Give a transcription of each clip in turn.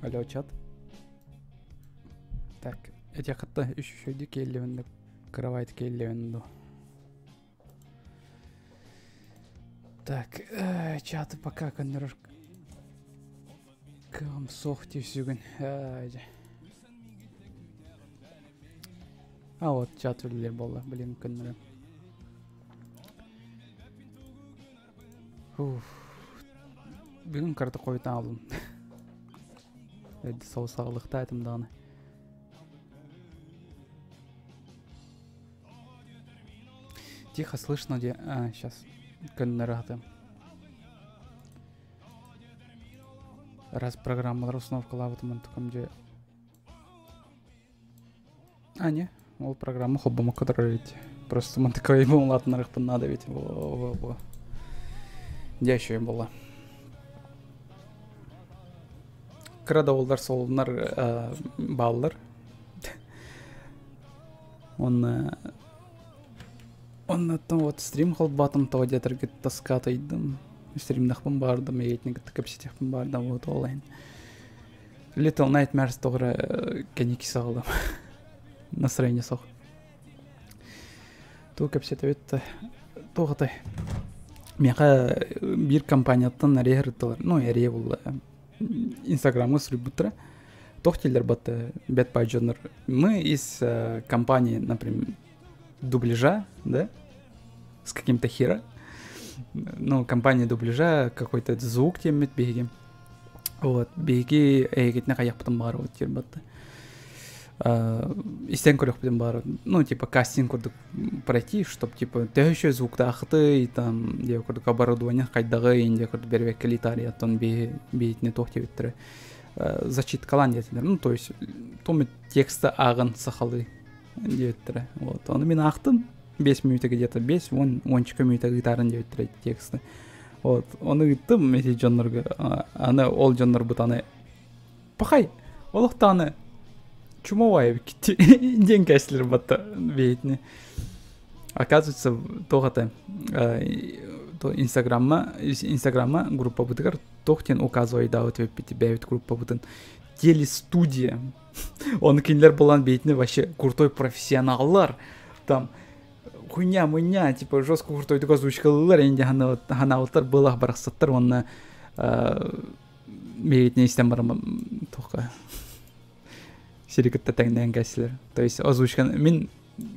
Алло, чат. Так, эти хатта үш үшөйдү келлебин кровать келлебин ду. Так, чаты пока көннөрөр кыам суох түйсүгүн. А вот чат үлэлиир буолла, блин, көннөрө. Уф. Бүгүн карта хойутаан алдым. Эрдэ соҕус саҕалыахтаатым даҕаны. Тихо слышно где... А, сейчас. Көннөрө хатыам. Раз программалар установкалаабытым онтукам дьэ А, не, ол программа холбомокко турар ведь. Просто мантыкай улаатынарыахпын наада ведь. Во-во-во. Дьэ үчүгэй буолла. Кыра да уоллар солуннар бааллар. Онно оннуттан вот стрим холбоотум тоҕо диэтэргит таскаатайдым. Стримнахпын баардым, эйиэтин кытта кэпсэтиэхпин баардым вот ол иһин. Little Nightmares тоҕо эрэ кэнники саҕалам. Настроение суох. Тугу кэпсэтэбит да туох атай. Миэхэ биир компанияттан эрийэ сырыттылар. Ну, эрийэ буолла. Инстаграмҥа суруйбуттара. Туох дииллэр батта бэт баай дьоннор. Мы из компании, например, дубляжа, да? С каким-то хера. Ну, компания дубляжа, какой-то звук теммит биһиги. Вот, биһиги эйгитинэ хайахпытын баҕар вот диир батта. Истэн көрүөхпүтүн баҕар, ну, типа, кастинг курдук пройти, чтоб, типа, төһө еще звуктаахытый, там, диэ курдук оборудование хайдаҕый, диэ курдук бэрбэккэлии таарыйаттан биһи биһитини туох диэбиттэрэ зачиткалаан диэтилэр. Ну, то есть, том текста ааҕан сахалыы диэбиттэрэ. Вот, ону мин аахтым. 5 мүнүүтэ где-то 5, 10, 10 мүнүүтэ ыытаарын диэбиттэрэ тексты. Вот, ону ыыттым эти дьоннорго. Аны ол дьоннорбут аны пахай, олохтоаны чумовая эбиккит диэн кэслер батта бэйэтини. Оказывается, туох это инстаграмма инстаграмма группабытыгар туох диэн указывайдаабыт эбиппит бэйэбит группабытын телестудия Оны кинилэр булан бэйэтини вообще крутой профессионаллар там хуйня-муйня, типа жестко крутойдук озвучкалыылар инде ханаабыттар былах барахсаттар уонна бэйэтини истэн баран туохха сири кытта тэҥнээн кэсилэр. То есть озвучка мин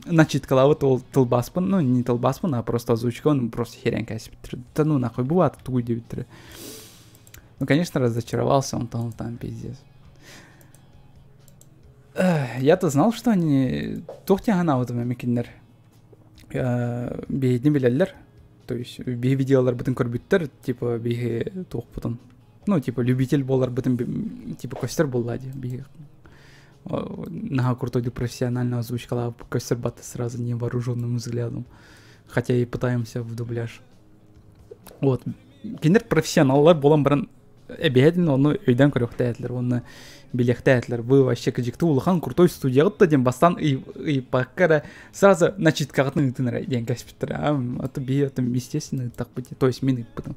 начиткалаабыт ол тылбааспын, ну не тылбааспын, а просто озвучка, он просто херен кэсипиттэр. Да ну нахуй, бывает тугуй диэбиттэрэ. Ну, конечно, разочаровался он там, там, пиздец. Я-то знал, что они туох диэн санаабытым эмэ кинилэр биһигини билэллэр. То есть биһи видеоларбытын көрбүттэр, типа биһи туохпутун. Ну, типа любитель буоларбытын типа көстөр буолла дии биһи наһаа крутойдук профессионально озвучкалаабыт көстөр батта сразу невооруженным взглядом. Хотя и пытаемся в дубляж. Вот. Кинилэр профессионаллар буолан баран эбиһэтин ону өйдөөн көрүөхтээтилэр уонна билиэхтээтилэр. Вы вообще кыдьыкты улахан крутой студияҕыт да диэн бастаан ыйыппакка эрэ сразу начиткаҕытын ыытын эрэ диэн кэспиттэрэ. А то биһи отом естественно ыыттахпыт. То есть мин ыыппытым.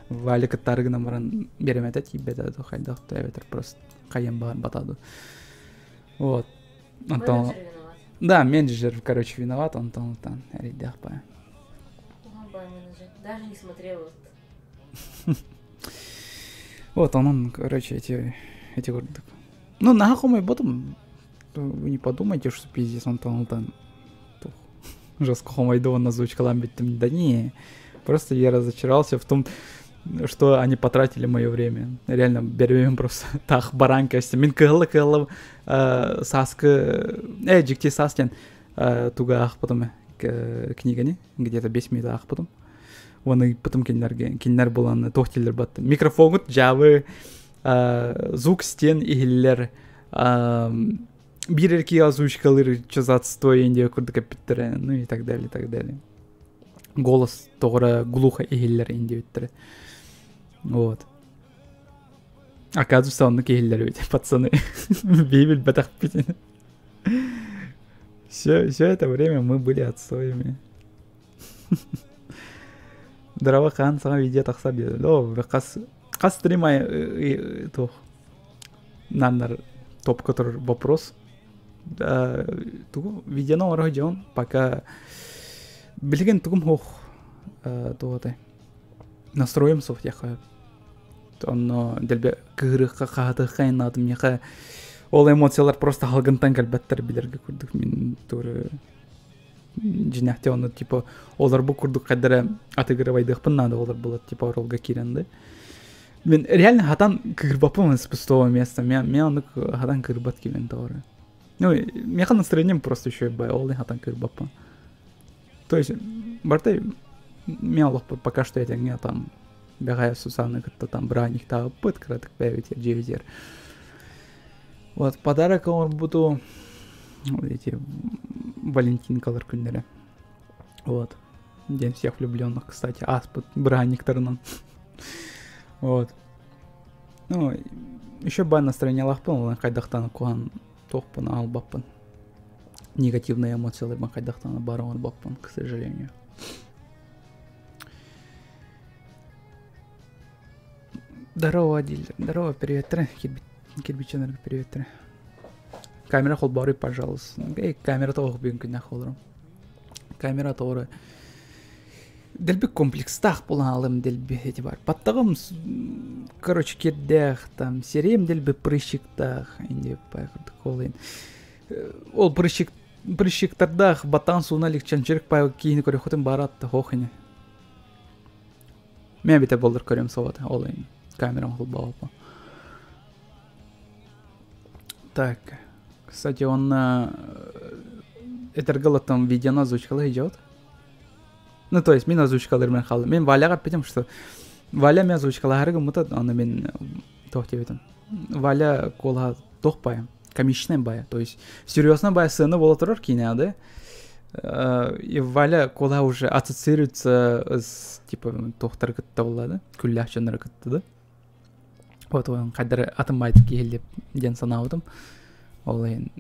Валя кыттаары гынан баран биэрэмэтэ тиийбэтэ да хайдах да эбэтэр просто хайан баар батаду. Вот. Антон... Да, менеджер, короче, виноват, Антон там эрийдээх баа. Даже не смотрела. Вот он, короче, эти курдук. Ну, наһаа хомойботум. Вы не подумайте, что пиздец, он там жестко хомойду, он озвучкалаан бүттүм. Да не, просто я разочаровался в том, что они потратили мое время. Реально, берем просто таах баран кэстим. Мин кыһылла-кыһылла сааскы, дьикти саас диэн туга аахпытым книгани, где-то 5 минут аахпытым. Уонна ыыппытым кинилэргэ, кинилэр булан туох дииллэр батты. Микрофоҥҥут дьаабы, звук стен иһиллэр, биир эркии озвучкалыыр что за отстой диye курдук эппиттэрэ, ну и так далее, и так далее. Голос тоҕо эрэ глухо иһиллэр диэбиттэрэ. Вот. Оказывается, оннук иһиллэр эбит, пацаны. Биһи билбэтэхпит. Все, все это время мы были отстоями. Драба хаан саҥа видео тахсар диэтэ. Оо, хас хас стрим туох. Наннар топ который вопрос. Тугу видеоны оҥоро дьон пока билигин тугум суох туотай настроем суох диэххэ онно дэлби кыһырыахха хаһатыахха иннаатым миэхэ ол эмоциялар просто халгынтан кэлбэттэр билэргэ курдук мин туору дьинэхте ону типа олор бу курдук хайдара атыгырабайдыахпын наада олор буолар типа оролга киирэн да мен реально хатан кыырбаппын с пустого места мен оннук хатан кыырбат киирэн тоҕо ну миэхэ настроением просто еще бай ол хатан кыырбаппын то есть барта мен олохпут пока что этэҥҥэ там бэҕэһээ Сусанна кытта там бырааһынньыктаабыппыт кыратык бэйэбитигэр дьиэбитигэр вот подарок оҥорбуту эти валентинкалар күннэрэ вот день всех влюбленных кстати ааспыт бырааһынньыктарынан вот ну еще баар настроениялаахпын ол хайдахтан куһаҕан туохпун аалбаппын негативные эмоцияларбын хайдахтан баар оҥорбоппун к сожалению Здорово, Адиль. Здорово, привет. Кирбиченерге привет. Камера холбооруй, пожалуйста. Эй, камера тоҕо бүгүн күннэх олором. Камера тоҕо Дэлби комплекстаах буолан алым дэлби эти бар. Баттаҕым, короче, кирдээх, там, сирэйим дэлби прыщиктаах, инде курдук ол прыщик прыщиктардаах баттаҕын сууна илик чанчырык пай киини көрөхөтүн бааратта хоох ини. Мен бите болдур көрөм собата ол камерам холбоопа. Так, кстати, он этэргэ видеоны озвучкала идет. Ну, то есть, мин озвучкалармен хааллым. Мин Валяҕа эппитим, что Валя мен озвучкалаһары гыммыта, аны мин туох диэбитим. Валя куолаһа туох баайа, комичный баайа. То есть, серьезно баайа сцена буола турар киинэҕэ да. И Валя куолаһа уже ассоциируется с, типа, туохтары кытта буолла да, күллээх дьоннору кытта да. Вот он хайдары атын баайдык киһилип диэн санаабытым. Ол иһин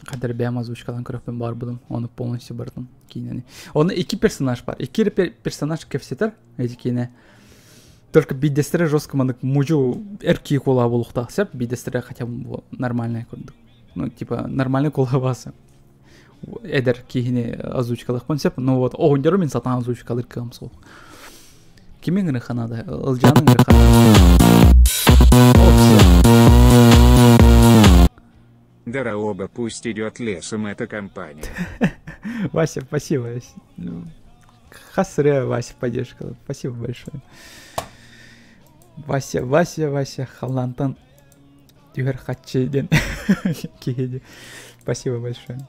хайдары бэйэм озвучкалаан көрөхпүн баҕарбытым. Ону полностью барытын киинэни. Оны икки персонаж бар. Икки персонаж кэпсэтэр эти киинэ. Только биирдэстэрэ жестко маннык мужу эр киһи куолаһа буолуохтаах сөп, биирдэстэрэ хотя бы нормальная курдук. Ну, типа, нормальный куолаһа бааса. Эдэр киһини озвучкалыахпын сөп, но вот оҕонньору мин сатаан озвучкалыыр кыаҕым суох. Кими ыҥырыахха наада? Ылдьааны ыҥырыахха Здорово, пусть идет лесом эта компания. Вася, спасибо. Хасря, Вася, поддержка. Спасибо большое. Вася, Вася, Вася, халлаантан түһэр хаччы диэн киһи Спасибо большое.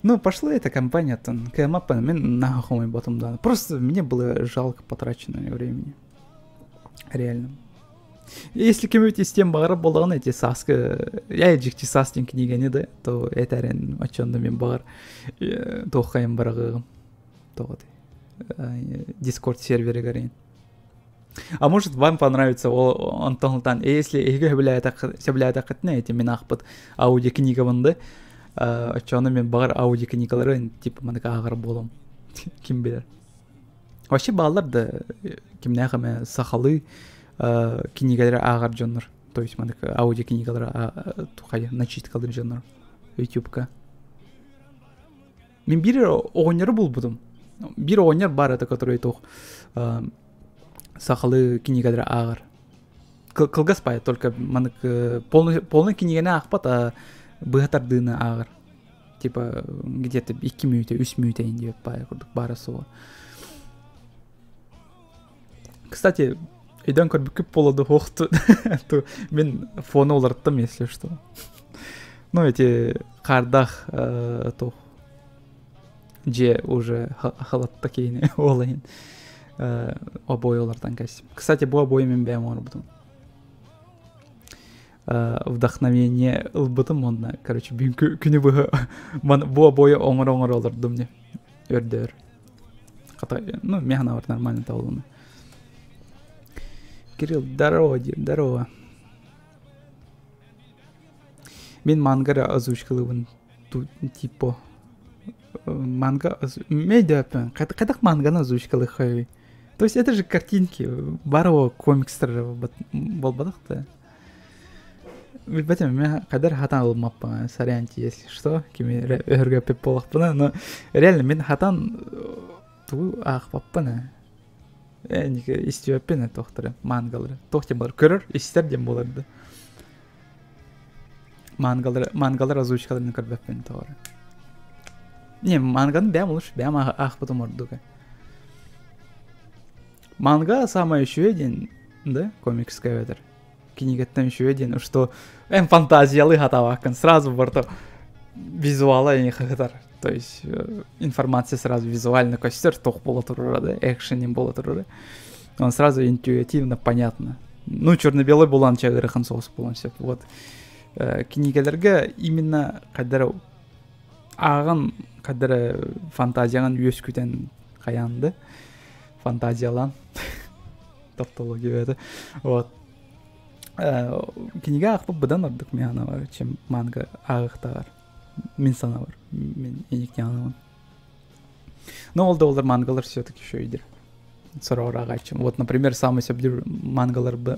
Ну, пошла эта компания, там, КМАП, мен нахуй потом, да. Просто мне было жалко потраченного времени. Реально. Если кем-нибудь из тем баҕарар буоллаҕына эти сааскы я дьикти саас диэн кинигэни да то этэрин оччонно мин баҕар туоххайын быраҕыаҕым тоҕо дискорд серверигэр А может вам понравится онтон ылтан если эһиги сөбүлээтэххитинэ эти мин аахпыт аудиокнигабын да оччоҕуна мин баҕар аудиокнигалары типа манык ааҕар буолуом ким билэр Вообще бааллар да кимнээх эмэ сахалыы кинигэлэри ааҕар дьоннор. То есть маннык аудиокнигалары тухай начиткалыыр дьоннор ютубка. Мин биир оҕонньору булбутум. Биир оҕонньор баар это, который туох сахалыы кинигэлэри ааҕар. Кылгас баайа, только маннык полный, полный кинигэни аахпат, а быһа тардыыны ааҕар. Типа где-то икки мүнүүтэ, үс мүнүүтэ диэбит баайа курдук баара суоҕа. Кстати, өйдөөн көрбүккүт буолуо дуо мин фону уларыттым, если что. Ну, эти хаардаах туох дьиэ уже халатта киһини ол иһин обои уларытан кэстим. Кстати, бу обои мин бэйэм оҥорбутум. Вдохновение ылбытым уонна короче бүгүн күнү быһа бу обои оҥоро оҥоро олордум дии өрдөөр хата ну миэхэ наоборот нормально табылынна Кирилл здорово диир здорово мин манга эрэ озвучкалыыбын типа манга өйдөөппүн хайдах манганы озвучкалыаххай то есть это же картинки барыо комикстар буолбатах да. Билбэтим, мен кадар хатан ылмаппын, соряньте, если что, кими өһөргөппүт буолахпына, но реально мен хатан тугу аахпаппын истибэппин туохтары мангалары туох диэн буолар көрөр истэр диэн буолар да мангалары мангалар озвучкаларын көрбөппүн тоҕо не манганы бэйэм лучше бэйэм аахпытым ордук. Манга самое үчүгэй диэн да комикска эбэтэр кинигэттэн үчүгэй диэн что эн фантазиялыы хатаабаккын сразу барыта визуала хаһытар, то есть информация сразу визуально көстөр, туох буола турара да, экшенин буола турара, он сразу интуитивно понятно. Ну, черно-белый буолан чагырыхан соус буолан сөп. Вот кинигэлэргэ именно кадара ааҕан кадара фантазияҕын үөскүтэн хаянды фантазиялаан тавтология это. Вот кинигэ аахпыт быдан ордук мин санаабар, чем манга ааҕыахтааҕар, мин санаабар, мин иникньаанабын. Но ол да олар мангалар все-таки еще идер сороҕор ааҕааччым. Вот, например, самый сөбүлүүр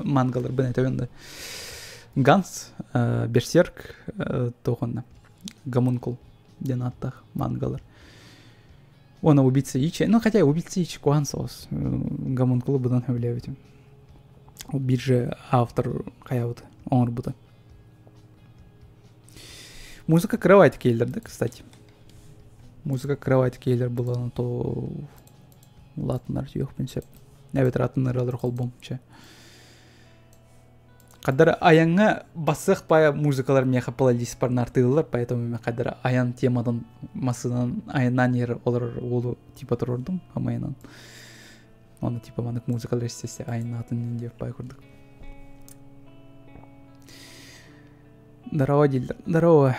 мангаларбын этэбин да: Ганс, Берсерк, туохунна Гомункул диэн ааттаах мангалар. Уонна Убийца Ичи. Ну, хотя Убийца Ичи куһаҕан соҕус. Гомункулу быдан сөбүлээбитим. Биир же автор хайабыт оҥорбута. Музыка кровать кейлер, да, кстати. Музыка кровать кейлер была, то улаатыннар сүөхпүн сөп. Эбэтэр атын ырыалар холбом чэ. Хаддар айаҥҥа бассыах пая музыкалар миэхэ плейлист нартыыллар, поэтому мен хаддар айан темадан массыынан айаннаан иһэр олорор уолу типа турордум амайынан. Оны типа манык музыкалар истесе айаннаатын диэп пай курдук. Здорово, дииллэр. Здорово.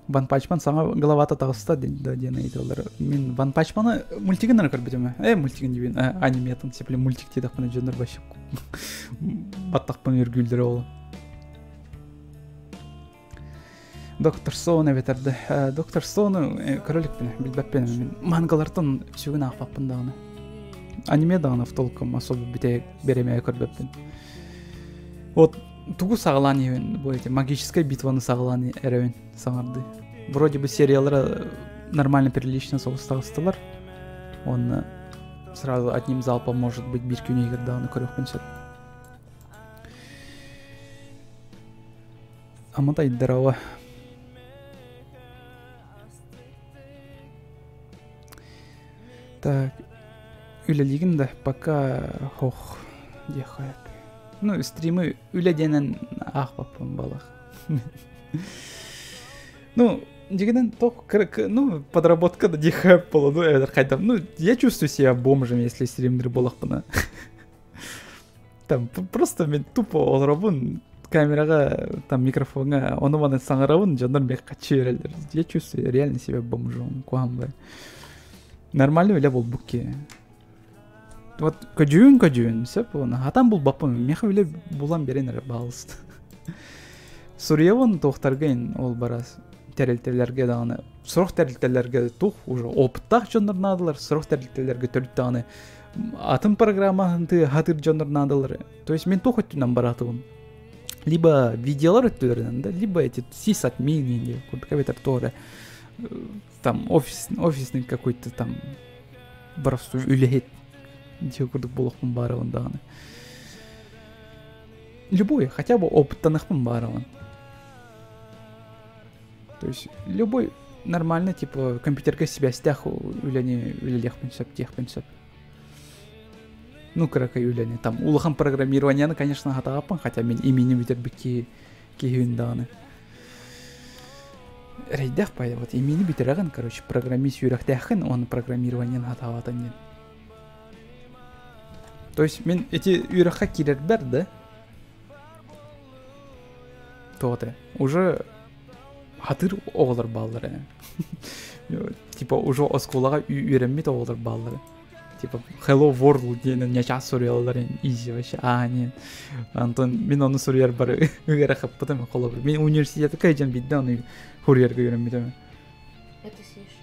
Ван Пачман саҥа главата таҕыста да диэн ыйыталлар. Мин Ван Пачманы мультигын эрэ көрбүтүм. Мультигын диибин, аниметын сепле мультик диэтэхпинэ дьоннор вообще баттахпын үргүүллэр ол. Доктор Стоун эбэтэр да. Доктор Стоуну көрө иликпин, билбэппин. Мин мангалартан сүгүн аахпаппын даҕаны. Аниме даҕаны в толком особо бүтэ беремэйэ көрбөппүн. Вот тугу саҕалаан иһэбин, бу эти магическая битваны саҕалаан эрэбин саҥардыы. Вроде бы сериялара нормально прилично соҕус таҕыстылар. Уонна сразу одним залпом, может быть, биир күн иһигэр даҕаны көрүөхпүн сөп. Аматай, здорово. Так, үлэлиигин да пока хох диэххэ. Ну, стримы үлэ диэнэн аахпаппын балах. Ну, дигинен тох, ну, подработка да диэхэ буолла, ну, эбэтэр хайдах. Ну, я чувствую себя бомжем, если стримнер буолахпына. Там просто мен тупо олоробун камераҕа, там микрофоҥҥа ону-маны саҥарабын, дьоннор миэхэ хаччы үөрэллэр. Я чувствую реально себя бомжом, куһаҕан бай. Нормальный үлэ буолбут киһи. Вот көдьүүн көдьүүн сөп уонна хатан булбаппын, миэхэ үлэ булан биэрэн эрэ баалыста. Суруйабын туохтарга ин ол барас тэрилтэлэргэ даҕаны, сорох тэрилтэлэргэ тух уже опыттаах дьоннор наадалар, сорох тэрилтэлэргэ төрүт даҕаны атын программаһын хатыр дьоннор наадалар. То есть мен туох өттүнэн бараатыбын. Либо видеолар өттүлэринэн да, либо эти сисадмин или курдук эбэтэр туора там офис, офисный какой-то там боростуой үлэһит диэ курдук буолуохпун баарабын даҕаны. Любой, хотя бы опыттаныахпын баарабын. То есть любой нормально, типа, компьютерга сибээстээх үлэни үлэлиэхпин сөп, диэхпин сөп. Ну, кыракый үлэни. Там улахан программированияны, конечно, хатаҕаппын, хотя мин имини бүтэрбит киһи киһибин даҕаны. Эрэйдээх пай, вот имини бүтэрэҕин, короче, программист үөрэхтээххин, уонна программированияны хатаабатын диэн. То есть мин эти үөрэххэ киирэрбэр да, туох уже хатыр оҕолор бааллар ээ. Типа уже оскуолаҕа үөрэммит оҕолор бааллар. Типа Hello World диэн ньачаас суруйаллар изи вообще. А, нет. Антон мин ону суруйарбар ыарахаппытым холобур. Мин университетка дьон бидде ону суруйарга үөрэммитим. Это съешь.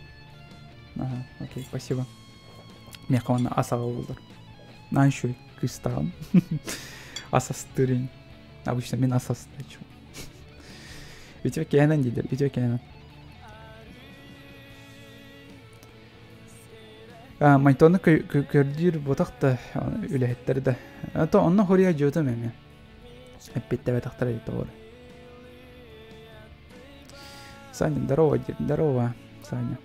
Ага, окей, спасибо. Миэхэ уонна ас аҕаллылар. Наан үчүгэй кыыстааҕым. Ас астыырын. Обычно мин ас астааччым. Үтүө кээнэн дииллэр, үтүө кээнэн. Майтону көрдүүр ботах да үлэһиттэр да. То онно хоруйа дьиотум эмиэ. Эппиттээбэтэхтэрэ тоҕо. Саня, здорово, здорово, Саня.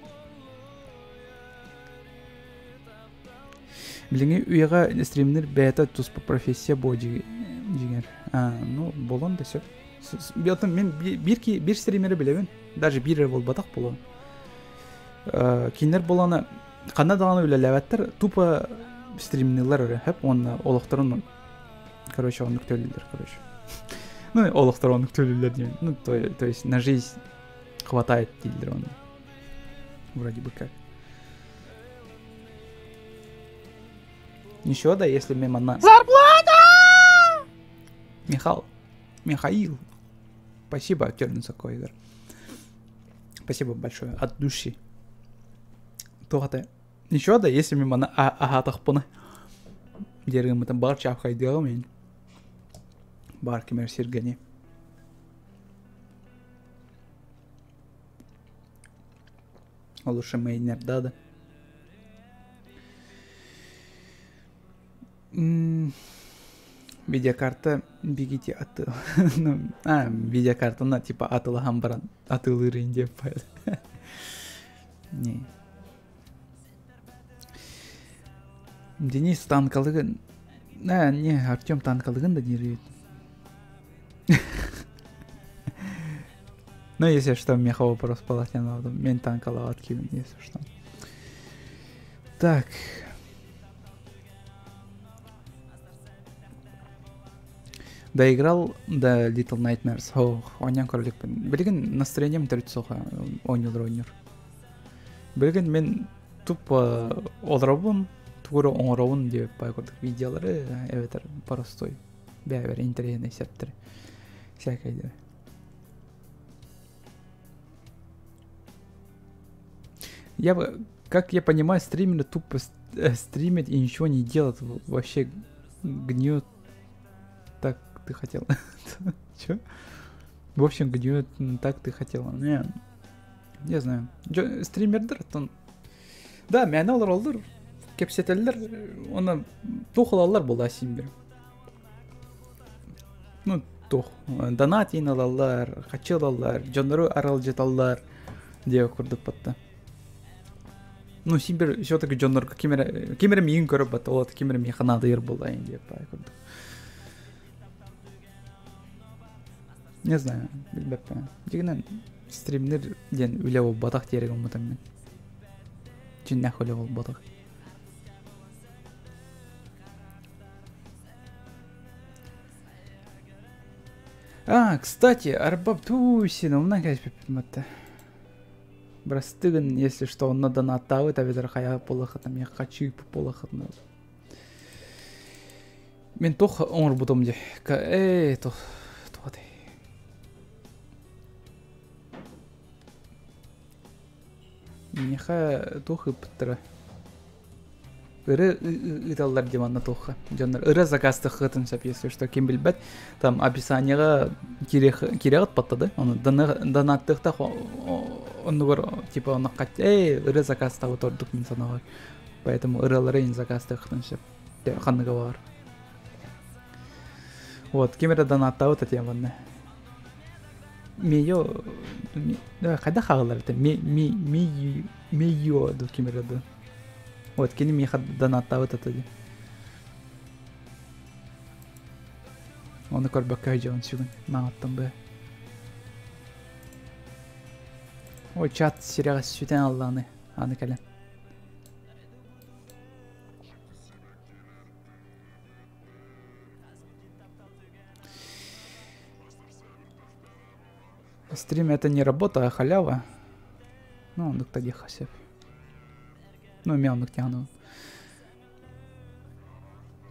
Билиҥҥи үйэҕэ стримнер бэйэтэ туспа профессия буо дьиҥэр. Ну, буолуон да сөп. Оттон мин биир, биир стримери билэбин. Даже биир эрэ буолбатах буолуон. Кинилэр буолана ханна даҕаны үлэлээбэттэр, тупо стримнилар эрэ, хөп уонна олохторун короче, оннук төлүүллэр, короче. Ну, олохторун оннук төлүүллэр диэн. Ну, то есть на жизнь хватает дииллэр онно. Вроде бы как. Ничего да, если мимо на... Зарплата! Михал. Михаил. Спасибо, Тернуса Койдер. Спасибо большое. От души. Туохата. Ничего да, если мимо на аһаатахпына. Дерымытын бар чаапхайдыаҕым ин. Бар кимер сиргэни. Лучше мейнерда да. Видеокарта бигити аты ну, а, видеокартаны типа атылаһан баран атылыырын диэп Не. Денис танкалыгын а, не, Артем танкалыгын да диир Ну, если что, меха вопрос палатян мен танкалават киһибин, если что. Так. Доиграл до Little Nightmares. Ох, оонньоон көрө иликпин. Билигин настроением төрүт суох оонньуулар оонньуур. Билигин мин тупо олоробун, тугу эрэ оҥоробун диэбит баай курдук видеолары эбэтэр простой бэйэбэр интэриэһинэй септэри всякай Я бы, как я понимаю, стримеры тупо стримят и ничего не делают. Вообще гниют. Так ты хотел. Чё? В общем, гниют так ты хотела. Не, не знаю. Стримердер, он... Да, мээнэ олороллор, кэпсэтэллэр, уонна туох ылаллар буолла син бир. Ну, туох, донат иин ылаллар, хаччы ылаллар, дьоннору аралдьыталлар диэбит курдук батта. Ну, син бир все-таки дьоннорго ким эрэ, ким эрэ миигин көрөр батта, ол ким эрэ миэхэ наадыйар буолла диэбит баай курдук. Не знаю, билбэппин. Дьиҥинэн стримнер диэн үлэ буолбатах диэри гыммытым мин. Дьиҥнээх үлэ буолбатах. А, кстати, Арбаб Тусин, умнан кэспиппин батта. Бырастыгын, если что, онно донаттаабыт эбэтэр хайа буолахытым, я хочу буолахытым. Мин туох оҥорбутум дии. Ээ, туох туох Миэхэ туох ыыппыттара? Ыры ыыталлар дии манна туохха. Дьоннор ыры заказтыххытын сөп, если что, ким билбэт. Там описаниеҕа киирэҕит баттады. Ону донаттыахтаах оннугар типа онно эй ыры заказтаабыт ордук мин санаабар. Поэтому ырыалары ин заказтыаххытын сөп. Ханныга баар. Вот, ким эрэ донаттаабыт этиэм манна. Мейо хайдах ааҕыллар этэ ми ми ми мейо ду ким эрэ ду. Вот кини миэхэ донаттаабыт этэ дии. Ону көрбөккө сылдьабын сүгүн маҥаттан быа. Ой, чат сирэҕэ сүтэн аллааны аны кэлэн. Стрим это не работа, а халява. Ну, оннук да диэххэ сөп. Ну, эмиэ оннук диэҕин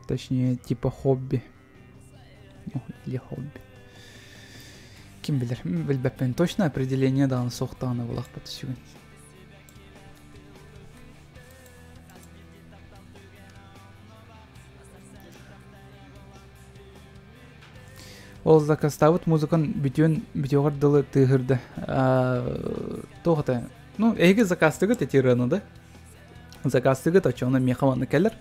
Точнее, типа хобби. Ну, или хобби. Ким билэр? Билбэппин. Точно определение даҕаны суох даҕаны булахпыт сүгүн. Ол заказтаабыт музыкан бүтүөн бүтүөҕэр дылы тыаһырда. Туох это? Ну, эһиги заказтыгыт эти ырыаны да? Заказтыгыт, оччоҕуна миэхэ манна кэлэр.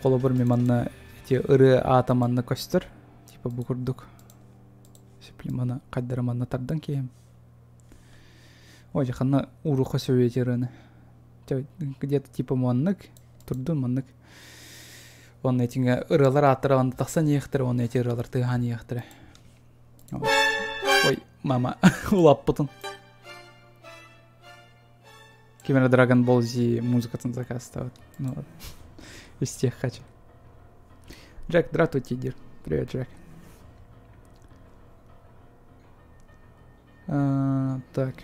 Холобур, мен манна эти ырыа аата манна көстөр. Типа бу курдук. Сиплимана хайдара манна тардан киһим. Ой, ханна уруха сөбү эти ырыаны. Где-то типа маннык, турдун маннык. Уонна итингэ ырыалар ааттара онно тахсан иэхтэрэ, уонна эти ырыалар тыаһаан иэхтэрэ. Ой, мама, улаппытын. Ким эрэ Dragon Ball Z музыкатын заказывает. Ну вот. Из тех хочу. Джек, здравствуйте, Дир. Привет, Джек. А, так.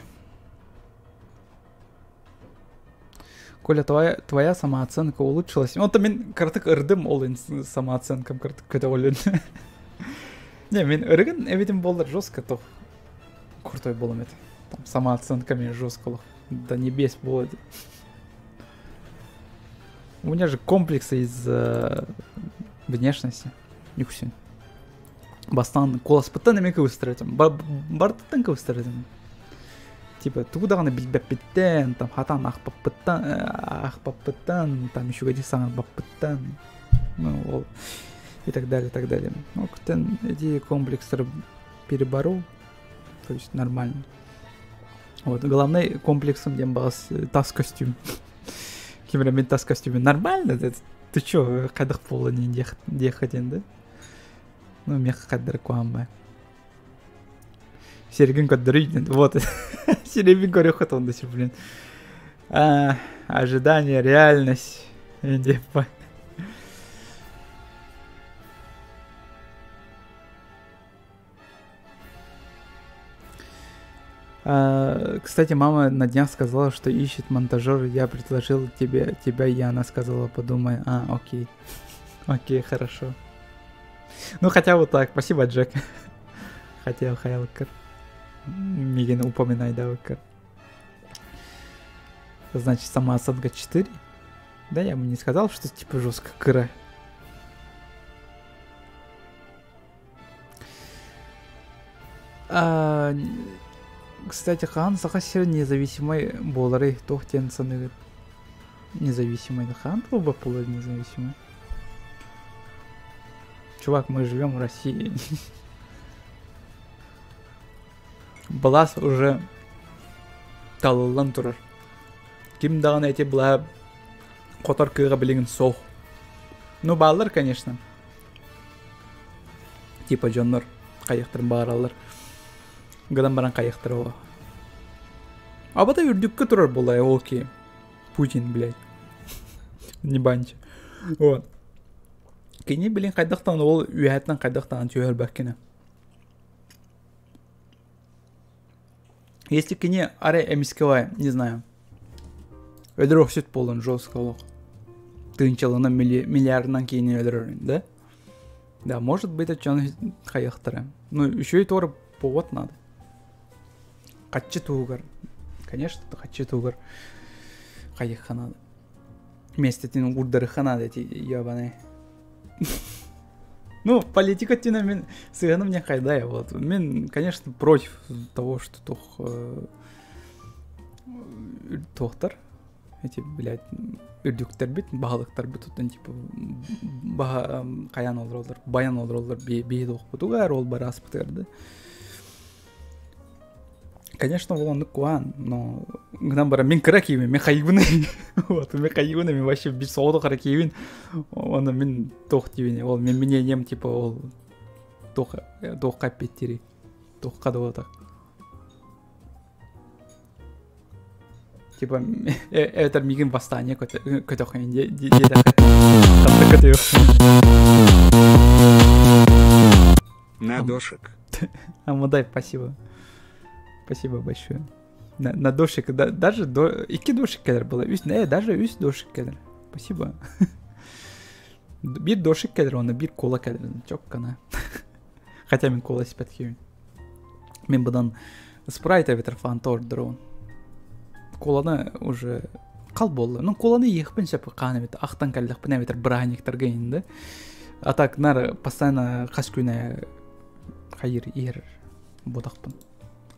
Коля, твоя самооценка улучшилась. Онто мин кыратык ырдым ол самооценкам кыратык көтөҕүлүн. Не, мин ырыгын эбитим буоллар жестко то крутой болом это. Там самооценка мен жестко до небес будет. У меня же комплексы из внешности. Нюксин. Бастан куоласпыттан эмиэ кыбыстар этим. Бартыттан кыбыстар этим. Типа тугу даҕаны билбэппиттэн, там хатан ахпаппыттан, ахпаппыттан, там үчүгэйдик саҥарбаппыттан, ну, ол, и так далее, и так далее. Ну, эти комплексы переборол, то есть нормально. Вот, главный комплексом диэн баҕас тас костюм. Ким эрэ мин тас костюме нормально, ты чё, хайдах буолла диэх диэн да? Ну, миэхэ хайдары куһааммай. Сергин көрдөрүй, вот. Сиребин көрүөххэ онда блин. А, ожидание, реальность. Деппа. А, кстати, мама на днях сказала, что ищет монтажер. Я предложил тебе тебя, и она сказала, подумай. А, окей. Окей, хорошо. Ну, хотя вот так. Спасибо, Джек. Хотел Хайлкер. Мигин упоминай, да, Значит, самооценка 4. Да, я бы не сказал, что типа жестко кыра. А, кстати, хаан Саха сирэ независимай буоларый туох диэн саныыгыт? Независимый хаан буолбат буолар независимый? Чувак, мы живем в России. Былаас уже талыллан турар. Ким даҕаны эти былаа хотор кыаҕа билигин суох. Ну, бааллар, конечно. Типа дьоннор хайыахтарын баараллар. Гынан баран хайыахтара ол. Абата үрдүккэ турар буолай ол ки. Путин, блядь. Не банча. Вот. Кини билин хайдахтан ол үөһэттэн хайдахтан түһэрбэккинэ. Если кини аре эмискевай, не знаю, өлөр охсүт буолан жестко олох. Тыынчалана миллиардынан киини өлөрөр, да? Да, может быть, оччону хайыахтара. Ну, еще и туора повод надо. Хаччы туһугар. Конечно, хаччы туһугар хайыахха надо. Миэстэтин уурдарыхха надо эти ебаные. Ну, политика өттүнэн мин сыһыаным не хайдай вот. Мин, конечно, против того, что туох туохтар эти, блядь, үрдүктэрбит, баһылыктарбыт оттон типа баһа хайаан олороллор, баян олороллор биһи туохпутугар, ол барааспытыгар да. Конечно, ол оннук куһаан, но гынан баран мин кыра киһибин, мин хайыыбын вот, мин хайыыбын, мин вообще бир соҕотох эрэ киһибин, уонна мин туох диибин, ол мин мнением типа ол туох туохха эппиэттиирий, туохха да буолбатах. Типа эбэтэр миигин восстание көтөххүн диэтэххэ ханна көтүөх. На дошик. Амудай, спасибо. Спасибо большое. На дошик, да, даже до, икки дошик кэлэр была. Үс, даже үс дошик кэлэр. Спасибо. Биир дошик кэлэр, уонна биир кола кэлэр. Чоккана. Хотя мин кола испэт киһибин. Мин быдан спрайт эбэтэр фанта ордоробун. Коланы уже хал буолла. Ну, коланы иэхпин сөп хаан эбит. Ахтан кэллэхпинэ эбэтэр бырааһынньыктарга иһин да. А так нар постоянно хас күнэ Хайыр иһэр ботахпын.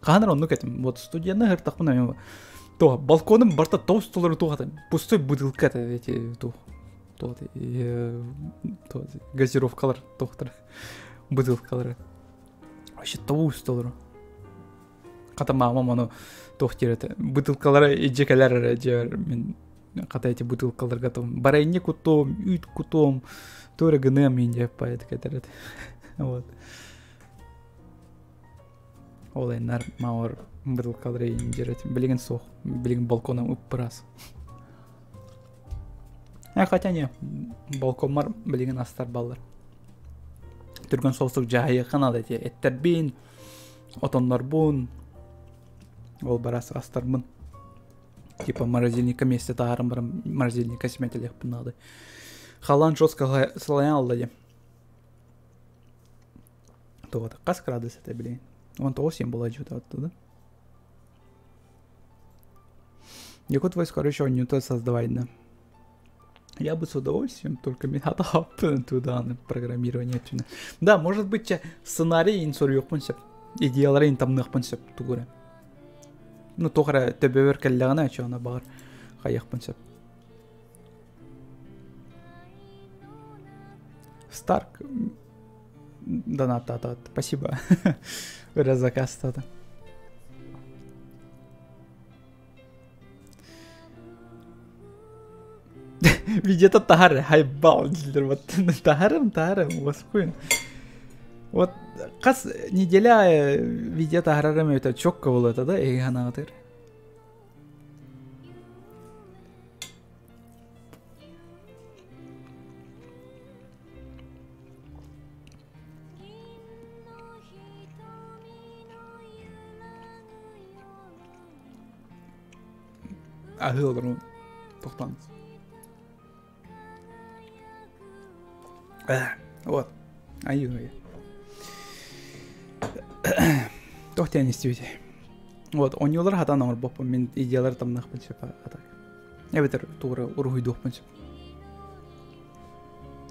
Хаһан эрэ оннук этим. Вот студияны ыһыртахпын то балконым барта тоус толору туох этим. Пустой бутылка это эти туох туох газировкалар туохтар бутылкалары. Вообще тоус толору. Хата мамам ону туох диир этэ бутылкалара илдьэ кэлэр эрэ дьиэбэр мин хата эти бутылкаларга том варенье кутуом үүт кутуом тугу эрэ гыныам мин диэп поэт этэр этэ вот ол иннар маур бутылкалары индир этим билигин суох билигин балконом ыппырас э хотя не балкоммар билигин астар баллар түргэн соҕустук дьаһайыахха наада эти эттэрбин отоннорбун ол барас астарбын типа морозильника вместе таһааран баран морозильника симэтэлиэхпин наада халаан жестко сылайан алла диэн туох хас градус это билигин 19 була дьута оттуда Якут войск короче онньута создавай да Я бы с удовольствием, только меня туда программирование өттүнэн. Да, может быть, сценарий ин суруйуохпун сөп. Идеялары ин тамныахпын сөп тугура. Ну, туох эрэ төбөбөр кэллэҕинэ, чоно баҕар хайыахпын сөп. Старк донаттаата. Спасибо. Ырыа заказтаата. Видеото таһар хайбал дииллэр вот таһарым таһарым уоскуйун. Вот хас неделя видео таһарарым это четко было это да эһиги санаҕытыгар. Аһыы олорон тохтоон. Вот. Айыы. Туох диэн истибити. Вот, оонньуулар хатан оҥорбоппун, мин идеялар тамныахпын сөп а так. Эбэтэр тугу уруһуйдуохпун сөп.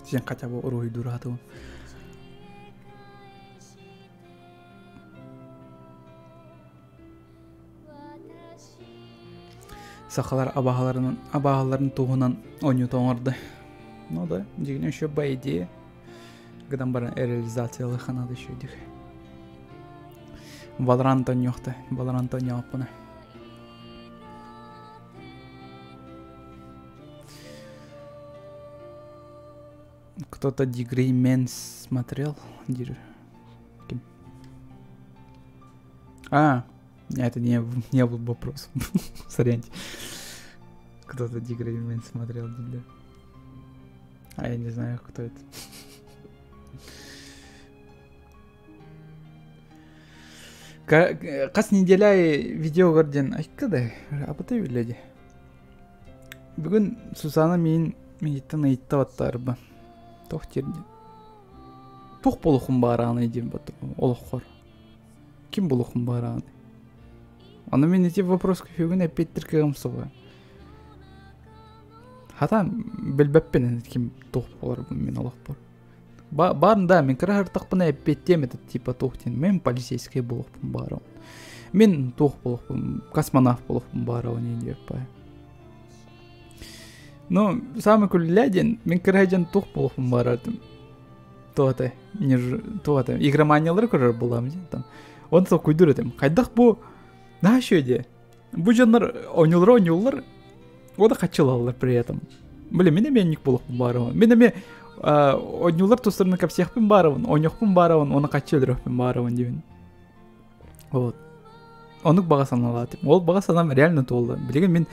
Сен хотя бы уруһуйдуур хатыбын. Сахалар абаһаларын, абаһаларын туһунан оонньуута оҥордо. Ну да, дьиҥинэ еще по идее гынан баран реализациялыха надо еще дих. Valorant оонньуохта, Valorant оонньооппуна. Кто-то Degree Men смотрел? Дир... А, это не, не был вопрос. Соряньте. Кто-то Degree Men смотрел, да. А я не знаю, кто это. Хас неделя видео көрден айка да абытай үлэди. Бүгүн Сусана миин мииттен ыйытта баттаарба. Туох диир Туох буолуохун баараҕыный диэн бат олоххор. Ким буолуохун баараҕыный? Ону мин ити вопроска бүгүн эппиэттир кыаҕым суоҕа. Хатан билбэппин ким туох буоларбын мин олохпор. Баар да, мин кыра сыртахпына эппиэттиэм этэ типа туох диэн мин полицейскай буолуохпун баарабын. Мин туох буолуохпун, космонавт буолуохпун баарабын диэн диэппэ. Ну, самый күллээ диэн, мин кыра дьон туох буолуохпун баарардым. Туох не туох игроманиялары көрөр буолаам диэн там. Он толкуйдуур этим. Хайдах бу наһаа үчүгэй Бу дьоннор оонньуулара оонньууллар, уода хаччылаллар при этом. Блин, мин эмиэ инник буолуохпун баарабын. Мин эмиэ оонньуулар тустарынан кэпсиэхпин баарабын, оонньуохпун баарабын, уонна хаччы өлөрүөхпүн баарабын диибин. Вот. Оннук баҕа санаалаатым. Ол баҕа санаам реально туолла. Билигин мин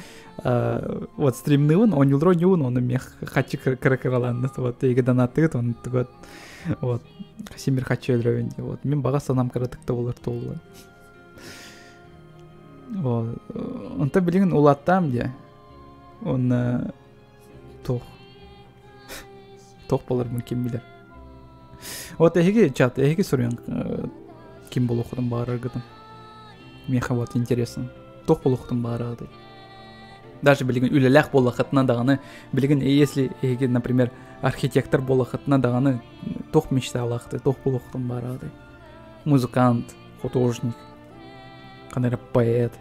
вот стримныыбын, оонньуулар оонньуубун, ону миэх хаччы кыра-кыралаанна вот эйгэ донаттыгыт, онтугат вот симир хаччы өлөрөбүн дии. Вот мин баҕа санаам кыратык да болар туолла. Вот. Онто билигин улааттаам дии. Уонна туох туох буоларбын ким билэр. Вот эһиги чат, эһиги суруйан ким буолуоххутун баҕараргытын. Миэхэ вот интересно. Туох буолуоххутун баҕараҕытый? Даже билигин үлэлээх буоллаххытына даҕаны, билигин если эһиги, например, архитектор буоллаххытына даҕаны, туох мечталаахтый, туох буолуоххутун баҕараҕытый? Музыкант, художник, ханна поэт.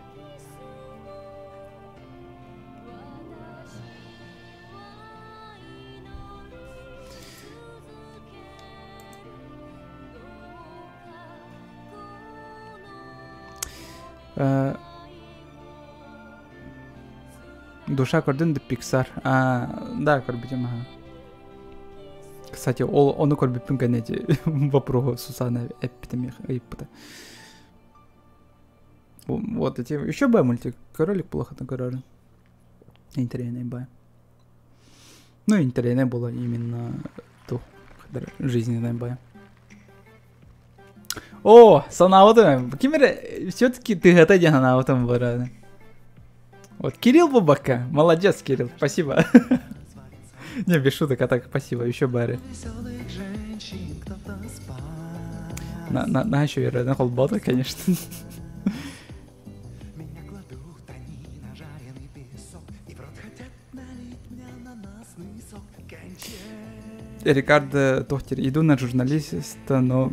Душа көрдүн да Pixar. А, да, көрбүтүм аха. Кстати, ол ону көрбүппүн кэннэ вопроһу Сусана эппитим ыйыппыта. Вот эти еще бы мультик Королик плохо көрөрүн. Интересный бай. Ну, интересный было именно то, жизненный бай. О, санаабытым. Ким эрэ все-таки тыһата диэн санаабытым бараны. Вот Кирилл Бабака. Молодец, Кирилл, спасибо. Не, без шуток, а так, спасибо, еще Барри. На еще вероятно, холбота, конечно. Рикардо Тохтер, иду на журналиста, но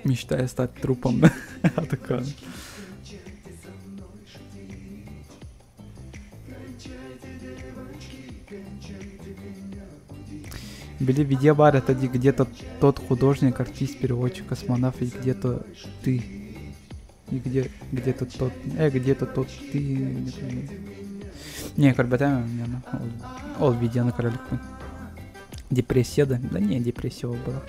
мечтаю стать трупом. Такой. Били видео бар, это где-то тот художник, артист, переводчик, космонавт, и где-то ты. И где, где-то тот, где-то тот ты. Не, көрбөтөм, ол видеоны көрөлүкпүн. Депрессия да? Да не, депрессия было.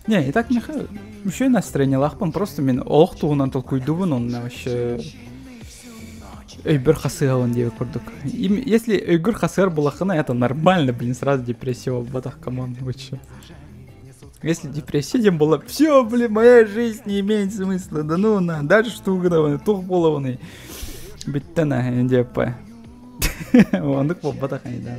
Не, и так миэхэ үчүгэй настроениелаахпын, просто мин олох туһунан толкуйдуубун, онно вообще өйбөр хасыһабын диэбит курдук. Если өйгөр хасыһар буоллаххына, это нормально, блин, сразу депрессия буолбатах, come on, вы чё. Если депрессия диэн буолла, все, блин, моя жизнь не имеет смысла, да ну на, дальше что гынабыный, туох буолабыный. Бүттэн диэппэ. Оннук буолбатах да.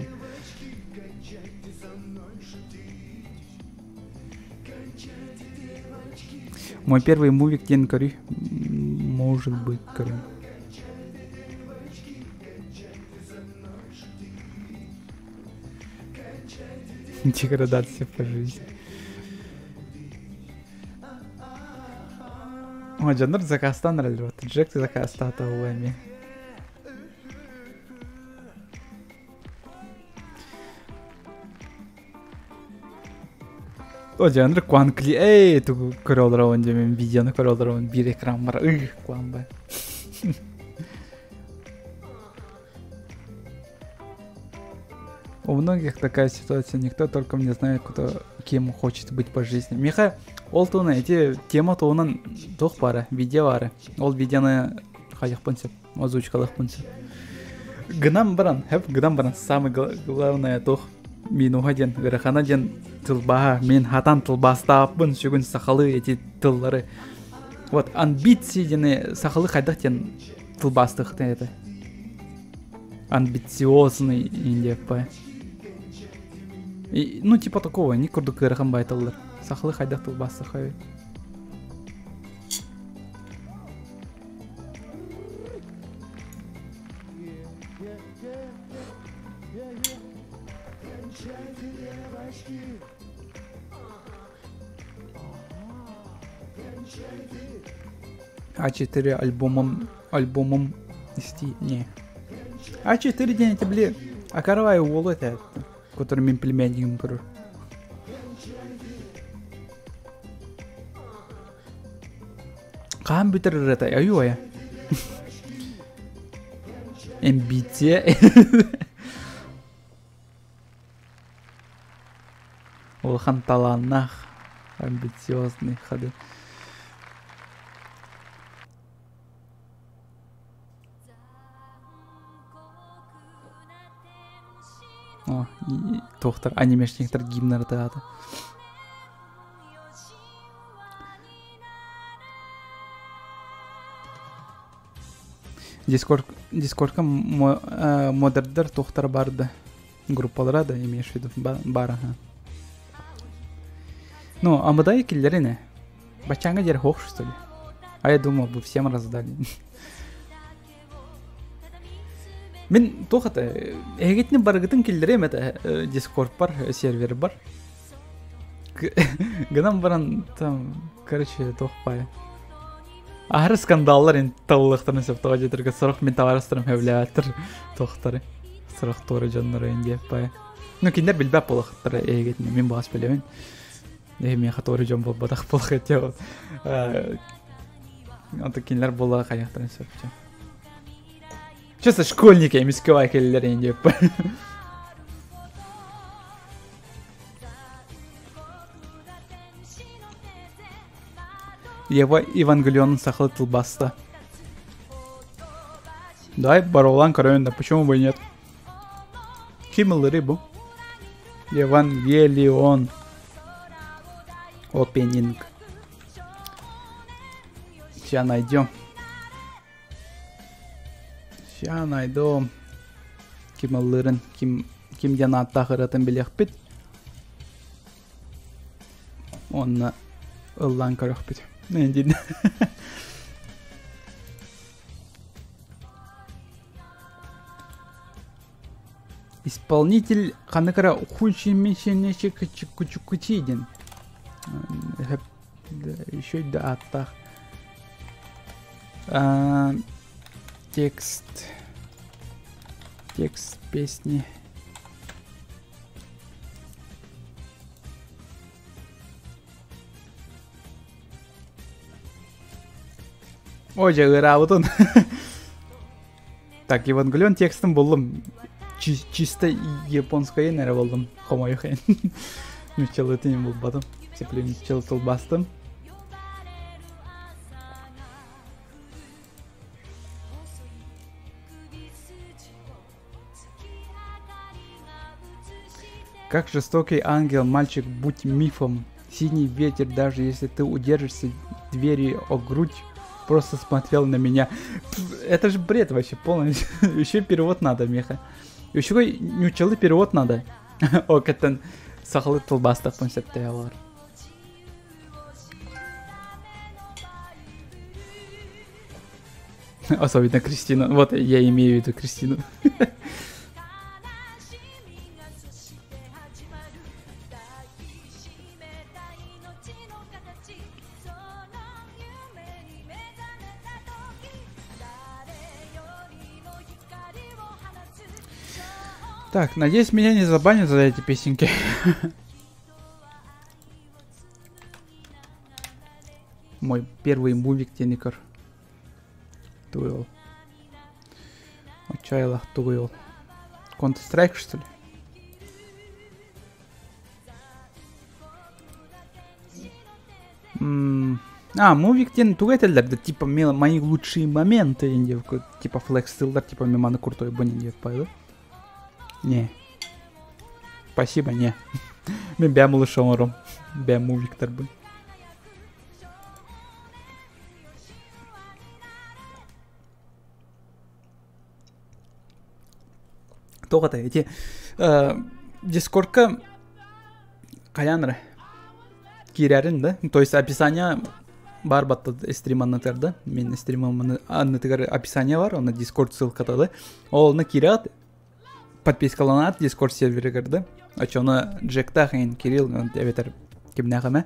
Мой первый мувик диэн көрүй. Может быть, көрүм. Деградация по жизни. О, дьоннор заказтаан эрэллэр. Джек заказтаата эмиэ. О, дьоннор куан кли... Эй, тугу көрө олоробун диэмин, видеону көрө олоробун, биир экран бар. Ых, куан бай. У многих такая ситуация, никто толком не знает, кто кем хочет быть по жизни. Миэхэ ол туһунан ити тема туһунан туох баара, видео баара. Ол видеоны хайыахпын сөп, озвучкалыахпын сөп. Гынан баран, хэп гынан баран самый главное туох минуһа диэн, ыарахана диэн тылбааһа. Мин хатан тылбаастаабыппын сүгүн сахалыы эти тыллары. Вот амбиции диэни сахалыы хайдах диэн тылбаастыахтан этэ. Амбициозный диэппэ. И, ну, типа такого, не курдук ыарахан байталлар. Сахалыы хайдах тылбаастахай. А4 альбомом, альбомом исти, не. А4 диэн ити били Акарвай уолу этэ, который мин племяннигым көрөр. Хаһан бүтэр ырыата айуу айа. Амбиция. Улахан талааннаах, амбициозный ходы. О, туохтар анимешниктар гимнары тыаата. Дискорд, Дискордка модердер туохтара бар да? Группалара да, имеешь в виду? Бар, ага. Ну, амыдай киллерine. Бачаңа дер хох, что ли? А я думал, бы всем раздали. Мин туох это, эһигитини барыгытын киллериэм это Дискорд бар, сервер бар. Гынан баран там, короче, туох баай. Аһары скандаллар ин таллыахтарын сөп тоҕо диэтэргэ сорох мин табаарыстарым сөбүлээбэттэр туохтары сорох туора дьоннору ин диэп баай. Ну кинилэр билбэт буолуохтара эһигитини мин баҕас билэбин. Эһи миэхэ туора дьон буолбатах буолуох этэ. Онтон кинилэр буола хайыахтарын сөп. Честно, школьники эмискэ баай кэллилэр ин диэп баай. Ева Евангелионун сахалы тылбаста. Давай баролан көрөйүн да, почему бы и нет? Ким ыллырый бу? Евангелион. Опенинг. Сейчас найдем. Сейчас найдем. Ким ыллыырын, ким, ким диэн ааттаах ырыатын билиэхпит. Уонна ыллаан көрүөхпүт. Исполнитель ханнык эрэ Хуншимишинишикчикучукучи диэн еще да ааттаах текст текст песни Ой, дьэ ыараабытын. Так, Евангелион текстин буллум. Чисто японскайын эрэ буллум. Хомойуох иһин. Нууччалыытын булбатым. Сепле нууччалы тылбаастым. Как жестокий ангел, мальчик, будь мифом. Синий ветер, даже если ты удержишься двери о грудь, просто смотрел на меня. Это же бред вообще полностью. Еще перевод надо, меха. Еще нууччалыы перевод надо. О, кеттен сахалыы тылбаастахпын сөптөөх Особенно Кристину. Вот я имею в виду Кристину. Так, надеюсь, меня не забанят за эти песенки. Мой первый мувик теникер. Дуэл. Отчаялах дуэл. Counter-Strike, что ли? А, мувик диэн тугу этэллэр да, типа мои лучшие моменты, типа флекс типа миманы крутой бунин диэт пайды. Не. Спасибо, не. Мин бэм улы шоңором. Бэм мувиктарбын. Тоҕо эти Дискордка хайаан эрэ киирэрин да, то есть описание бар батта стрим аннытыгар да, мин стрим аннытыгар описание бар, онно Дискорд ссылката да, ол онно киирээт подпискаланаат Дискорд серверигэр да, оччону Джектаах иһин Кирилл эбэтэр кимнээх эмэ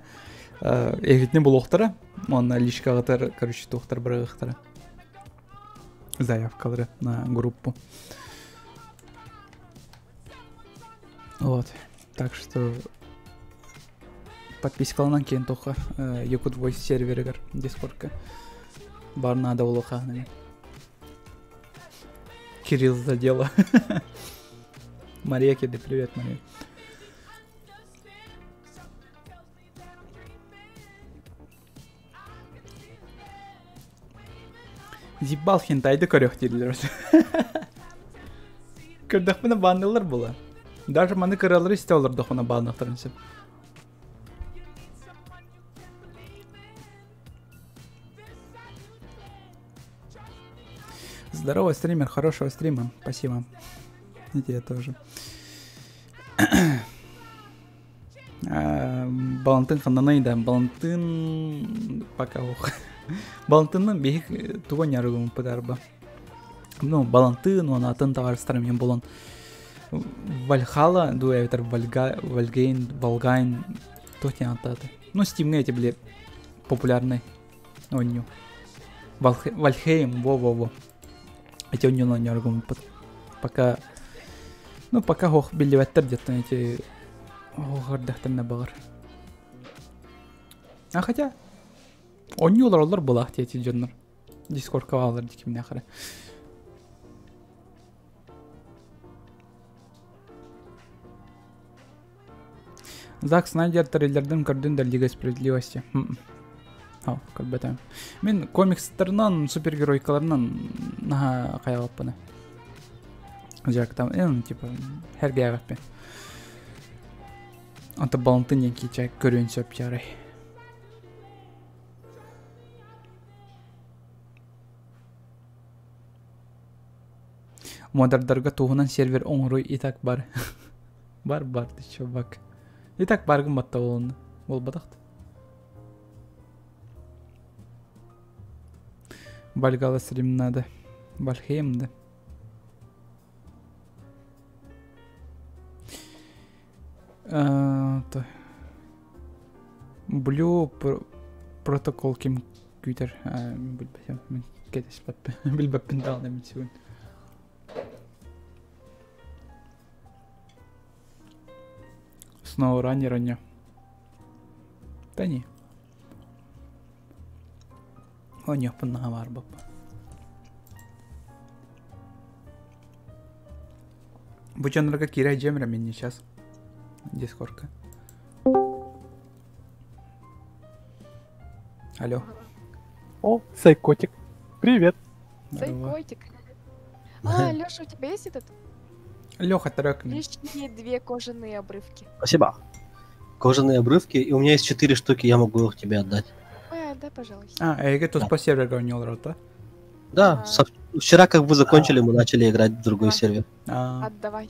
эһигитини булуохтара, уонна личкаҕытыгар короче туохтар быраҕыахтара заявкалары на группу. Вот. Так что подпискаланан киэн тоха Якут Voice серверигэр Дискордка бар наада буолуохаанын. Кирилл за дело. Мария кеди, привет, Мария. Зибал хентайды көрөх дииллэр. Көрдөхпүнэ бааннылар була. Даже маны кыралары истэ олордохпуна баанныахтарын сөп. Здорово, стример, хорошего стрима. Спасибо. И тебе тоже. Балантын ханнаный да, Балантын пока ох. Балантынның биһик туга нярыгым пытарба. Ну, Балантын, он атын табарыстарым мен болон. Вальхала, ду эбэтэр Вальга, Вальгейн, Валгайн. Туох диэн ааттаата? Ну, Steam'ҥа эти били популярный оонньуу. Вальхейм, во-во-во. Эти оонньууну оонньооргуммуппут. Пока ну, пока ох биллибэттэр деттен эти ох эрдэхтэринэ баҕар. А хотя оонньуу олороллор былаах диэти дьоннор. Дискордка бааллар дии кимнээх эрэ. Зак Снайдер трейлердин көрдүн да Лига справедливости. О, көрбөтөм. Мин комикстарынан, супергеройкаларынан наһаа хайалаппына. Жак там, ну, типа, хергээбэппин. Онто балантын диэн киичэ көрүөн сөп чарай. Модердарга туһунан сервер оҥоруй и так бар. Бар бар ты чувак. И так баргын батта болуну. Болбатахт. Вальгала стрим надо. Вальхейм да. Блю протокол ким күүтэр билбэтим кэтэспэппин билбэппин даҕаны мин сүгүн Снова ранее ранее. Да не. Оонньуохпун наһаа баарбаппын. Бу дьоннорго киирэ дьиэм эрэ мин сейчас. Дискордка. Алло. О, Сайкотик. Привет. Сайкотик. А, Леша, у тебя есть этот? Леха, трек. Лишние две кожаные обрывки. Спасибо. Кожаные обрывки, и у меня есть четыре штуки, я могу их тебе отдать. Ой, отдай, пожалуйста. А, эге тут по серверу не да? Да, а... вчера как вы закончили, мы начали играть в другой сервер. А... Отдавай.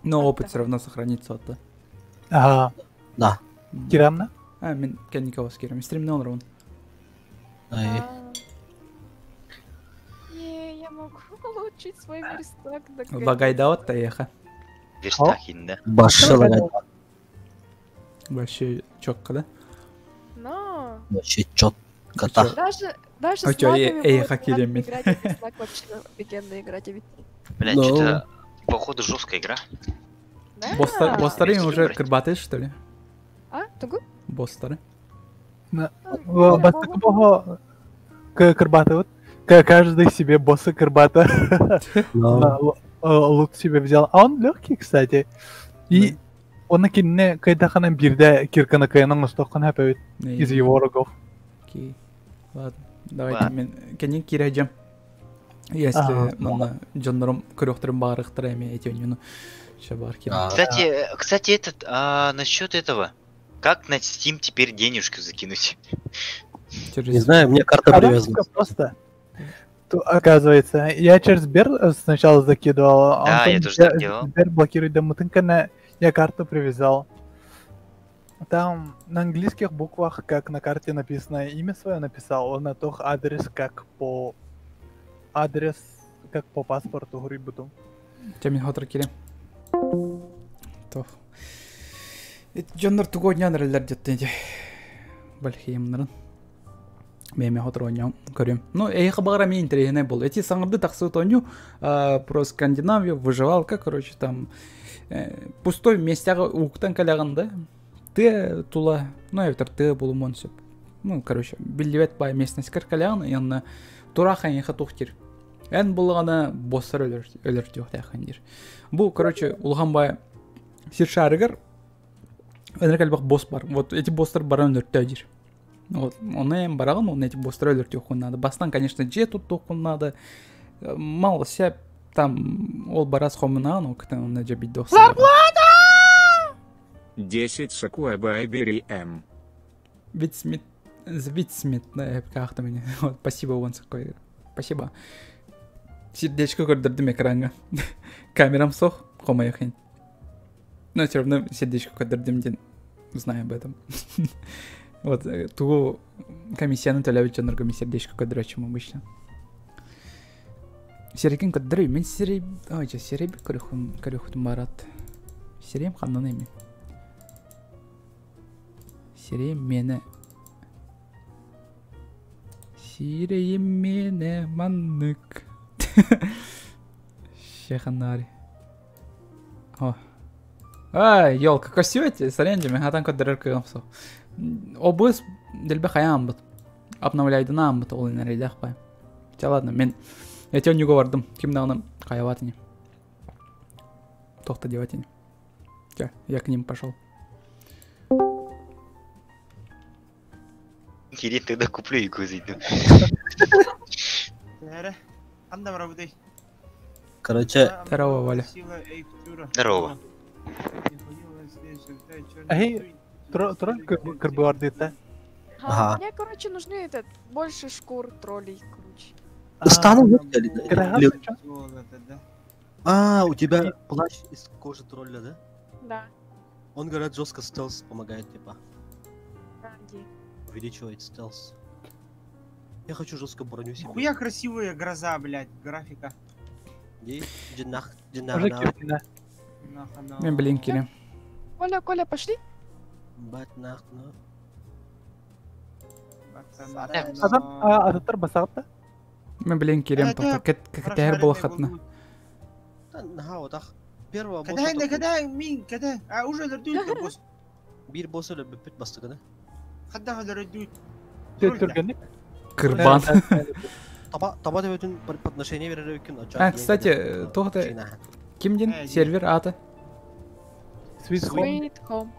Но опыт все равно сохранится, да? Ага. Да. Кирамна? А, мен кэнникова скирам. Стримнен рун. Ай. Не, я могу улучшить свой верстак. Лагайдаот таеха. Верстак инде. Башы лагайдаот. Вообще четко, да? Но. Вообще четко, да. Даже, даже А с чё, лагами эй, было хакерами. приятно играть, а без лаг вообще офигенно играть. а ведь- Бля, Ну. что-то походу жесткая игра. Да. Босстар, босстары Если уже брать. кырбатые, что ли? А, тугу? Босстары. Бастакы бого кырбаты вот. Каждый себе босса кырбата. Но. Лут себе взял. А он легкий, кстати. И он кинне кайдахана бирде киркана каянан остоккан хэпэбит из его рогов. Окей. Ладно, давайте мен кэнин кирэдьэм. Если Ага. манна дьоннорум көрүөхтэрин баарыхтара эми эти оонньууну Ща баар киирэн. А, Кстати, кстати, этот, насчет этого. Как на Steam теперь денежку закинуть? Через Не знаю, мне карта А привезла. там просто. То, оказывается, я через Сбер сначала закидывал, а Да, потом я тоже так делал. Сбер блокирует Дамутынкана, я карту привязал. Там на английских буквах, как на карте написано, имя свое написал, он на тох адрес как по адрес как по паспорту грибуту. Чэ мин хотор киирэн. Тох. Дьоннор тугу оонньоон эрэллэр диэттэн ити. Вальхеймнарын. Меме хотор оонньоон көрүм. Ну, эйиэхэ баҕар эмиэ интэриэһинэй буолла. Эти саҥарды тахсыбыт оонньуу про Скандинавию, выживалка, короче, там пустой местяҕа ууктан кэлэҕин да, тыа тула, ну, эбэтэр тыа булумуон сөп. Ну, короче, биллибэт баай местностькар кэлэҕин, и онно тураах эйиэхэ туох диир. Эн буллаҕына боссар өлөр, өлөр диэхтээххин диир. Бу, короче, улахан баай сир шаарыгар өлөр элбэх босс бар. Вот эти босстар баран өлөртөө диир. Вот, ону эн бараҕын, уонна эти босстары өлөртүөххүн наада. Бастан, конечно, дьиэ туттуоххун наада. Мал сеп там ол барас хомунаан, ол кытын онно дьэ бидде 10 сакуаба бери М. Витсмит, Витсмит, да, как-то мне. Вот, спасибо, он такой. Спасибо. Сердечко көрдөрдүм экраҥҥа. Камерам суох, хомойуох иһин. Но все равно сердечко көрдөрдүм диэн знаю об этом. Вот, тугу комиссияны төлөөбүт дьоннорго мин сердечко көрдөрөөччүм обычно. Сирэйгин көрдөрүй, мин сирэй... Ой, дьэ, сирэйбит көрүөхпүн барат. Сирэйим ханнан эми. Сирэйим миэнэ. Сирэйим миэнэ маннык. Шеханари. О. Ай, елка, красивый сорян, мен хатан көрдөрөр кыам со. Обыс дэлбэ хайаамбыт. Обновляйдынаамбыт ол инэрейдэх бай. Ча ладно, мен эти онньуга бардым. Ким даҕаны хайабат ини. Тохто девать ини. Ча, я к ним пошел. Кирин, тогда куплю игру зайду. Короче, Здорово, Валя. Здорово. Эй, тролль кырбыардыта. Ага. Мне, короче, нужны этот больше шкур троллей, короче. Стану А, у тебя плащ из кожи тролля, да? Да. Он, говорят, жестко стелс помогает, типа. Да, где? Увеличивает стелс. Я хочу жестко броню себе. Хуя красивая гроза, блядь, графика. Мен блин кире. Коля, Коля, пошли. Адам, а, адаттар басағытта? Мен блин кирем тоқта. Кәтәһер була хатна. Первого Когда, когда, мин, когда, а уже өлөрдүүт босс. Бир босс өлөр бүппүт бастыгына. Хадда өлөрдүүт. Түргенник. Кырбан. Таба таба деп өтүн подношение берер үкүн. А, кстати, тоқта кимдин сервер аты? Sweet Home. Sweet Home.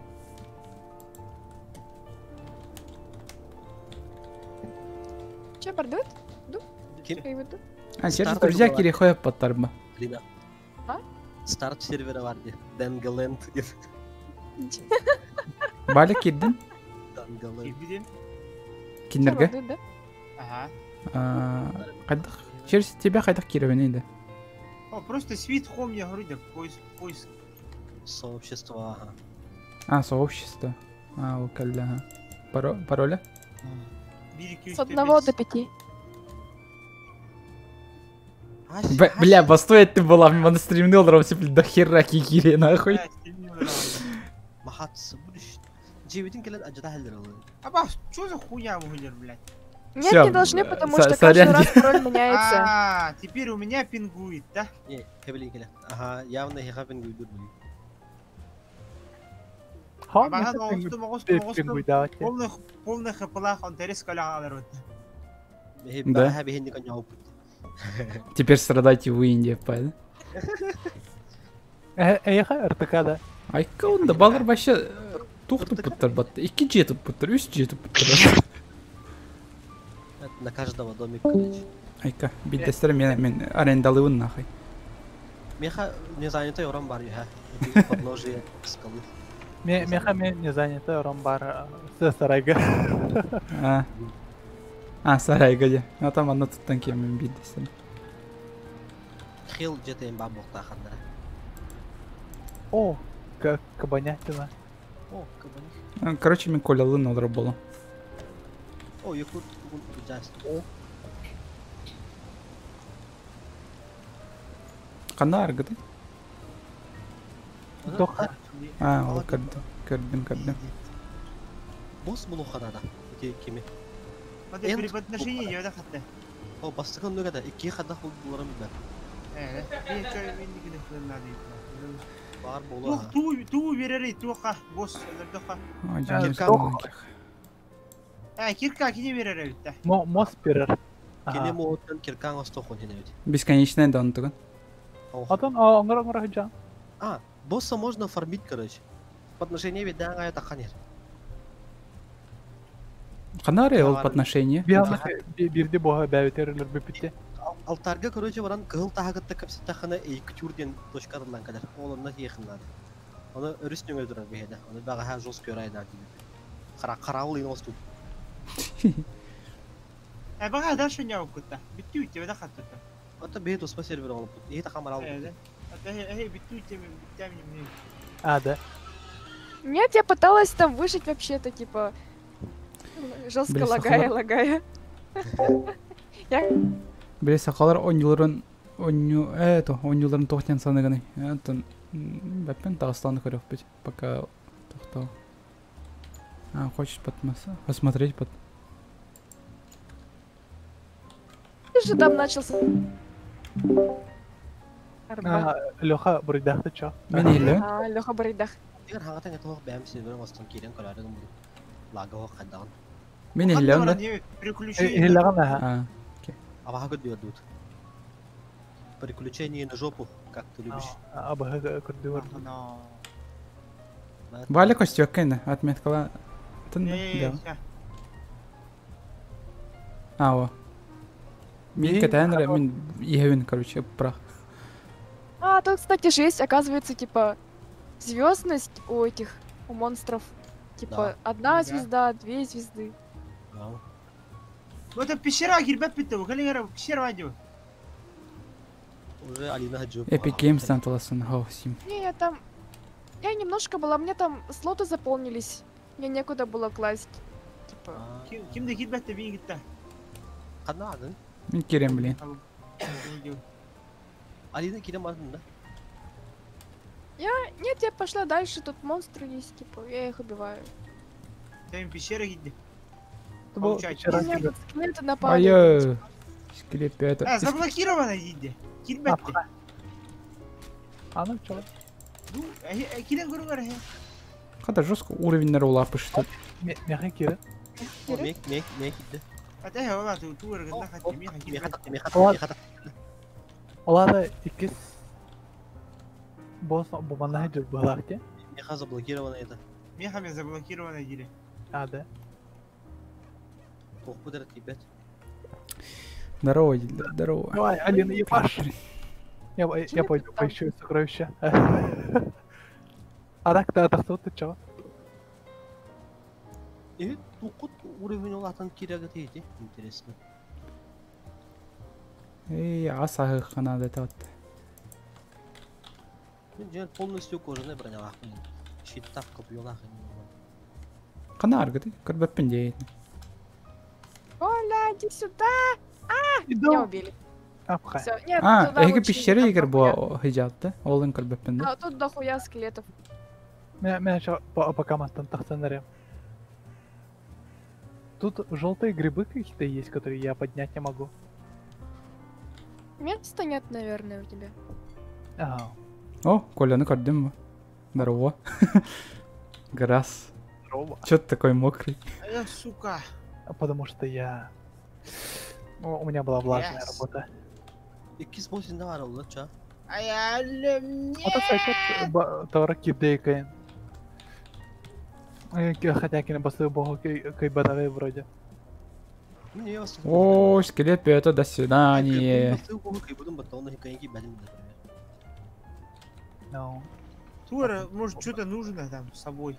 Че, бардут? Ду? Ким? А, сервер друзья кире хоя подтарба. А? Старт сервера бар ди. Дангаленд. Валя кирдин? Дангаленд. Киндерге? Ага. Кайдах? Через тебя кайдах киребен инде. О, просто Sweet Home я говорю, да поиск, поиск. Сообщество, ага. А, сообщество. А, ол калля, ага. Пароля? С одного до пяти. Бля, постой, ты была, на стримнул, все, до хера кикири, нахуй. Махатсы будешь. Дживитин келет ажда Аба, что за хуйня выглядит, блядь? Нет, не должны, потому что каждый раз пароль меняется. А, теперь у меня пингует, да? Не, хебли Ага, явно хеха пингует. Полный хпла, он терес коля Да. Теперь страдайте вы, Индия, правильно? Эйха, РТК, да. Айка онда балар вообще тух тупуттар батты. Икки же тупуттар, үс же тупуттар. На каждого домик, короче. Айка, биддестер мен мен арендалыбын нахай. Меха не занятой орон бар, я. Подножие скалы. Меха мен не занятой орон бар сарайга. А. А, сарайга де. А там анна туттан кийин мен биддестер. Хил жетейин ба бокта ханда. О, как кабанятина. О, кабаних. Короче, мен Колялын олар болу. О, якут О. Канда аргыды? Тоха. А, ол көрдүм, көрдүм, көрдүм. Босс булу ханада. Ити кими? При подношении я хатта. О, бастыгын нүгәдә ике хада булдыларым да. Э, мен чой мен дигән надо. Бар була. Ту ту берери туха босс өлөрдөха. Э, кирка кини берер битте. Мо мос берер. Кини моттан киркаң остохон хине бит. Бесконечная да онтуган. Атон оңгор оңгор хаджан. А, босса можно фармить, короче. Подношение бит даңа таханер. Канаре ол подношение? Бирде бога бәбетерлер бипитте. Алтарга, короче, баран кыл тагытта капситахана эйктюрден точкарынан кадar. Ол онна ехыннады. Оны өрүс нөңө турар беһеде. Оны бага ха жос көрайдан дип. Кара караул ин осту. Э, бага дальше не укутта. Биттүү тебе да хаттыта. Ата беһет успа сервер алып. Э тахамар алып. Ата э биттүү тебе биттәм не. А, да. Нет, я пыталась там выжить вообще-то, типа жестко лагая, лагая. Я Биле сакалар онюларын оню это онюларын тохтен саныганы. Антон бәппен Дагыстаны көрөп бит. Пока тохтоо. А, хочешь посмотреть под... Ты же там начался. А, Леха, бурдах ты чё? Мен иһиллэбин. А, Леха Барыйдах. Дигэр хаҥатан этэ бэйэм серверин оҥостон киирэн көрөөрү гыммытым. Лага оһох хайдаҕын. Мен иһиллэбин да? Приключения. Иһиллэҕин аһа. А, Абаһа көрдүөр дуут. Приключение на жопу, как ты любишь. Абаһа көрдүөр. Валя костюкка ини, отметкала. Тын да? А, о. Мин кэтээн эрэ, мин иһэбин, короче, прах. А, тут, кстати, же есть, оказывается, типа, звездность у этих, у монстров. Типа, Да. одна Да. звезда, две звезды. Да. Ну это пещера кирбет битте, кэлиҥ пещера вадю. Уже Алина Хаджиев. Epic Games-тан таласын, хау, сим. Не, я там... Я немножко была, мне там слоты заполнились. Мне некуда было класть. Типа, Ким да кирбет те бии гитта. Ханна ағын. Мин кирем, блин. Алина кирем бардın да? Нет, я пошла дальше, тут монстры есть, типа, я их убиваю. Там пещера гидди. Получать. У меня тут скелеты напали. Ай, скелет это. А, заблокировано гидди. Кирбет те. А ну чё? Ну, кирен көрүңөр э. Хата жестко уровень улапышты. Меха кире. Мек, мек, мек идdi. Ата ола ту тур гында хат меха кирбет. Меха, меха, Олада иккис босс бумана жыр балахте. Меха заблокировано это. Меха мен заблокировано дири. А, да. Ох, пудар ребят. Здорово, Дилер, здорово. Давай, Алина, ебашь. Я пойду поищу сокровища. А так-то атахсу ты чё? И тукут уровень олатан киряга тейти. Интересно. Эй, аса ханада тат. Мен полностью кожаная броня лахпын. Щиттав копьелах. Кана аргыты, көрбөппүн дейт. Оля, иди сюда! А, меня убили. Всё, нет, А, туда эги очень пещера там егер дохуя. бу хижатты. Олын көрбөппүн да. А, тут дохуя скелетов. Меня еще пока мастан тахсанарем. Тут желтые грибы какие-то есть, которые я поднять не могу. Места нет, наверное, у тебя. Ага. О, Коля, ну көрдүм. Здорово. Грас. Здорово. Чё ты такой мокрый? Э, сука. Потому что я... Ну, у меня была влажная Yes. работа. Иккис босс бар олла ча. Ай, алле, Вот это товар кидейкаин. Хотя кино басты богу кайбадавы вроде. О, скелет это до свидания. No. Тура, может, что-то нужно там с собой.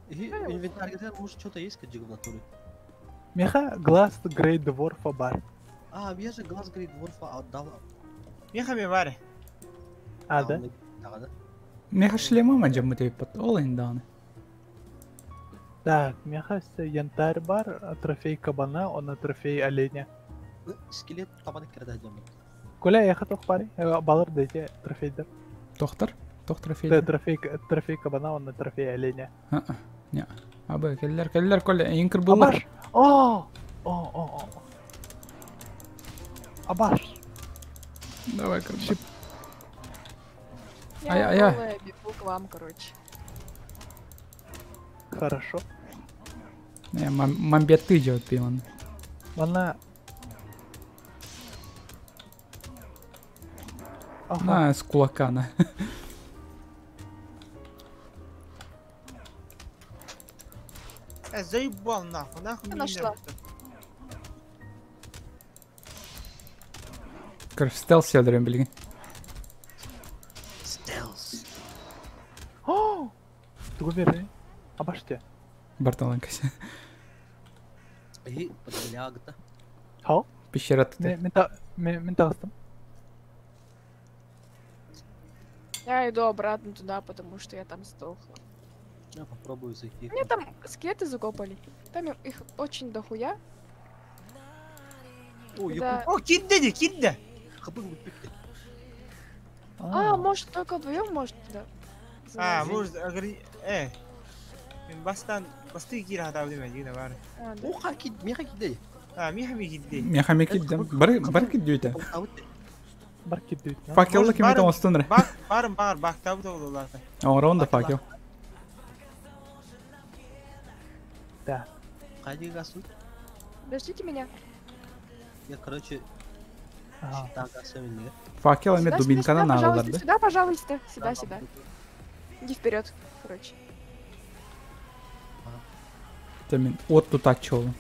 Инвентарь, может, что-то есть, как в натуре? Меха глаз Грейт Дворфа бар. А, я же глаз Грейт Дворфа отдал. Меха ме бар. А, да? Да, Меха шлема манжа мытып ол инданы. Так, меха янтарь бар, трофей кабана, он трофей оленя. Скелет табаны кирде жамын. Коля, я хотел парень, баллар дайте трофей да. Доктор? Тох трофей. Да, трофей кабана, он трофей оленя. Не. Абы, келлер, келлер, Коля, инкер булар. Абаш! О! О, о, о. Абаш! Давай, короче. Я Ай, ай, ай. голая бегу к вам, короче. Хорошо. Не, мамбетты идет пилан. Она... Ага. На, с кулака, на. Заебал нахуй, нахуй Я мне нашла. нервы-то. Короче, стелс ядрем, блин. Стелс. О! Ты уверен? Абаште. Бартоланкасы. И подглягта. Хау? Пещера тут. Мен тағыстым. Я иду обратно туда, потому что я там сдохла. Я попробую зайти. Мне там скелеты закопали. Там их очень дохуя. О, я Да. О, кидде, кидде. хабын битти. А, может, только вдвоем, может, да. А, Залазить. может, агри... Мен бастан... Басты кире хатабы деме, дигине бар. А, да. О, хаки, меха кидей. А, миха ми кидди. Меха киддем. Бар бар киддүйте. Бар киддүйт. Факелла Может, ким барын- оңостун ре. Бак, барын бар, бактабы да олар. Оңорон да факел. Да. Хайди гасу. Подождите меня. Я, короче, Ага. так гасу Факел эме Сюда, сюда, дубинканы сюда, наалалар пожалуйста, да. сюда, пожалуйста. Сюда, сюда. Иди вперед, короче. Мен от тутачы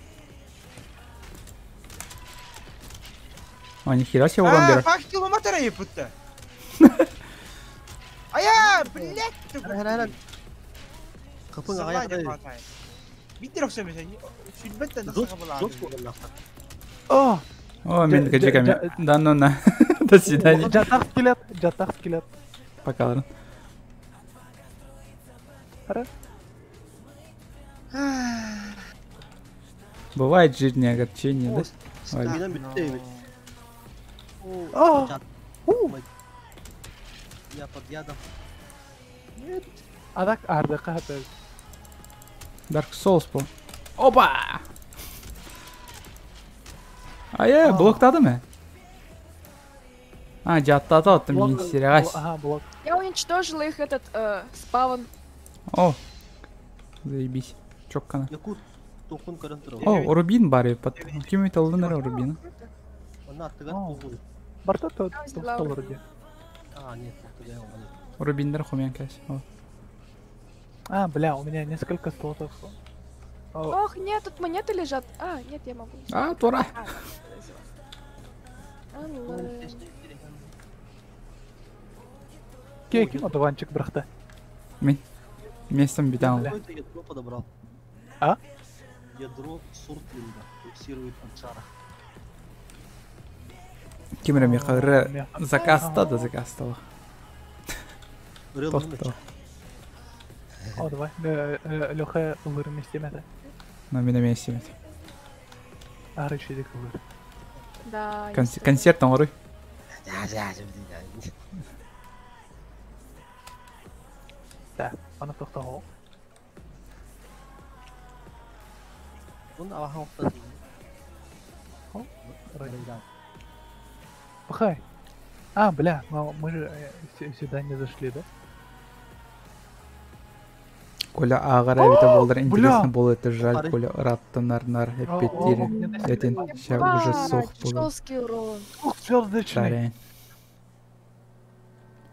А, нихера себе урон А, берер. факел матара епутта. Ая, блядь, ты. Капын аяқ. Биттер окшамайсың. Сүлбеттен Жок О! О, мен кечеками. Да ну на. До свидания. Жатақ скелет, жатақ скелет. Пока, ладно. Бывает в жизни огорчение, да? Стамина бүттү. О! Я под ядом. Адак арды каты. Dark Souls по. Опа! А я блоктады mı? А, жаттады аттым, Блок- мен серягас. Ага, блок. Я уничтожила их этот спавн. О! Заебись. Чоккана. Якут токун көрөн туруп. О, рубин бар под. Ким это алды рубин? Онна аттыгар О. токун. Барта то Я взяла то вроде. А, нет, токтугай он. Рубиндер хумян кәс. О. А, бля, у меня несколько слотов. О, Ох, нет, тут монеты лежат. А, нет, я могу. А, тура. А, Алла. Кей, ким одуванчик брахта? Мен. Местом битан. Бля. Какое-то ядро подобрал. А? Ядро Суртлинга фиксирует от шара. Ким мехары Меха. заказ да заказ стало. Рыл Тохто. О, давай. Леха ылыр местемеді. На мен месте. Ары шедик ылыр. Да. есть Концерт оңорой. Да, аны тоқтау. Он авахан оқтады. Пахай. А, бля, мы же сюда не зашли, да? Коля агара это болдыр интересно Бля! было это жаль Коля раттанар эппеттири. Этин ща уже сох такое. был. Жесткий урон. Ух, звездочный. Сарян.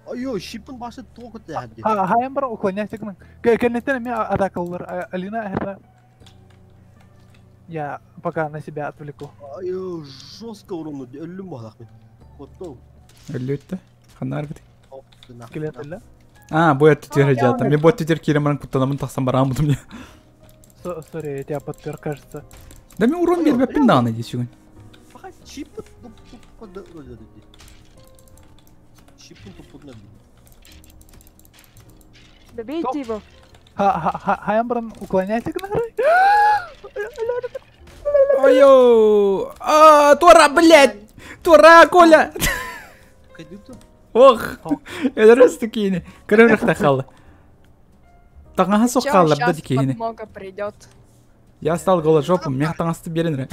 Айо, шипын башы тоғы тәхді. А, хайым бар уклоняйся к Кеннеттен мен атакалар. Алина, это... Я пока на себя отвлеку. Айо, жестко урон өлүм бағдақ мен. Коттоу. Өлүттү. Ханар бит. Скелет или? А, бу этти А, я жата. Мен бу этти киремран куттанамын тахсан барам бутум. Сори, я тебя подпер, кажется. Да мен урон бербеппин дааны десүгүн. Баха шипын туп Шипын туп Добейте его. Хайым бар уклоняйся к Ой-ой! А, Тура, блядь! Тура, Коля! Кайдыты? Ох! Это такие. Көрөрөх тахал. Таңаха соққалар да Сейчас дикейни. подмога придет. Я стал голожопым, мех таңасты беренре.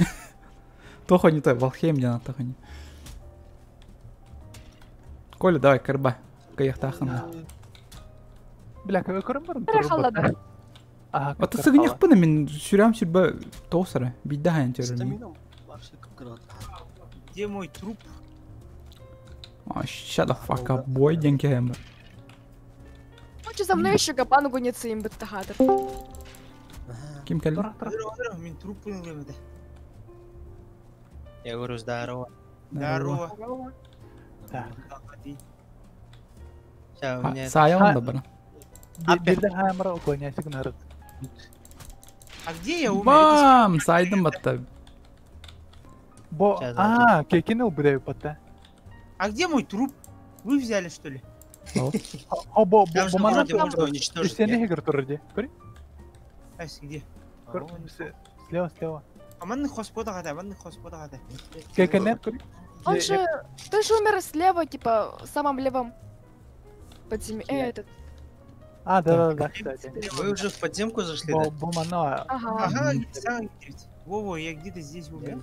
Тохо не той, Валхейм дена тохо не. Коля, давай, карба. Каяхтахын. Бля, көрім бар? Халлада. Ага, Ата сыгыньяқпын мен сүрәм сүрбә тоосара. Бидда хайын төрүм. Стамина башы кыпкырат. Где мой труп? А, shut the fuck up, boy, деньги бар. Лучше за мной еще габан гонится им баттахатор. Ким келди? Тура, тура. Здорово, мен труп ылымды. Я говорю, здорово. Здорово. Так. Сейчас у меня... Сая да бар. Бирде хайым бар уклоняйся к А где я умер? Бам, сайдым батта. Бо, Сейчас, а, кекинил буде патта. А где мой труп? Вы взяли, что ли? О, бо, бо, Там же бо, мана вроде можно уничтожить. Сен нет? не турди. Кори? Ась, где? Слева, слева. А манны хоспода гада, манны хоспода гада. Кекинет, кори? Он же... Ты же умер слева, типа, в самом левом подземелье. Этот... А, да-да-да, кстати. Вы уже в подземку зашли, да? Бумано. Ага. Ага, сам где-то. Во-во, я где-то здесь умер.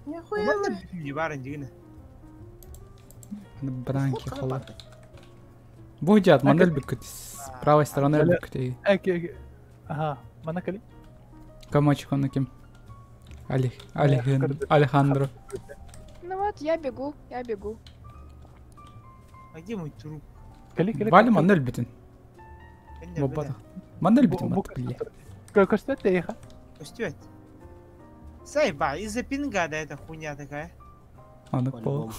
Нихуя. Ладно, не баран, дигна. Бранки хола. Будет модель бүкіт. С правой стороны бүкіт. Ага, манакали. Камачик он кем? Алехандро. Ну вот, я бегу, я бегу. А где мой труп? Валя модель бүтін. Модель бүтін. Костюет еха. Костюет. Сайба, из-за пинга, да, эта хуйня такая. А, ну пол.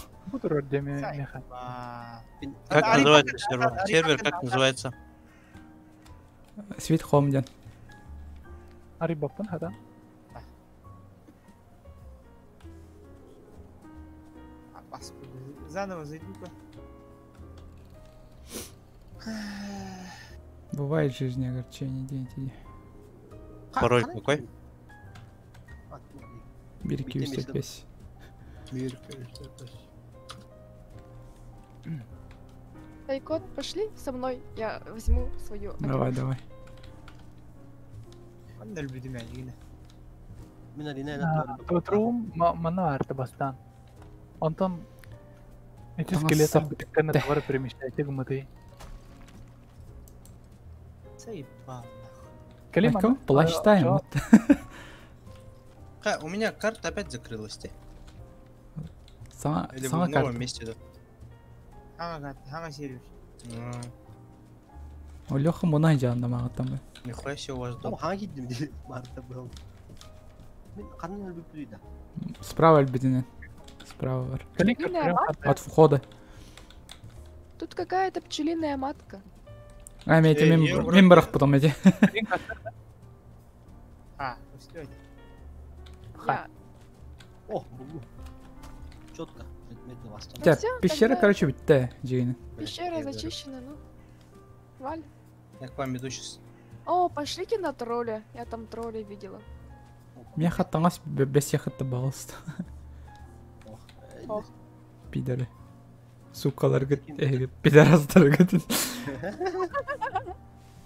Как называется сервер? Сервер как называется? Sweet Home ден. Арибаппын хата. Заново зайду-ка. Бывает в жизни огорчение, день иди. Пароль какой? Береги весь. Тайкот, пошли со мной, я возьму свою. Давай, давай. Трум манарта бастан. Онтон эти скелеты биткен товары перемещайте гмыты. Плащ тайм. У меня карта опять закрылась. Сама, Или сама в новом карта. месте, да? Ага, ага, сервер. У Леха мунай жаанда мага там. Нихуя себе у вас дом. Справа альбедине. Справа бар. От входа. Тут какая-то пчелиная матка. А, мен мен барах потом эти. А, все. О, четко. Так, пещера, короче, битте, Джейна. Пещера зачищена, ну. Валь. Я к вам иду сейчас. О, пошлите на тролля. Я там тролля видела. Мне хаттаңас без яхатта балыст. Пидоры. Сукалар гыт, пидорастар гыт.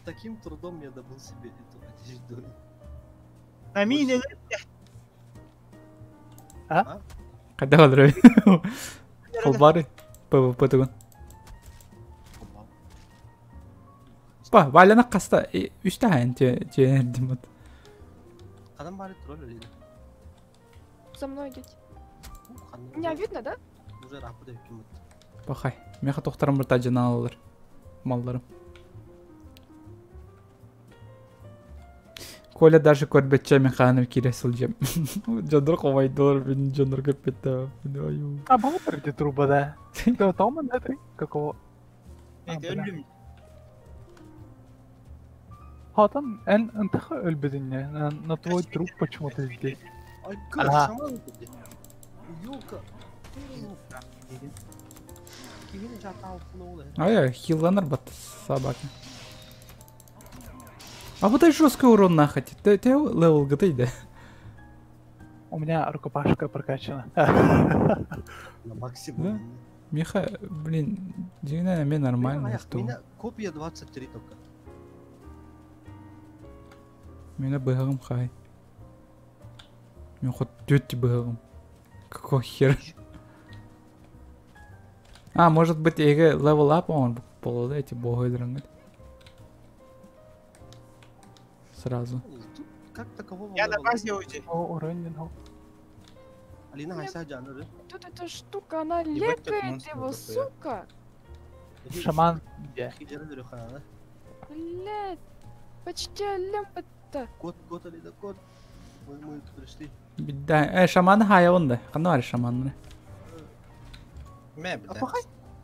Таким трудом я добыл себе эту одежду. Амин, А? Когда калдырабы? Холбары ПВП тугун. Па, Валяна каста үстә хан тиэрдим. Кадан бары тролль или? За мной идите. Меня видно, да? Уже рапы ким. Бахай. Меха тохтарым бир тажына алыр. Малларым. Коля даже көрбетче мен ханым кире сылжем. Жандыр ковайдылар, мен жандыр көппетті. А, был где труба, да? Да, Тома, да, ты? Какого? А там, эн, өлбединне, на твой труп почему-то здесь. Ай, как, шаман где? Ёлка. Ай, хилланар бат собака. А вот и жесткий урон нахать. Ты левел ГТ, да? У меня рукопашка прокачана. На максимум. Да? Миха, блин, дивина мне нормально. У меня копия 23 только. Меня быгом хай. Меня хоть тетя быгом. Какого хера? А, может быть, эге левел ап он пол, да, эти боги дрангат. Сразу. Тут как такового. Я на базе уже. О, уронил. Алина Хайса Джануры. Тут эта штука, она лекает его, сука. Шаман где? Блядь, почти лемпа-то. Кот, кот, Алина, кот. Мы пришли. Да, шаман хая он да. Хануар шаман.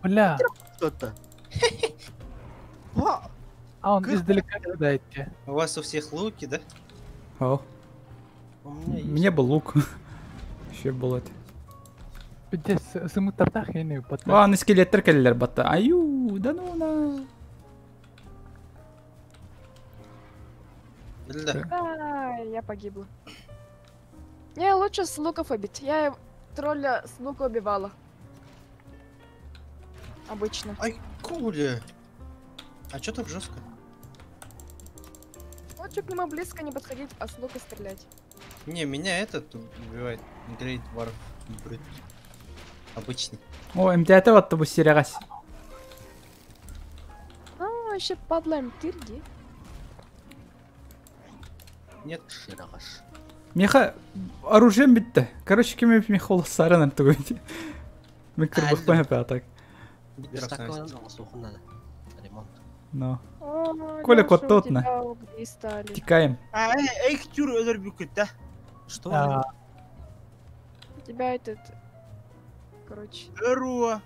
Бля. Кто-то. А он издалека кидает тебе. У вас у всех луки, да? О. Мне был лук. Еще был это. Пиздец, сымы тартах я не А, на скелеттер келлер батта. Аю, да ну на. Ай, я погибла. Не, лучше с луков убить. Я тролля с лука убивала. Обычно. Ай, Коля. А чё так жестко? Лучше к нему близко не подходить, а с лука стрелять. Не, меня этот убивает. Грейт Варф Брут. Обычный. О, МТТ вот бу сирегас. А, вообще падла МТР, Нет. Ширагаш. Меха оружием битте. Короче, кем меха улассарын артык. Мен кырбых а так. Верстак надо. Ремонт. Но. Коля, кот тот на. Тикаем. А, эй, тюр өлөр бүкүт, да? Что? А, У тебя этот... Короче. Өруа.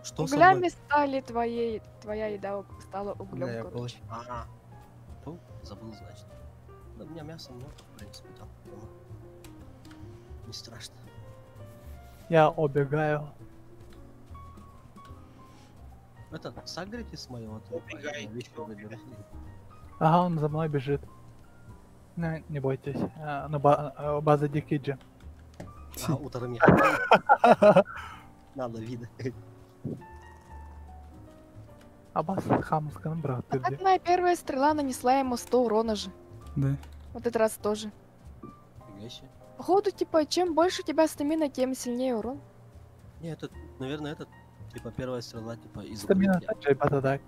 Что со мной? Углями стали твоей... Твоя еда стала углем, Да, я короче. А, ну, забыл, значит. Да, у меня мяса много, в принципе, там дома. Не страшно. Я убегаю. Это, сагрите с моего трупа, я Убегай, вещи заберу. Ага, он за мной бежит. Не, не бойтесь. А, На база Дикиджи. А, утром я. Надо, видно. А бас хамскан брат. А так моя первая стрела нанесла ему 100 урона же. Да. Вот этот раз тоже. Фига себе. Походу, типа, чем больше у тебя стамина, тем сильнее урон. Не, этот, наверное, этот, типа, первая стрела, типа, из Стамина укрытия. также бата так.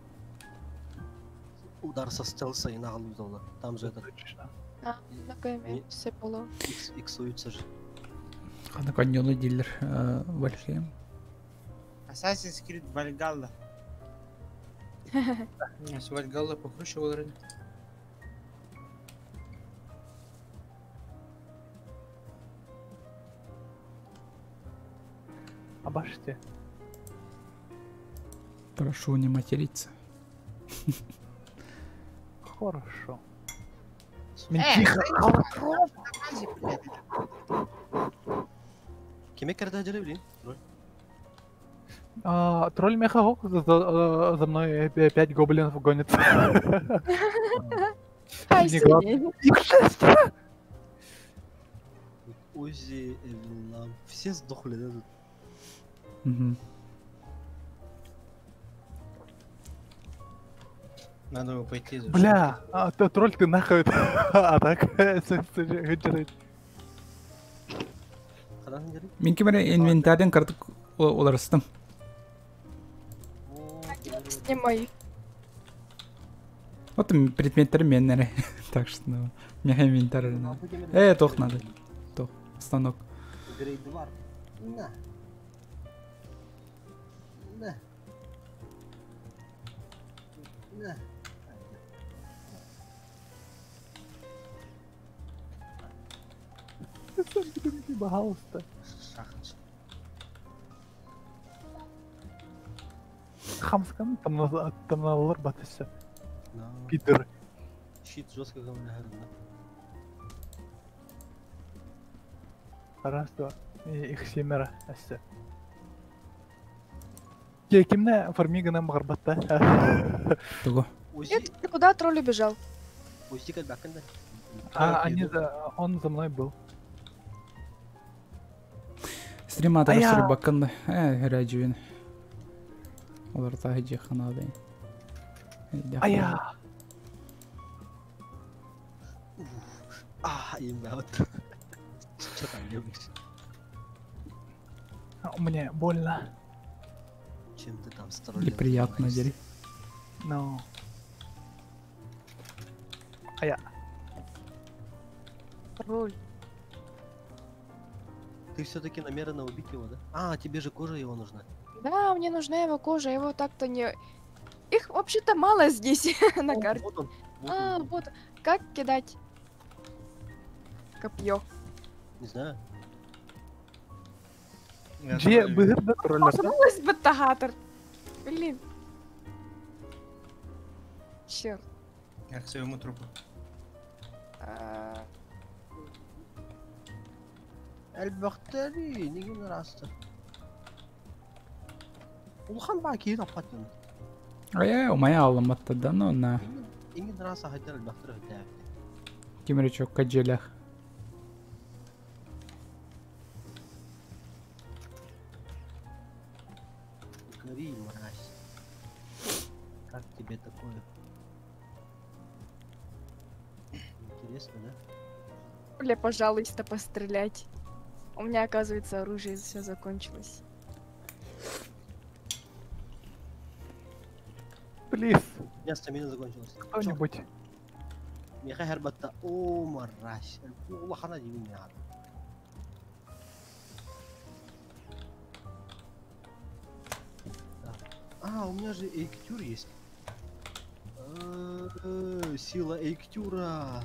Удар со стелса и на голову. Там же этот, Точно. А, ну-ка, Не- все было. иксуется же. Хана каньону дилер Вальхейм. Assassin's Creed Valhalla. С Вальгалла покруче вроде. А баште. Прошу не материться. Хорошо. Э, Тихо. Кеме керде блин? Тролль. А, тролль Мехахок за мной 5 гоблинов гонится. Ай, Не главное. сильнее. Их шестеро! Узи, Эвелам. Все сдохли, да, тут? Мгм. Надо его пойти изучить. Бля, а, то тролль ты нахуй. А так, Хадан дери? Мин кемере инвентарен картык оларыстым. Снимай. Вот предметтер меннере. Так что, ну, меха инвентарь надо. Тох надо. Тох, станок. Грейд 2. На. На. На. Пожалуйста. Шахмат. Хамскан там на лор батыся. На. Пидор. Щит жестко говоря, да. Раз, два. И Их семеро. Асты. Ке, кимне фармиганам гарбатта. Того. Узи, Нет, ты куда тролль убежал? Узи как бакында. А, они за... Он за мной был. Стрим А атар я- бакында. Раджуин. Олар тахы жеханады. А я... А, имя вот. Что там любишь? Мне больно. Чем ты там с троллем Неприятно, занимаешься? дери. Но... А я... Тролль. Ты все-таки намерена убить его, да? А, тебе же кожа его нужна. Да, мне нужна его кожа, его так-то не... Их вообще-то мало здесь на О, карте. Вот он. Вот А, он. вот. Как кидать копье? Не знаю. Я Же троллю. быгыр да троллер. Пожалуйста, баттагатор. Блин. Черт. Я к своему трупу. А, Эльбахтари, не раста. Улхан ба киин аппатын. А я умая аламатта да, но на Ингин раса хатер эльбахтари хатер. кемере чок каджелях. Гори, мразь. Как тебе такое? Интересно, да? Бля, пожалуйста, пострелять. У меня, оказывается, оружие все закончилось. Плиз, У меня стамина закончилась. кто-нибудь. Миха Хербатта. О, мразь. Улахана дивин не надо. А, у меня же Эйктюр есть. Сила Эйктюра.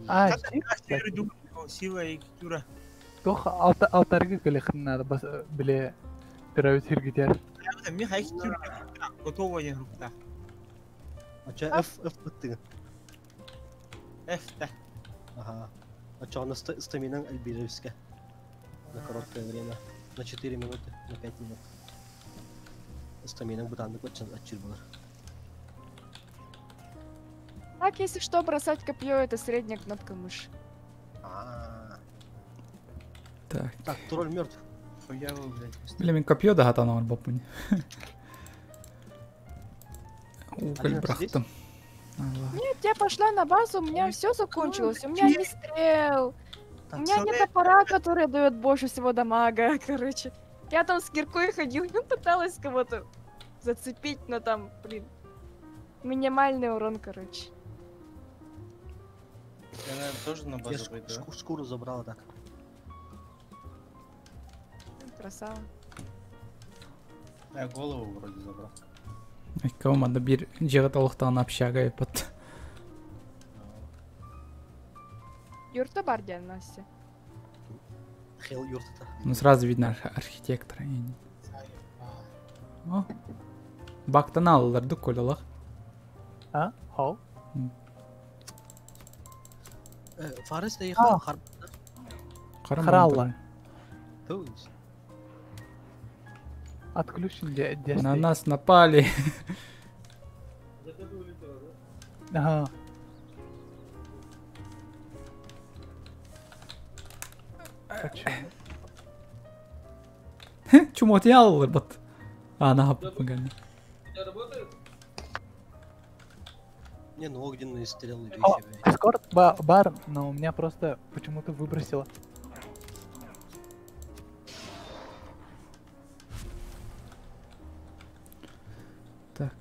А, Как здесь, кстати, Сила и культура. Тох алтарга кэлэхин надо бас биле төрөбүт хиргитер. Миха Эйктюр готова не рукта. А чё, F, F быттыгын. F да. Ага. А чё, она стамина альберевская. На короткое время. На 4 минуты, на 5 минут. Стамина бутанды көтчен атчыр булар. Так, если что, бросать копье, это средняя кнопка мыши. А, Так. Так, тролль мертв. Хуя вы, блядь. Бля, мен копье да хатан боппун. Уголь Алина, ты брахтым. Алла. Нет, я пошла на базу, у меня все закончилось. У меня не стрел. У Так, меня нет топора, который дает больше всего дамага, короче. Я там с киркой ходила, пыталась кого-то зацепить, но там, блин, минимальный урон, короче. Я, наверное, тоже на Я базу пойду. а? шкуру забрала так. Красава. Я голову вроде забрал. Айкка бир жыгыт олуктаган общага епат. Юрта бар диэн, Настя. Хел юртата. Ну сразу видно архитектора. О. Бактан алыларды кололах. А? Хау? Фарес да А. хар. Харалла. То есть. Отключен На нас напали. Ага. Чумот яллар бат. А, на помогали. Не, ну огненные стрелы О, вещи, блядь. Дискорд бар, но у меня просто почему-то выбросило. Так.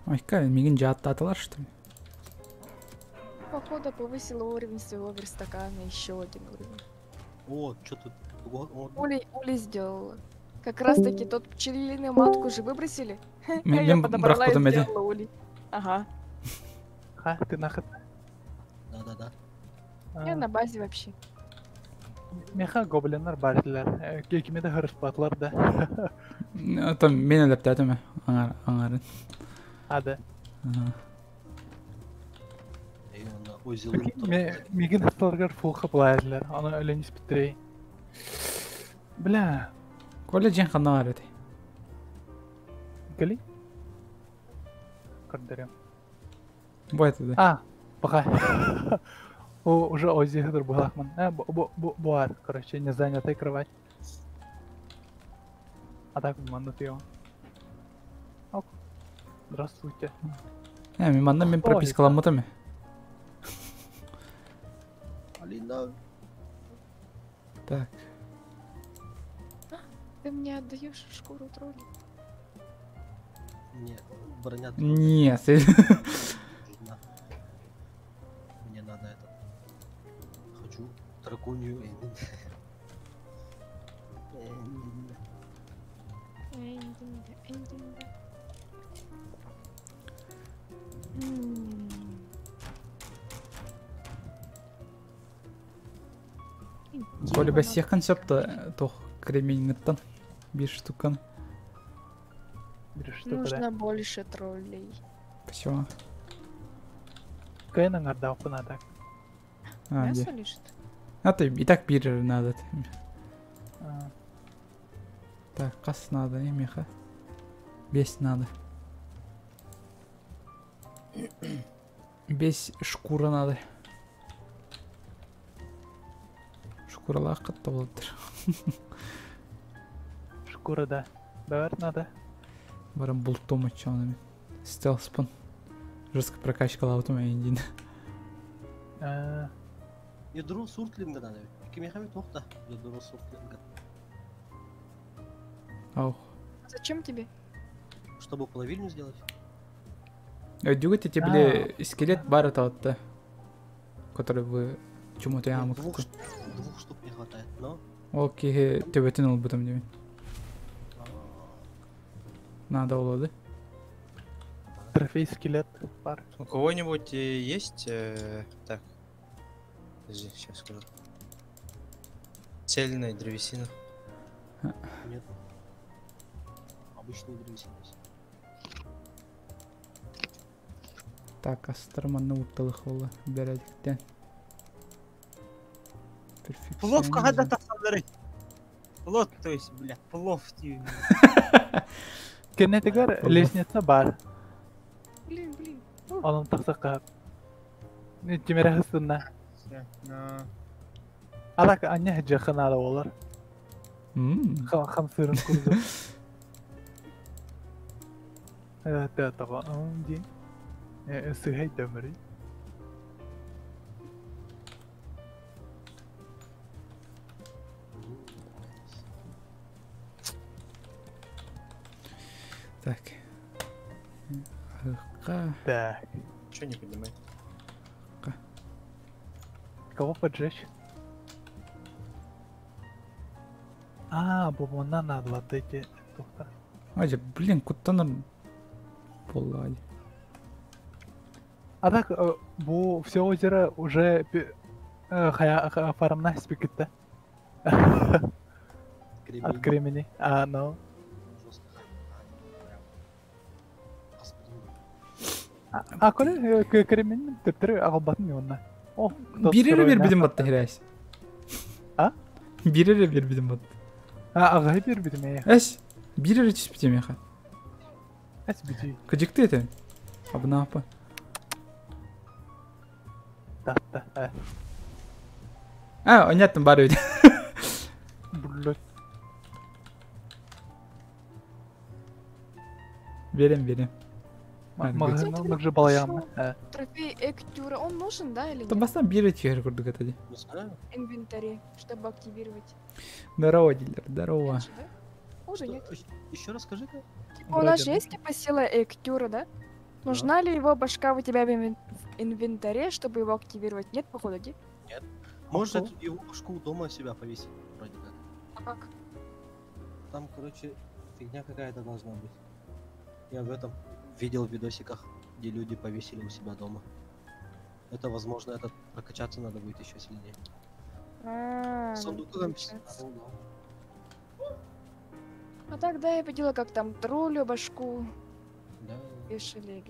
Айка, мигин жааттатылар, что ли? Походу повысила уровень своего верстака на еще один уровень. О, что тут? Улей, улей сделала. Как раз таки тот пчелиную матку же выбросили. Мен- Я мен подобрала и брак потом эти. сделала улей. Ага. Ха, ты наход. Да-да-да. Я на базе вообще. Меха гоблиннар бардылар. Кекиме де хырыспатлар да. Там мен элептетиме. Аңар, аңарын. Ада. Ага. Эй, онда озилын Мигин хысталаргар фул хапылайдылар. Аны өлен испитрей. Бля, Коля жен ханна бар эти. кели? Көрдөрөм. Бу это да. А, пока. О, уже ози хыдыр булахман. А, буар, короче, не занятая кровать. А так манна ты Ок. Здравствуйте. Э, мен манна мен Ой, пропискаламмытым. Алина. Так. Ты мне отдаешь шкуру тролля? Не, броня Нет. нужна. Мне надо это. Хочу драконью. Эндинга, эндинга. Коля бәсех концепта тох кременгіттан. Бир штукан. Бир штука, да. Нужно больше троллей. Все. Кайна ңардаупына так. А, Мясо где? лежит? А ты и так бир надо. А, Так, кас надо, не меха. Бес надо. Бес шкура надо. Шкуралар қатты болыптыр. Шкура, да. Бэвэр надо. Баран бултум оччоҕуна мин. Стелспын. Жестко прокачкалаабытым эйиндин. Ядро суртлинга надо. Кимиэхэ туох да ядро суртлинга. Ох. Зачем тебе? Чтобы плавильню сделать. Өйдүгүт эти били скелет бар этэ который вы чему-то Мне двух штук не хватает, но... Ол киһи төбөтүн ылбытым диэбин. Надо олоды. Трофей скелет бар. У кого-нибудь есть... Так. Подожди, сейчас скажу. Цельная древесина. Нет. Обычная древесина есть. Так, астарманны утталых ола бәрәдиктен. Плов когда тахсаллары. Плот, то есть, бля, плов тиби. Кенетигер лестница бар. Блин, блин. Onun тахсака. Тимере хысынна. Арак аня жакын олар. Хамсырын курду. Это того, ди. Сыгай дөмөрүй. Так. Так. Чё не поднимает? Кого поджечь? А, бубона надо вот эти. Адя, блин, куда нам полади? А так, бу все озеро уже фармна спикет, От кремени. А, ну. А коли кремень төптөрү агалбатын онна. О, Бирере бер бидим батты хирәс. А? Бирере бер бидим батты. А, агай бер бидим э. Эс, бирере түспүтем яха. Эс бити. Кыжыкты это. Абнапа. Да, да. А, онятын бар өйдө. Блядь. Берем, берем. Маг же балаям. Трофей Эктюра, он нужен, да, или Там нет? бастан бире чер курдук это. Не знаю. Инвентаре, чтобы активировать. Здорово, дилер, здорово. Раньше, да? Уже нет. Еще раз скажи-ка. Типа у нас же есть типа сила Эктюра, да? Нужна ли его башка у тебя в инвентаре, чтобы его активировать? Нет, походу, где? Нет. Можешь эту его башку дома себя повесить, вроде как. А как? Там, короче, фигня какая-то должна быть. Я в этом видел в видосиках, где люди повесили у себя дома. Это, возможно, этот прокачаться надо будет еще сильнее. Сундук там А тогда я видела, как там троллю башку Да. вешали.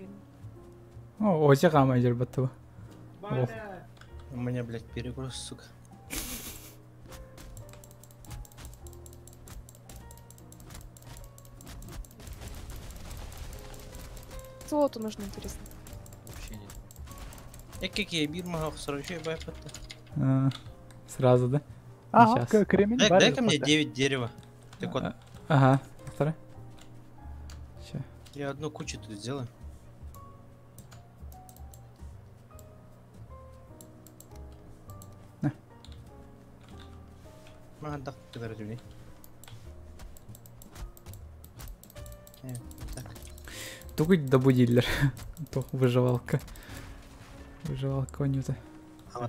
О, озе гама жер баттыба. У меня, блядь, перегруз, сука. Золото нужно, интересно. Вообще нет. Я какие бир могу сразу байпать-то. Сразу, да? Ага, кремень Дай, дай-ка мне 9 дерева. Так вот. Ага, второй. Ща. Я одну кучу тут сделаю. На. А, да, подожди. Так. Тугуть добудиллер. То выживалка. Выживалка у него. А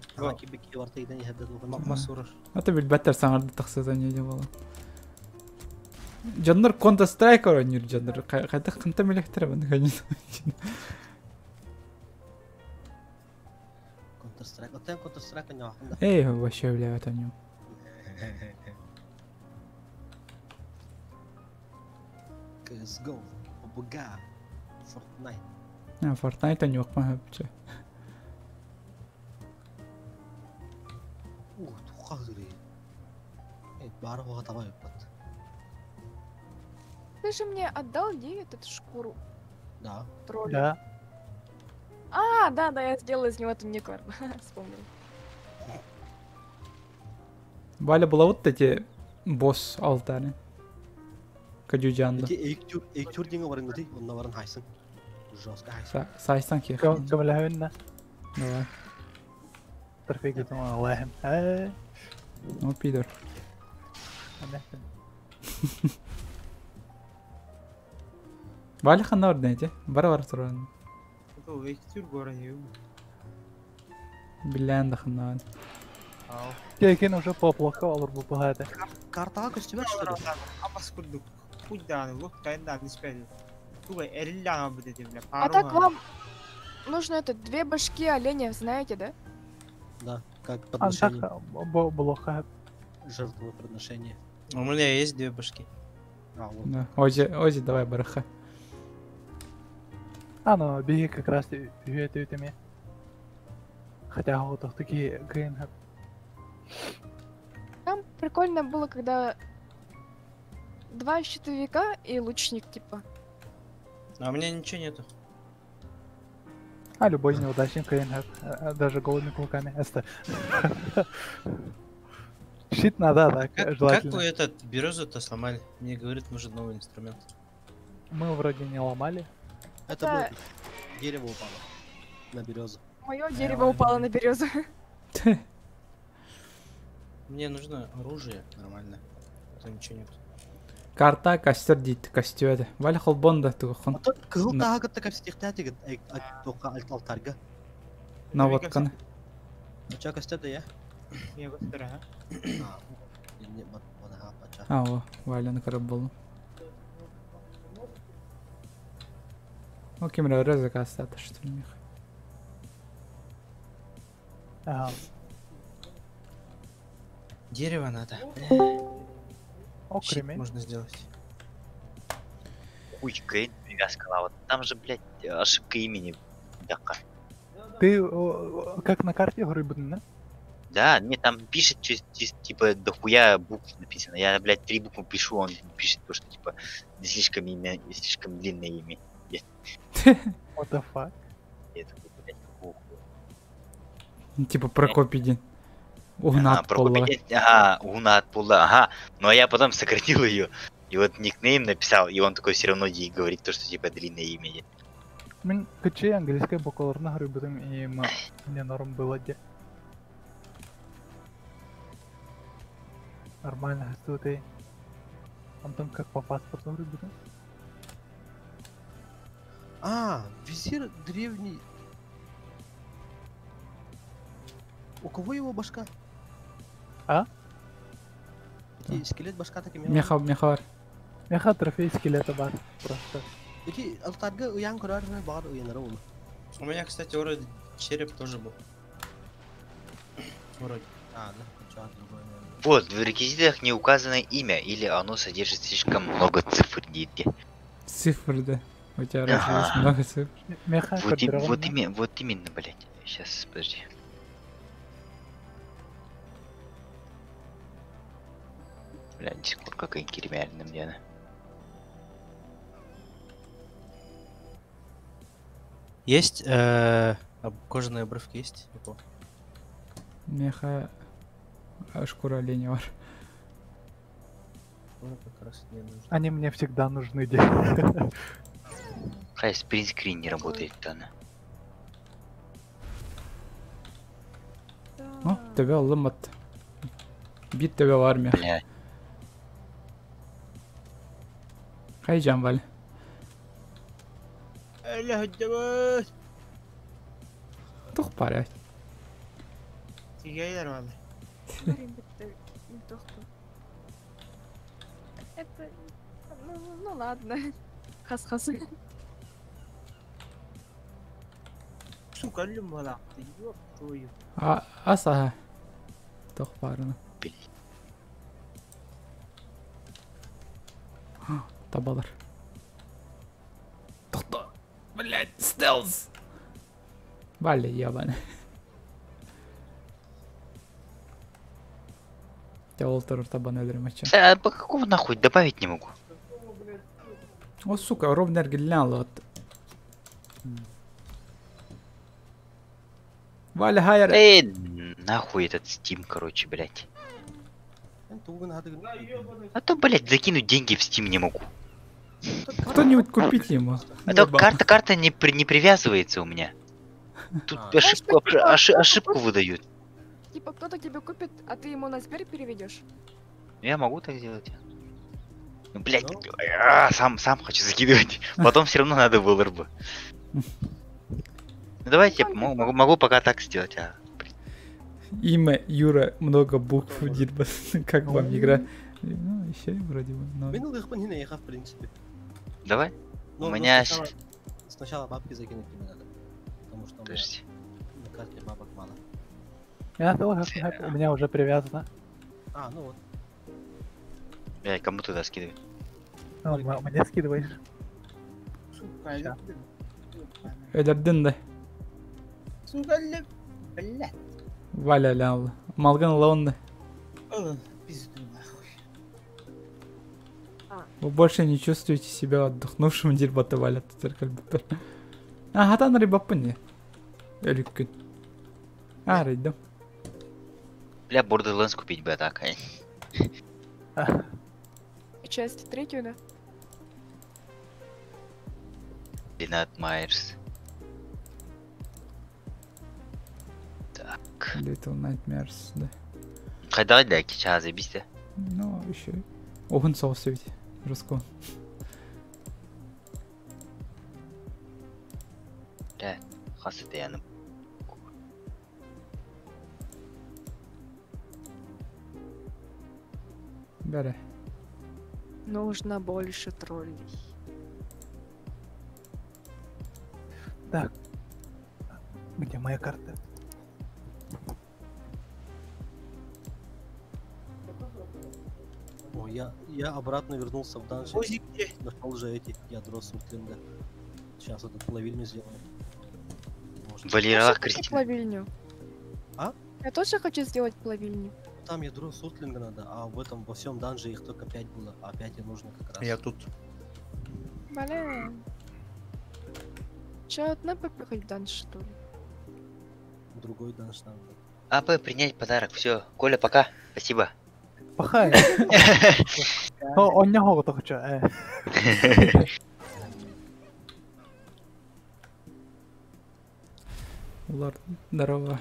то билбеттер саңарды тахсыза не боло. Дьоннор Counter Strike оонньуур дьоннор хайдах ханта мелехтер баны конечно. Counter Strike. Оттен Counter Strike оонньоохун. Эй, вообще бля, это не. CSGO, PUBG, Fortnite. А, Fortnite оонньуох вообще. Ух, тухагыры. Эй, бары таба бат. Ты же мне отдал 9 эту шкуру? Да. Тролля. Да. А, да, да, я сделала из него эту неквар. Вспомнила. Валя была вот эти босс алтари. Кадюджанда. Эти эйктюр, эйктюр диңе барың гыты, онна баран хайсын. Жестко хайсын. Сайсан кех. Көмөлөһүннэ. Давай. Трофей гытым алаһым. Э, Ну, пидор. понятно. Валя ханна орден Бар бар туран. Это эйктюр город. Билен да ханна. Ау. Кекен уже поплохо олор бу бухады. Картага көстүбәт что ли? Абас курдук. Хуй да, вот кайда не спели. Туга эрилля будет бля. А так вам нужно это, две башки оленя, знаете, да? Да, как А так подношение. блоха. Жертвоприношение. У меня есть две башки. А, вот. Да. Ози, Ози, давай бараха. А, ну, беги как раз үтүме. Хотя вот такие грин. Там прикольно было, когда два щитовика и лучник, типа. А у меня ничего нету. А любой неудачник грин, даже голыми кулаками. Это. Щит надо, так, Как, как желательно. вы этот березу-то сломали? Мне говорит, нужен новый инструмент. Мы вроде не ломали. Это Это- было дерево упало на березу. Мое дерево упало на березу. Мне нужно оружие нормально. А то ничего нет. Карта костер дейт, костер. Валя холбонда тухон. Ото кызыл На- тага кытта капситихтә тигит тока алтарга. Наводканы. Ача костер да я. Не костер, ага. А, не бат бана ача. А, о, Валяны көріп болдым. О, кемер өрі заказ что ли, мех. Ага. Дерево надо. О, Щит кремень. можно сделать. Хуй, Грейн привязка лава. Там же, блядь, ошибка имени. Бляха. Ты как на карте говорю, да? Да, мне там пишет, типа, дохуя букв написано. Я, блядь, три буквы пишу, он пишет то, что, типа, слишком имя, слишком длинное имя. What the fuck? Я такой, блядь, какого хуя? Типа Прокопий день. Ага, Угнат Прокопий пола. день, ага, Угнат Пула, ага. Но я потом сократил ее. И вот никнейм написал, и он такой все равно ей говорит то, что типа длинное имя. Мен кычы английской букваларына говорю, и мне норм было де. Нормально, что ты. Антон как по паспорту говорю, А, визир древний. У кого его башка? А? Эти скелет башка такими. Меха, мехар. Меха трофей скелета бар просто. Эти алтарга уян көрөр бар уянары оны. У меня, кстати, вроде череп тоже был. Вроде. А, да, чё, другой, наверное. Вот, в реквизитах не указано имя, или оно содержит слишком много цифр, дети. Цифры, да. У тебя разве Ага. есть много цифр? Меха Вот, вот, вот именно, блядь. Сейчас, подожди. Бля, Дискорд какая кремиальная мне она. Есть кожаные обрывки есть? У кого? Меха шкура оленя бар. Ну, как раз не нужно. Они мне всегда нужны, де. Хай, спринтскрин не работает, она. Ну, тебя лымат. Бит тебя в армия. Бля, Хай, Джамбаль. Әлі Тух парять. Тигейлер валла. Это... Ну, ладно. Хас-хас. Сука, өлүм бала. Ёб твою. А, аса. Тух парына. блядь. Табалар. Тохто. Блять, стелс. Валя, ебаный. Я олтер табан өлөрөм ача. А по какому нахуй добавить не могу? О, сука, ровно эргиллен вот. Валя, хайр. Эй, нахуй этот Steam, короче, блядь. Тугун хатыгын. А то, блядь, закинуть деньги в Steam не могу. Кто-нибудь купите ему. А то Заебал. карта не привязывается у меня. Тут А. ошибку, Знаешь, типа, ошибку выдают. Типа кто-то тебе купит, а ты ему на Сбер переведешь? Я могу так сделать. Ну, блядь, Ну. сам хочу закидывать. Потом все равно надо было бы. Ну давайте я могу пока так сделать, а. Имя Юра, много букв, Дирбас. Как вам игра? Ну, еще вроде бы. но- Мин ылыахпын син эйиэхэ, в принципе. Давай. Но, У но меня сначала бабки закинуть тебе надо. Потому что у меня Подожди. на карте бабок мало. Я тоже, у меня уже привязано. А, ну вот. Бля, кому туда скидывай? Ну, мне скидываешь. Сука, Ща. Өлөрдүн да. Сука, блядь. Валя лял. Малган лаон да. О, пизду нахуй. Вы больше не чувствуете себя отдохнувшим дирбата Валя. А, хатан рыбапын Өлүккүн. А, рыйдым. Бля, Borderlands купить бы, а так. а. Часть третью, да? Ренат Майерс. Так. Little Nightmares, да. Хайда да, кича заебись, да. Ну, еще. Open source ведь. Русского. Бля, хас это я на... Бәрі. Нужно больше троллей. Так. Где моя карта? О, я обратно вернулся в данж. Ози где? Нашел же эти ядро Суртлинга. Сейчас эту плавильню сделаем. Может, Валера Я тоже хочу Кристина. плавильню. А? Я тоже хочу сделать плавильню. Там ядро Суртлинга надо, а в этом во всем данже их только 5 было, а 5 и нужно как раз. Я тут. Блин. Че, одна попихать данж, что ли? Другой данж надо. АП, принять подарок, все. Коля, пока. Спасибо. Пахай. О, он не могут хочу. Лорд, здорово.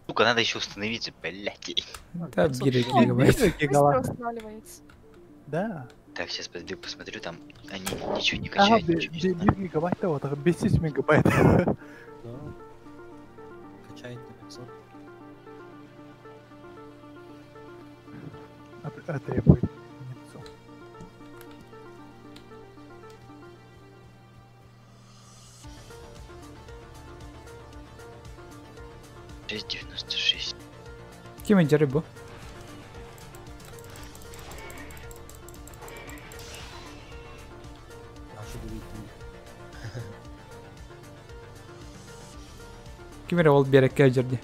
Сука, надо еще установить, блядь. Да, бери гигабайт. Быстро Гигабайт. устанавливается. Да. Так, сейчас подожди, посмотрю, там они ничего не Ага, качают, ничего не устанавливают. гигабайт, вот, 10 мегабайт. Да. Качает на 500. А Требует единицу. Шесть 96. Кем эти рыбу? А что говорить? Кем ол берекке жерде?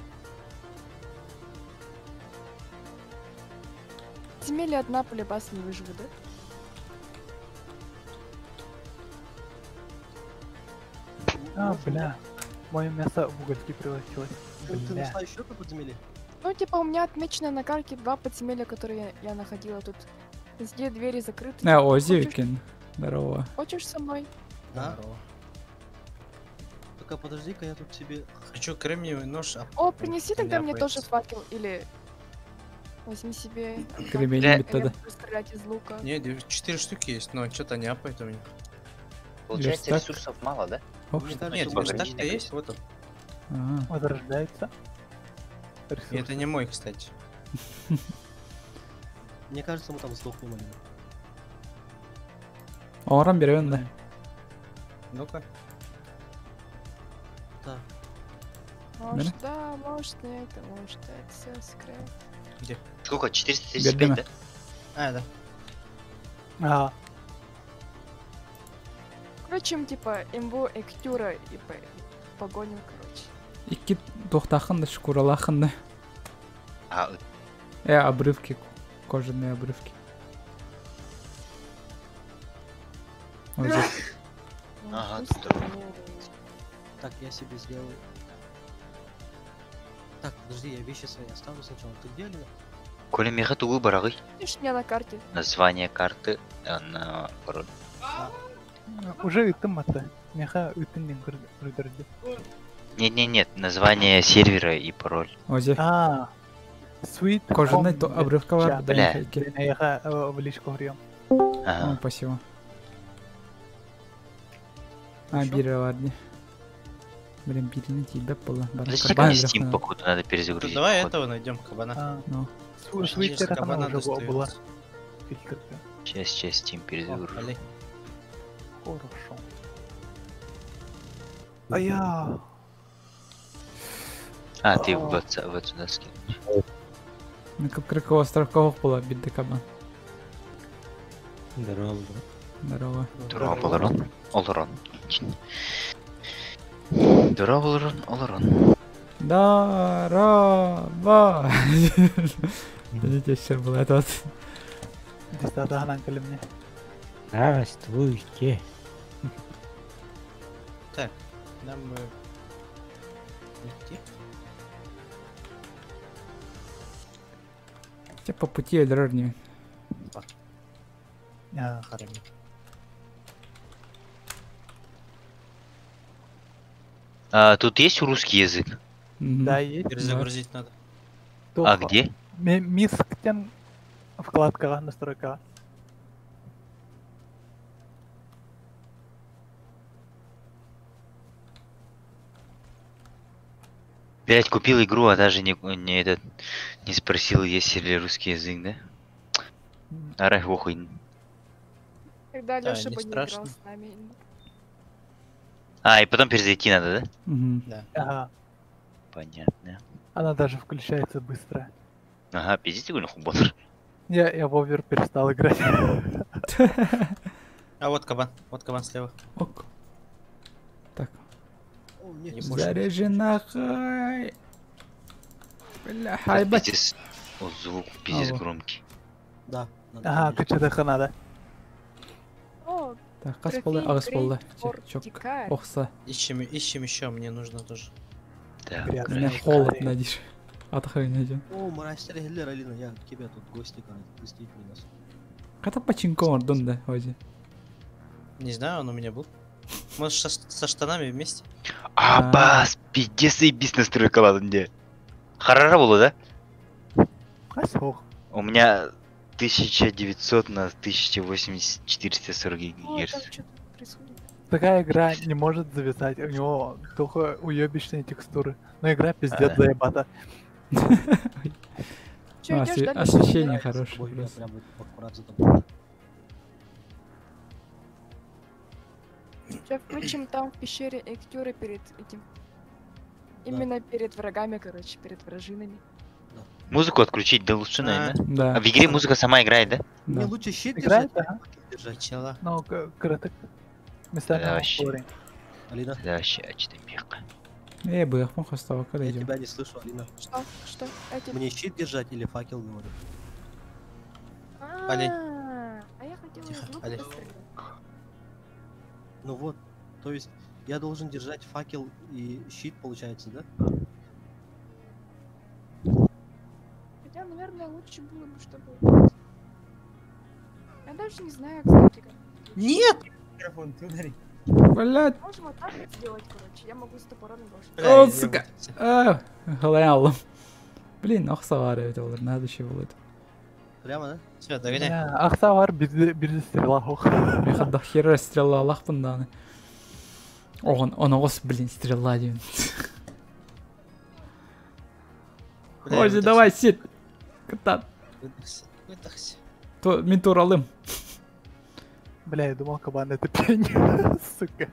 Земели одна полюбас не выживу, да? А, бля. Мое мясо в угольки превратилось. Ты Бля. нашла еще по подземелье? Ну, типа, у меня отмечено на карте два подземелья, которые я находила тут. Везде двери закрыты. А, о, Хочешь- Зевикин. Здорово. Хочешь со мной? Да. Здорово. Только подожди-ка, я тут себе... Хочу кремниевый нож. а О, принеси тогда не мне тоже апается. факел или возьми себе. Кремень Бля. Я тогда. буду стрелять из лука. Не, 4 штуки есть, но что-то не апает у меня. Получается, Верстак. ресурсов мало, да? Ох, Мне что. кажется, Нет, мы- верстак-то есть, вот он. Ага. Возрождается. И Ресурс. это не мой, кстати. Мне кажется, мы там сдохнем, Алина. Оран берем, да. Ну-ка. Так, Может, да, может, нет, а может, это все секрет. Сколько? 435, Бердыма. да? А, да. А, Включим, типа, имбу Эктюра и погоним, короче. Икки тохтахын да, шкуралахын да. А, Обрывки, кожаные обрывки. Вот здесь. Ну, Ага, пусть тут будет. так, я себе сделал. Так, подожди, я вещи свои оставлю сначала. Ты где, Алина? Коля меха тугу барагый. Видишь меня на карте? Название карты, на пароль. Уже ыттым аты. Меха ыттын ден көрдөрдү. Нет-нет-нет, название сервера и пароль. Озе. А, Sweet Кожаный Home то обрывка бар, да, Бля. хайки. Меха в личку говорим. О, Ага. спасибо. А, бирэ бар ди. Блин, бирини тиийбэт буолла. Бар- Зачем кабан мне Steam, өлөххүнэ. походу, надо Ну, перезагрузить. давай походу. этого найдем, кабана. А, Ну. Sweet Сейчас кабана она уже была. достается. Фильтр. Сейчас, сейчас Steam О, перезагружу. Али. Хорошо. А я... А, ты в WhatsApp, вот сюда скинешь. Ну, кып-кыркы островка ох була бидде кабан. Здорово. Здорово. Здорово, Олорон. Олорон. Здорово, Олорон, Олорон. Здорово! Подождите, еще было это вот. Дистата мне. Здравствуйте. Так, нам идти. Те по пути өлөрөр не. А, Харами. А, тут есть русский язык? Да, есть. Перезагрузить надо. А где? Мисктен вкладка настройка. Блять, купил игру, а даже не этот не спросил, есть ли русский язык, да? Арай, охуй. Когда Да, Лёша не бы не играл страшно. с нами. А, и потом перезайти надо, да? Мгм. Да. Ага. Понятно. Она даже включается быстро. Ага, пиздите, говорю, хубонер. Я в овер перестал играть. А вот кабан, вот кабан слева. Ок. Так. О, нет, Не может. Заряжена хай. Бля, хайбать. Пиздец. О, звук пиздец Алло. громкий. Да. надо Ага, понять. КЧДХ надо. О, Так, кас болы, трофей агыс болы. Great for Чок. Дикарь. Охса. Ищем, ищем еще, мне нужно тоже. Так. Грязно. Меня холодно, дишь. Атахай найдем. О, мразь, Хиллер, Алина, я к тебе тут гости, короче, гостей принес. Ката пачинко ордун да, ози. Не знаю, он у меня был. Может, со штанами вместе? Абас, пиздец и бис настройка, ладно, где? Харара было, да? Асох. У меня 1900 на 1080 440 О, герц. там что-то происходит. Такая игра не может зависать, у него только уебищные текстуры. Но игра пиздец А. заебата. Чё, А, идёшь, да, Лёша? Освещение Я с хорошее тобой, я просто. прям вот аккурат за тобой. Сейчас включим там в пещере Эктюры перед этим. Именно перед врагами, короче, перед вражинами. Музыку отключить, да лучше, наверное. Да. А в игре музыка сама играет, да? Мне Да. лучше щит Играет, держать, ага. или факел держать. Чела. Но краток. Местами Да, вообще. упорен. Алина, Да, вообще, а что мягко. Бых, мох остава, когда я идем. тебя не слышу, Алина. Что? Что? Эти... Мне щит держать или факел, говорю? Олень. А я хотела Тихо, из лука олень. пострелять. Ну вот, то есть я должен держать факел и щит, получается, да? Хотя, наверное, лучше было бы, чтобы... Я даже не знаю, кстати, как. Нет! Микрофон, ты удари. Блять. Можем вот так вот сделать, короче. Я могу с топором и лошадью. Бля, О, я сука. выдохся. А, Галаялым. Блин, охса бар это олар, надо еще было это. Прямо, да? Все, догоняй. Бля, Ахса бар бирде стрела ох. Меха до хера стрела Аллах даны. Он, он ос, блин, стрела один. Бля, я Ози, выдохся. давай, сит. Катат. Выдохся, выдохся. То, мин туралым. Бля, я думал, кабан это пень. Сука.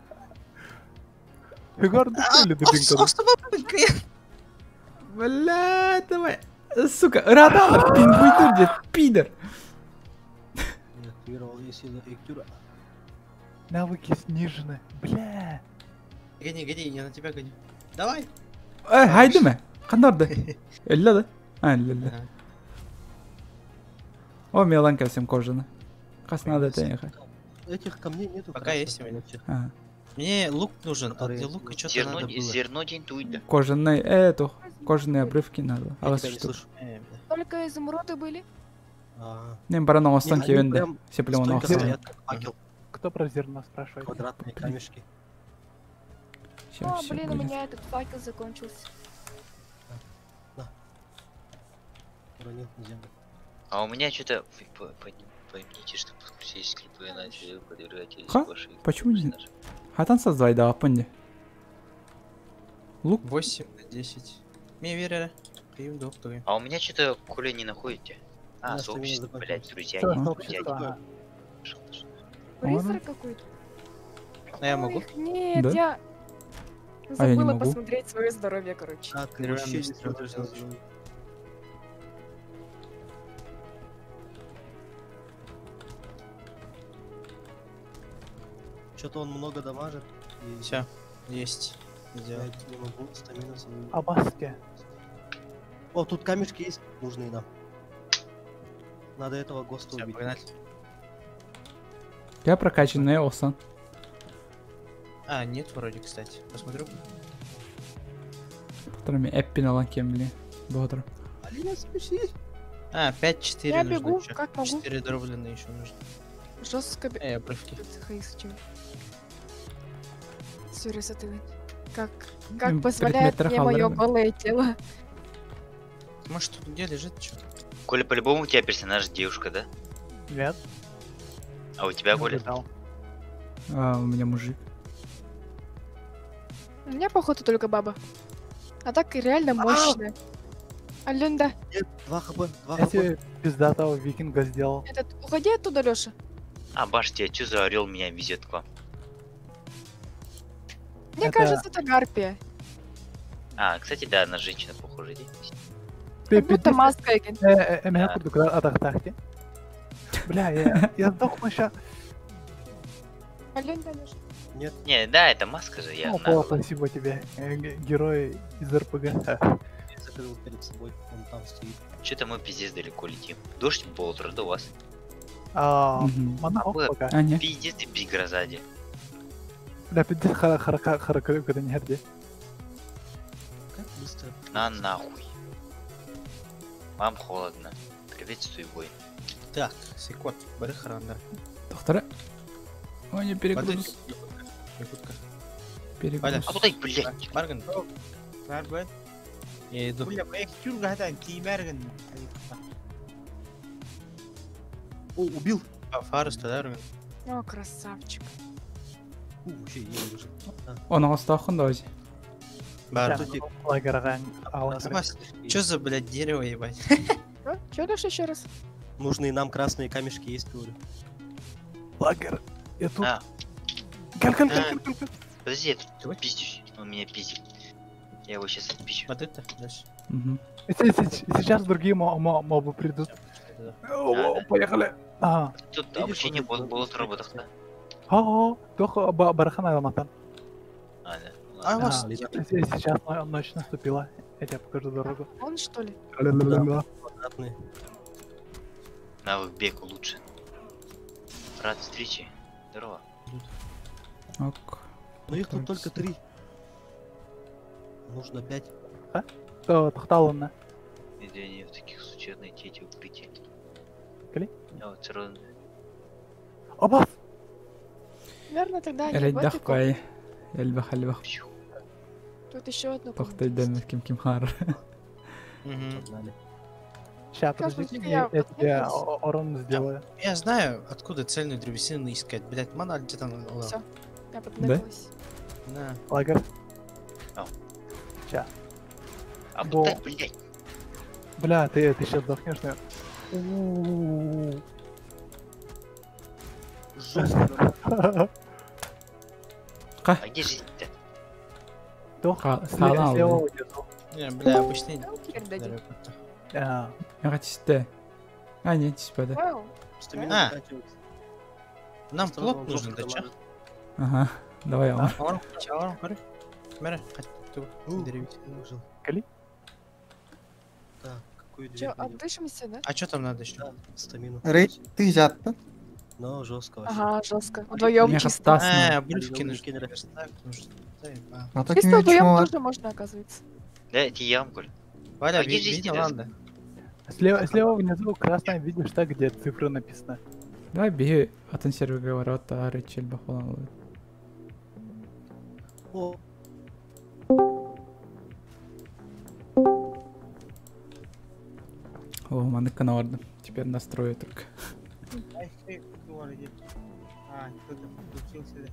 Егор, ты или дубинка? Бля, давай. Сука, радалар, пингуй дед, пидор. Я активировал я силу Эктюра. Навыки снижены. Бля. Гони, гони, я на тебя гоню. Давай! Хайды ме? Кандарды? Элле да? А, элле, элле. Ага. О, Милан кәсем кожаны. Кас надо тәйхә. Этих камней нету. Пока красных есть у меня. вообще. Ага. Мне лук нужен, а Который для лука что-то Зерно, надо было. зерно день туйда. Кожаные, эту, кожаные обрывки надо. Я А тебя не что? слышу. Бля. Только изумруды были? А, Не, барана Не, останки они венде. прям Все племена стойко останки. стоят, как факел. Кто про зерно спрашивает? Квадратные камешки. Сейчас О, все блин, у будет. меня этот факел закончился. Уронил на землю. А у меня что-то... Поймите, что подключились клипы начали подвергать Ха? ваши Почему не? персонажи. Хатан создай, да, панди. Лук. 8 на 10. Мне верили. Прием доктор. А у меня что-то Коля не находите. У А, меня стамина сообщество, закончилась. блядь, друзья, Что, не сообщество? друзья. Ага. Призрак какой-то. А я могу? Ой, Нет, Да? я А я не забыла могу. посмотреть свое здоровье, короче. А, ты Деревянный вообще не стрелы смотришь на делаешь. здоровье. Что-то он много дамажит. И Все, есть. я Сделал. не могу стамину свою. О маске. О, тут камешки есть, нужные нам. Надо этого ГОСТа Все, убить. погнали. Я прокачанный Осан. А, нет, вроде, кстати. Посмотрю. Которыми Эппи на ланкемли. Бодро. Алина, спеши! А, 5-4 Я нужно бегу, ещё. как могу. 4 дробленные еще нужно. Жестко бе- Обрывки. Сюрис, Как позволяет предмет мне мое Рахалры. голое тело. Может, тут где лежит что? Коля, по-любому у тебя персонаж девушка, да? Нет. А у тебя, не Коля? угадал. А, у меня мужик. У меня, походу, только баба. А так и реально мощная. Алёнда, Нет, 2 хп, 2 Я хп. себе пиздатого викинга сделал. этот, уходи оттуда, Лёша. А, башня, что за орел меня везет к вам? Мне Это- кажется, это гарпия. А, кстати, да, на женщину похожа. иди. Как будто маска. Меня курдук атахтахти. Бля, я сдохну ща. Алёнда, Лёша. Нет, Не, да, это маска же, я О, на- спасибо тебе, герой из РПГ. я закрыл перед собой, он там стоит. Что-то мы пиздец далеко летим. Дождь болтер, да у вас? А, Мгм. Монах Было. пока. А, не. Пиздец и бигра сзади. Бля, пиздец, харака, харака, когда не где. Как быстро. На нахуй. Вам холодно. Приветствую, бой. Так, секот, барыхранер. Доктора. Ой, не перегруз. Якутка. Перегруз. А куда, блядь? Барган, Бар я иду. Бля, эх, тюрга хатан, тимерган. О, убил! А, Фарус, тогда Барган. О, красавчик. У, вообще еле выжил. Он остахун давайте. Бар. Кстати, Лагерга. Вас, Чё за, блядь, дерево, ебать? Чё? Чё, Лёша, еще раз? Нужные нам красные камешки есть, говорю. Лагер. Я тут. А. Каль, каль, каль, каль, каль. Подожди, я тут пиздюсь. Он меня пиздит. Я его сейчас отпищу. Вот это, дальше. Угу. Сейчас другие мобы придут. Да. О, Поехали. А, Тут Видишь, обучение вот болот роботов, да? о, только бархан Алматан. А, да. А, Ладно. у вас А, Сейчас ночь наступила. Я тебе покажу дорогу. Он, что ли? Ля-ля-ля-ля. Квадратные. Навык бег лучше. Рад встрече. Здорово. Ок. Но их тут только 3. Нужно 5. То, тохталына. Где они в таких случаях найти эти укрытия? Кали? Я вот всё равно- Оба! Наверное, тогда они в Эль этой комнате. дахпай. Эльбах, эльбах. Пью. Тут еще одна комната Тохтай есть. дэмэт ким ким хар. Мгм. Погнали. Ща, Как подожди, же я, я я тебе поднялась? урон сделаю. Я знаю, откуда цельную древесину искать. Блядь, мана где-то на... Всё. Я поднялась. На. Лагер. Ау. Ща. А Бо- вот так, блядь. Бля, ты сейчас сдохнешь, наверное. У-у-у. Жестко. А где жизнь-то? Тох, Халал, слева удержал. Не, бля, обычный Ну, хер дадим. дерево как-то. А, Я чисте. А, нет, чиспада. Вау. Стамина А. заканчивается. Нам Просто плот он нужен, жестко да чё? дамажит. Ага. Давай, Амар. Аваром, аваром, коры. Мере, хоть У, древесину. выжил. Кали? Так, какую дверь Чё, пойдем? отдышимся, да? А чё там надо еще? Да, стамину. Рей, ты жатта. Но жестко вообще. Ага, жестко. Вдвоем Мне чисто. хаттасна. А, обрывки Алина, нужны. Кинера. Верстак нужен. Заебал. А то Чисто кине вдвоем чмо. тоже можно, оказывается. Да, эти ямку. Валя, А где ви- жизнь видел, идёт? ладно. Слева, слева внизу красное видишь, так, где цифры написаны. Давай беги атын серверге ворота Рычел бахолан. О, О, маныкка бардым. Теперь настрою только. А еще в городе. А, кто-то подключился, да.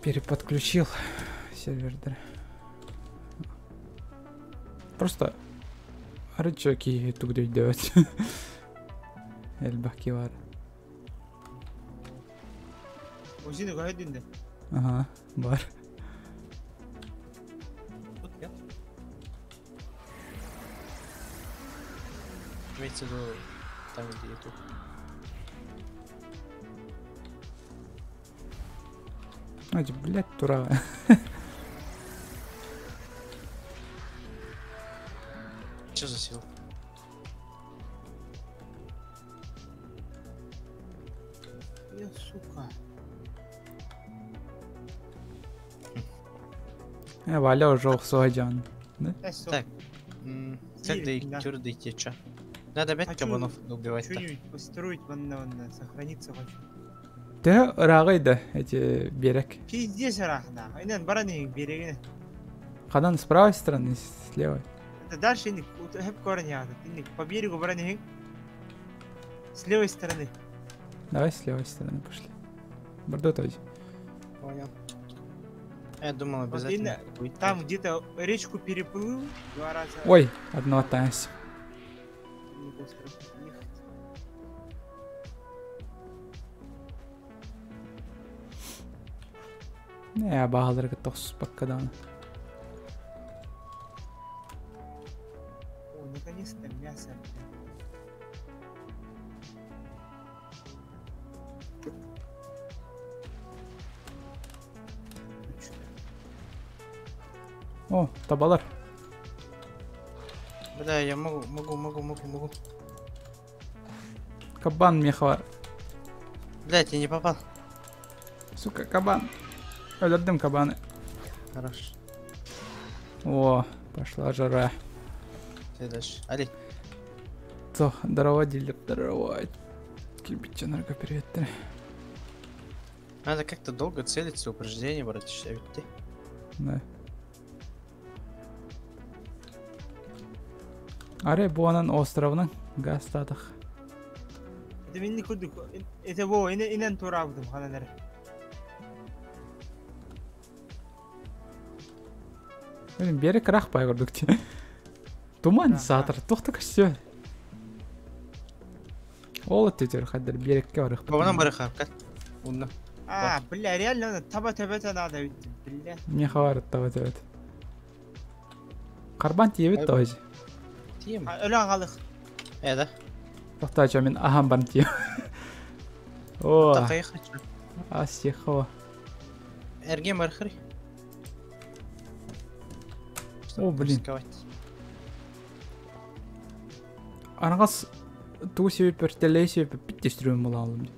Переподключил сервер. да. Просто Рычаки тугды делать. Эльбахки бар. Узины говорит, да. Ага, бар. Тут нет. Имеется в виду там, где я тут. Ай, блядь, тура. Че за сила? Я, сука. Э, Валя уже охсуаджан. Да, сука. Так. Как Или, да. да тюр дойти, чё? Надо опять Хочу кабанов убивать-то. Что-нибудь построить, ванна, ванна, сохраниться хочу. Те рагайда эти берег. Пиздец, рахна. Инен бараны берегine. Хадан с правой стороны, с левой. Это дальше инник, хеп корни надо. Инник по берегу бараны. С левой стороны. Давай с левой стороны пошли. Бордо тоже. Понял. Я думал Вот обязательно. именно будет Там где-то речку переплыл два раза. Ой, одно осталось. Не быстро ехать. Не, бағаларға тоқсыз баққадан. О, наконец-то мясо. Точно. О, табалар. Бля, я могу, могу, могу, могу, могу. Кабан мехвар. Блять, я не попал. Сука, кабан. Өлөрдüm кабаны. Хорош. О, пошла жара. Ты дальше. Али. То, здорово, дилер, здорово. Кирпиченарга, привет. Надо как-то долго целиться, упреждение, братиш, а ведь ты. Да. Аре буанан островынан газ татах. Это мен кудук. Это во, инен инен турабдым хананар. Блин, берег рах байгырдык. Туман Ага. сатыр, тоқтық все. Ол өттер хаддар берекке барых. Кабанам барыха, как? Умно. А, бля, реально надо таба табата надо ведь, бля. Мне хавар тават evet. Карбан тиебит тоже. Тием. А, Өлөн қалық. Э, да. Тоқтача мен ахам барн тиеп. О, Так, я хочу. асихо. Эрген барыхры. О, блин. Аргас туу себеп өртелей себеп биттестирүүм бола алым.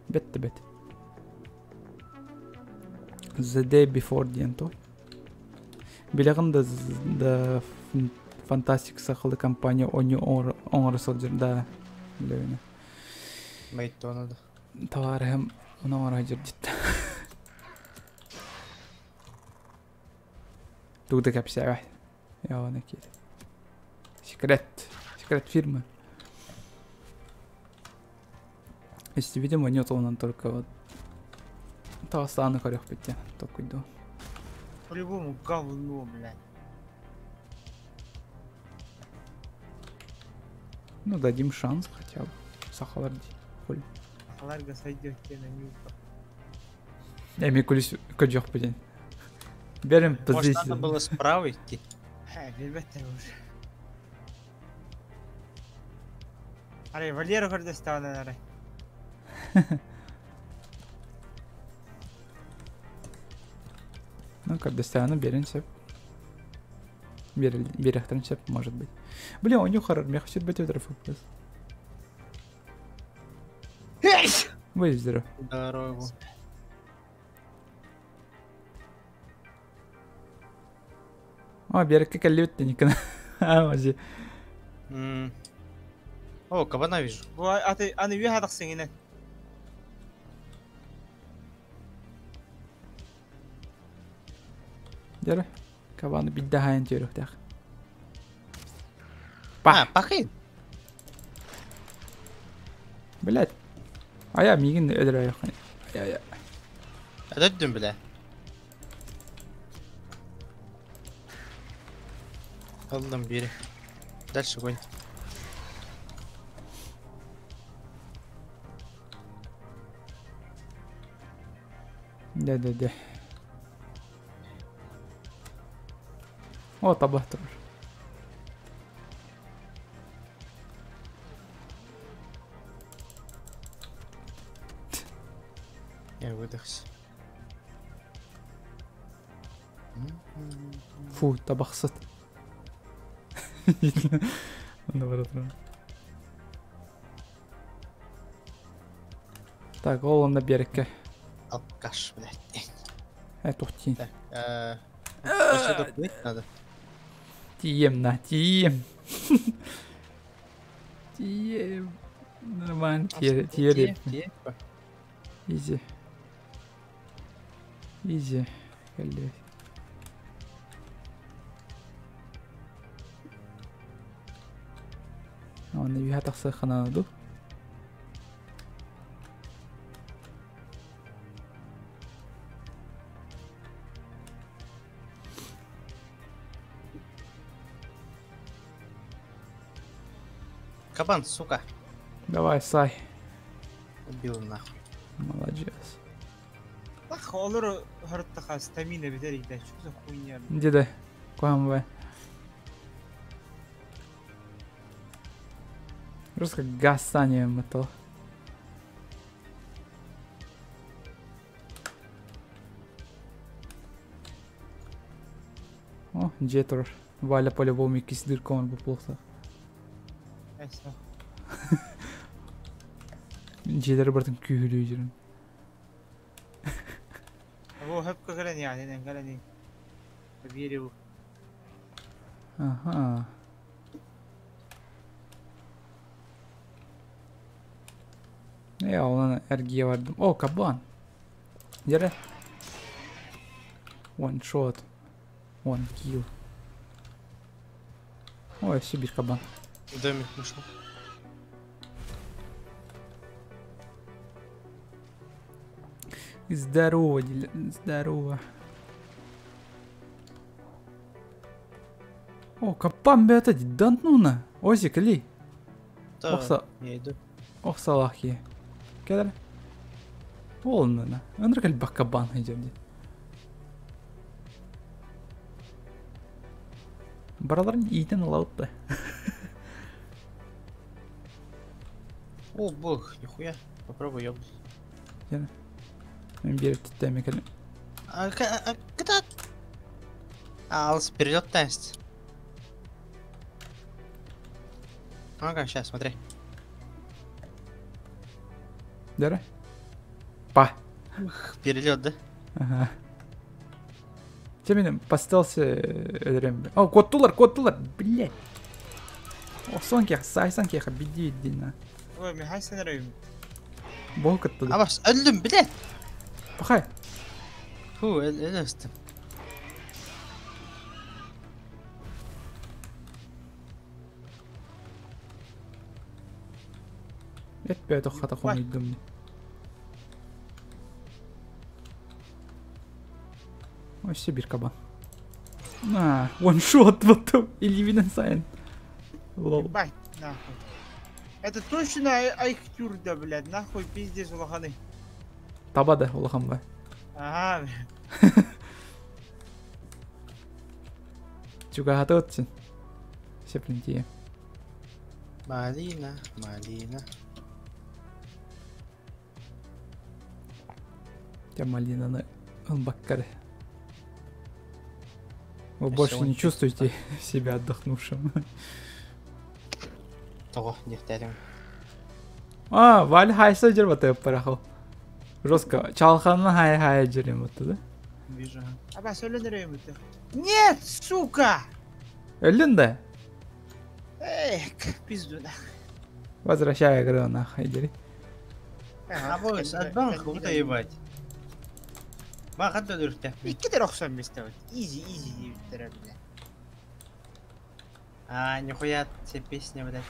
Бетте бет. The day before диэн то. Билегин да да Fantastic сахалы компания они оңор сылдыр да. Билегин. Мейт надо. Товарым оңор ажыр дит. Тугда капсаа. Я оны кет. Секрет. Секрет фирмы. Если видимо нет, он только вот. Таастааны көрөх битте. Токуйду. По-любому говно, блядь. Ну, дадим шанс хотя бы. Сахалар ди. Хули. Халарга сойдет тебе на нюка. Эми күлүс көжөх битен. Берем Может, надо позицию. было справа идти? Ха, билбеттер уже. Арай, Валера көрдөстаанан арай. Ну, көрдөстааны берин сеп. Биэриэхтэрин сөп, может быть. Блин, у них хоррор, меха сүрбэт өтөр FPS. Будь здоров. Здорово. О, биэрэккэ кэллибит Никона. А, мази. О, кабана вижу. Бу аты аны үө хатахсыҥ Дьэрэ. Кабаны бидде хаайан түөрүхтээх. Па, пахай. Блять. Ая миигин өлөрө Ая, ая. Өлөрдүм бля. Ыллым бири. Дальше гонь. Да-да-да. О, таба турар. Я выдохся. Фу, табахсыт. Онно бара турар. Так, ол онно биэрэккэ. Алкаш, блядь. Тухтин. Так, отсюда плыть надо. Тием на, тием. Тием. Нормально, тиер, тиер. Изи. Изи. Кэллэ. Оны үһэ тахсыаххына ду. Кабан, сука. Давай, сай. Убил нахуй. Молодец. Ах, олор хартаха стамина битер иде. Что за хуйня? Деде, куһаҥ Просто как гасание метал. О, дьиэ турар. Валя по-любому иккис дырка оҥорбут буолуохтаах. Дьиэлэри барытын күүһүлүү дьирин. Бу хөпкө кэлэн яғни кэлэн биэри бу. Ага. Э, онон эргийэ бардым. О, кабан! Дьэрэ. One shot. One kill. Ой, Сибирь кабан. Домик нашел. Здорово, здорово. О, капан бята дантнуна. Озик, ли. Да, Охса. я иду. Ох, салахи. Кэлэр. Олнана. Ынырык элбэх кабан сылдьар дии. Бараларын иитэн ылабыт да. О, бог, нихуя. Попробуй ёбнуть. Мен биэр өттүттэн кэлим. А, а, когда? А, алыс перелет тест. Ага, сейчас, смотри. Дэрэ. Па. Перелет, да? Ага. Че мен по стелсе өлөрөм. О, куоттулар, куоттулар, блять. Охсон киэхэ, сайсан киэхэ, бидди бидди Ой, Михай сенерим. Бог кытты. А бас, өлдүм, блядь! Пахай. Фу, өлөстүм. Эппэ хата хомуйдум. Ой, Сибирь кабан. На, one shot вот или виден сайн. Лол. Ебать, нахуй. Это точно айхтюр, да, блядь, нахуй пиздец улаханы. Таба да улахан ба. Ага, Чугаһата отсын. Сеплинтие. Малина, малина. Тя малинаны ылбаккары. Вы больше не чувствуете себя отдохнувшим. Того, дегтярим. А, Валя хайса жер парахал. Жестко. Чалханна хай хай жерем вот да? Вижу. Аба сөйлөнөр Нет, сука! Өллүн да? Эх, пизду да. Возвращай игру нахуй, дери. Абы, садбан круто ебать. Баха өлүртэ. Икки дер охсон бистебит. Изи, изи диэбиттэр бile. А, нихуя тебе песня, блядь.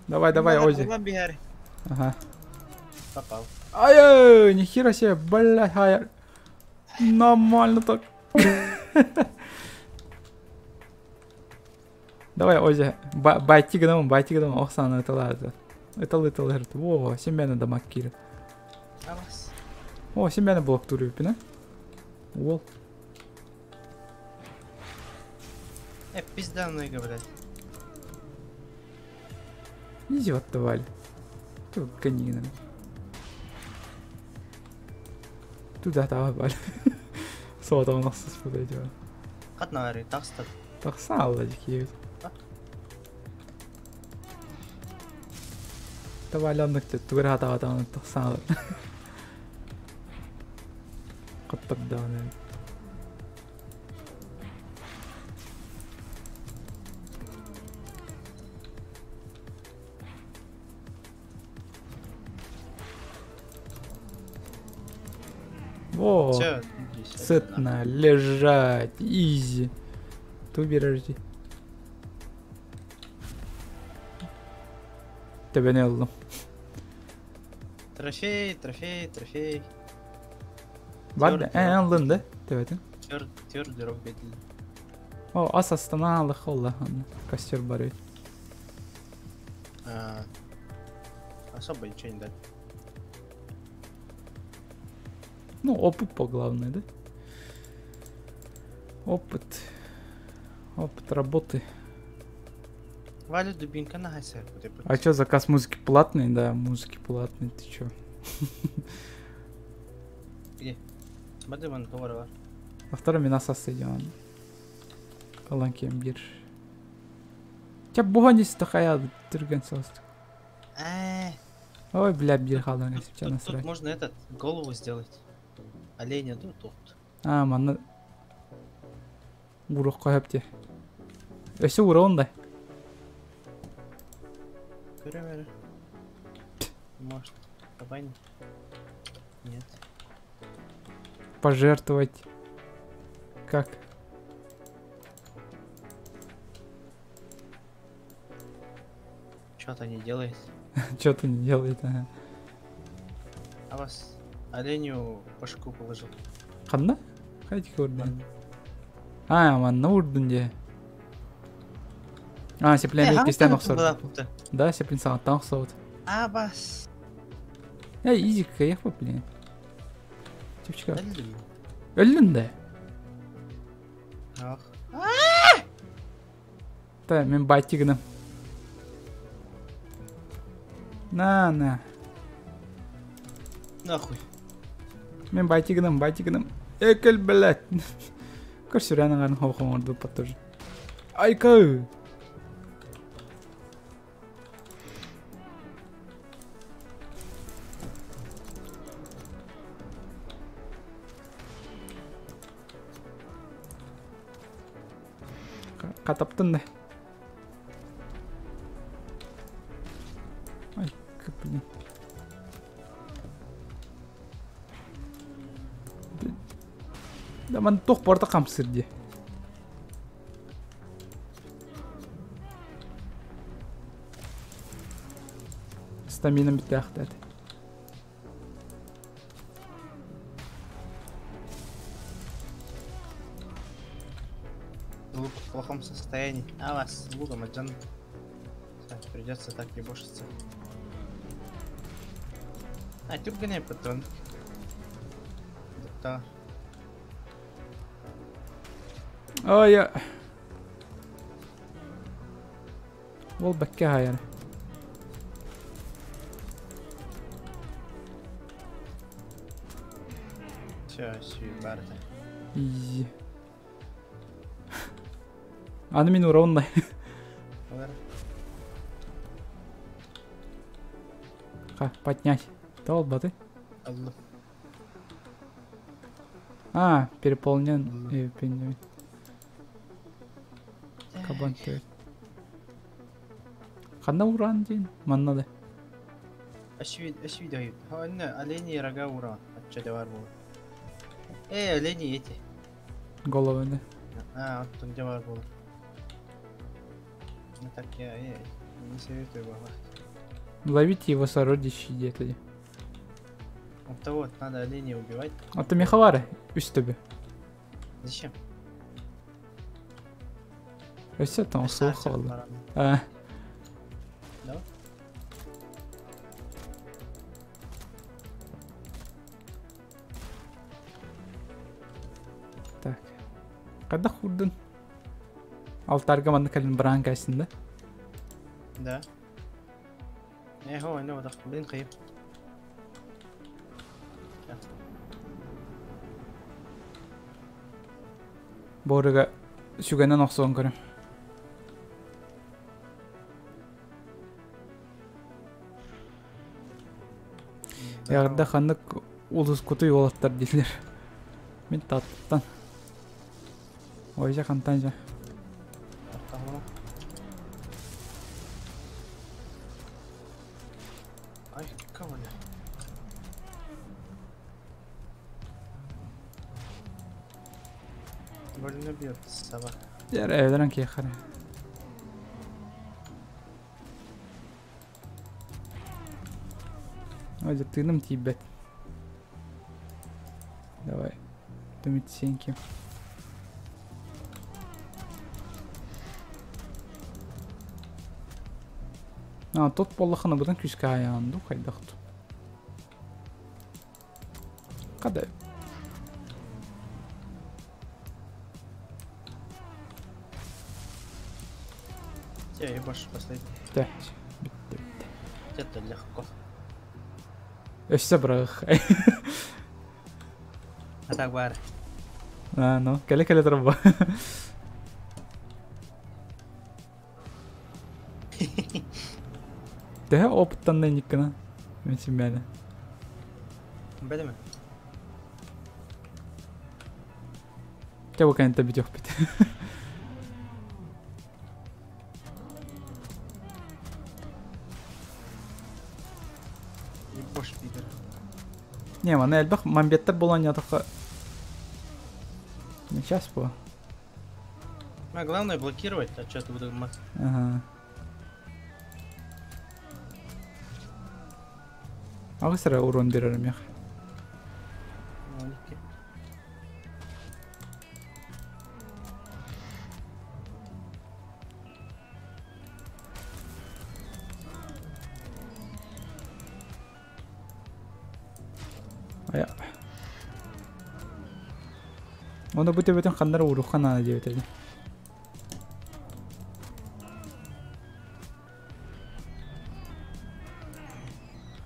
Давай, давай, Ози. Ага. Попал. Ай, нихера себе, блядь, хай. Нормально так. Давай, Ози, байти гном, байти гном, Оксана, это ладно. Это лытал, говорит, во, семена дамаг кири. О, семена блок турюпина. Уол. Пизда много, блядь. Иди вот тварь. Тут конина. Туда давай, Валь. Сода у нас подойдет. Хатнары, такста. Такса, ладики. Давай, ландык те, тугра тава там такса. Каттардан. Во, сытно, лежать, изи. Ту бережи. Тебя не алdım. Трофей, трофей, трофей. Var da, alındı. Evet. Твердый рог бедли. О, ас астана алых Allah костер бар. Особо ничего не дали. Ну, опыт по главное, да? Опыт. Опыт работы. Валя дубинка на гайсе. А чё, заказ музыки платный? Да, музыки платный, ты чё? Где? Смотри, вон говорила. А второй меня сосыдем. Каланки бир. Тебя буганис такая түрген сост. Ой, бля, бир халдан, если тебя насрать. Тут можно этот, голову сделать. Оленя тут. А, манна. Урок кайапте. Өсө урон да. Может, кабань? Нет. Пожертвовать. Как? Чё-то не делает. Чё-то не делает, ага. А вас оленю башку положил. Ханна? Хайди урдун. А, манна урдун де. А, сеплен кистен оксор. Да, сеплен сағаттан оксор. А, бас. Эй, изи каях блин. Чепчика. Өллүн да. Ах. Та, мен байтигінім. На, на. Нахуй. Мен байтигінім, байтигінім. Экел, блядь. Көрсүрәнің арын хоқоңырды тоже. Айка! Катаптын да. Ай, блин. Да ман тоқ борда қамсыр де. Стаминам бітті ақтады. Лук в плохом состоянии. А вас с луком отжан. Придется так ебошиться. А, тут гоняй патрон. Да. Ой, я. Ол бәкке хайыр. Все, барда. Изи. Аны мин уронна. Ха, поднять. Толбаты. А, переполнен. Кабан төрт. Ханна уран дин? Манна да. Аш видео. Ханна олени рога уран. Отча бар был. Эй, олени эти. Головы, да. А, вот там где бар был. Ну так я не советую вам. Ловите его сородичи где-то. Вот того вот надо оленей убивать. А ты меховары, үс тебе. Зачем? Все там слухал. А. Да? Так. Когда хурдun? Алтарга манна калин бран кайсында. Да. هو انه دخل بين قيم. Борыга сүгенен охсон көрөм. Ярда ханнык улус кутуй олаттар дейлер. Мен таттан. Ойжа хантан жа. Ай, кого не? Больно бьет собака. Яр эвдерен кехаре. Ой, тыным тибет. Давай. Думит сеньки. А, тот поллахана бұдан күшке аяғынды қайдақты. Қадай. Я больше последний. Да, бітті, бітті. Это легко. Өссө бірақ. А так бар. А, ну, келе-келе тұрып. Төһө опыттан да никкына. Мен симмәне. Бәдеме? Те бу кэнтэ битөх бит. Бош пидор. Не, маны элбэх мамбеттер болан ятаққа. Не сейчас по. А главное блокировать, а что ты буду мат. Ага. Ағысыра урон берерім яқ. Ая. Оны бұ төбетін қандар урухан ана деп өтеді.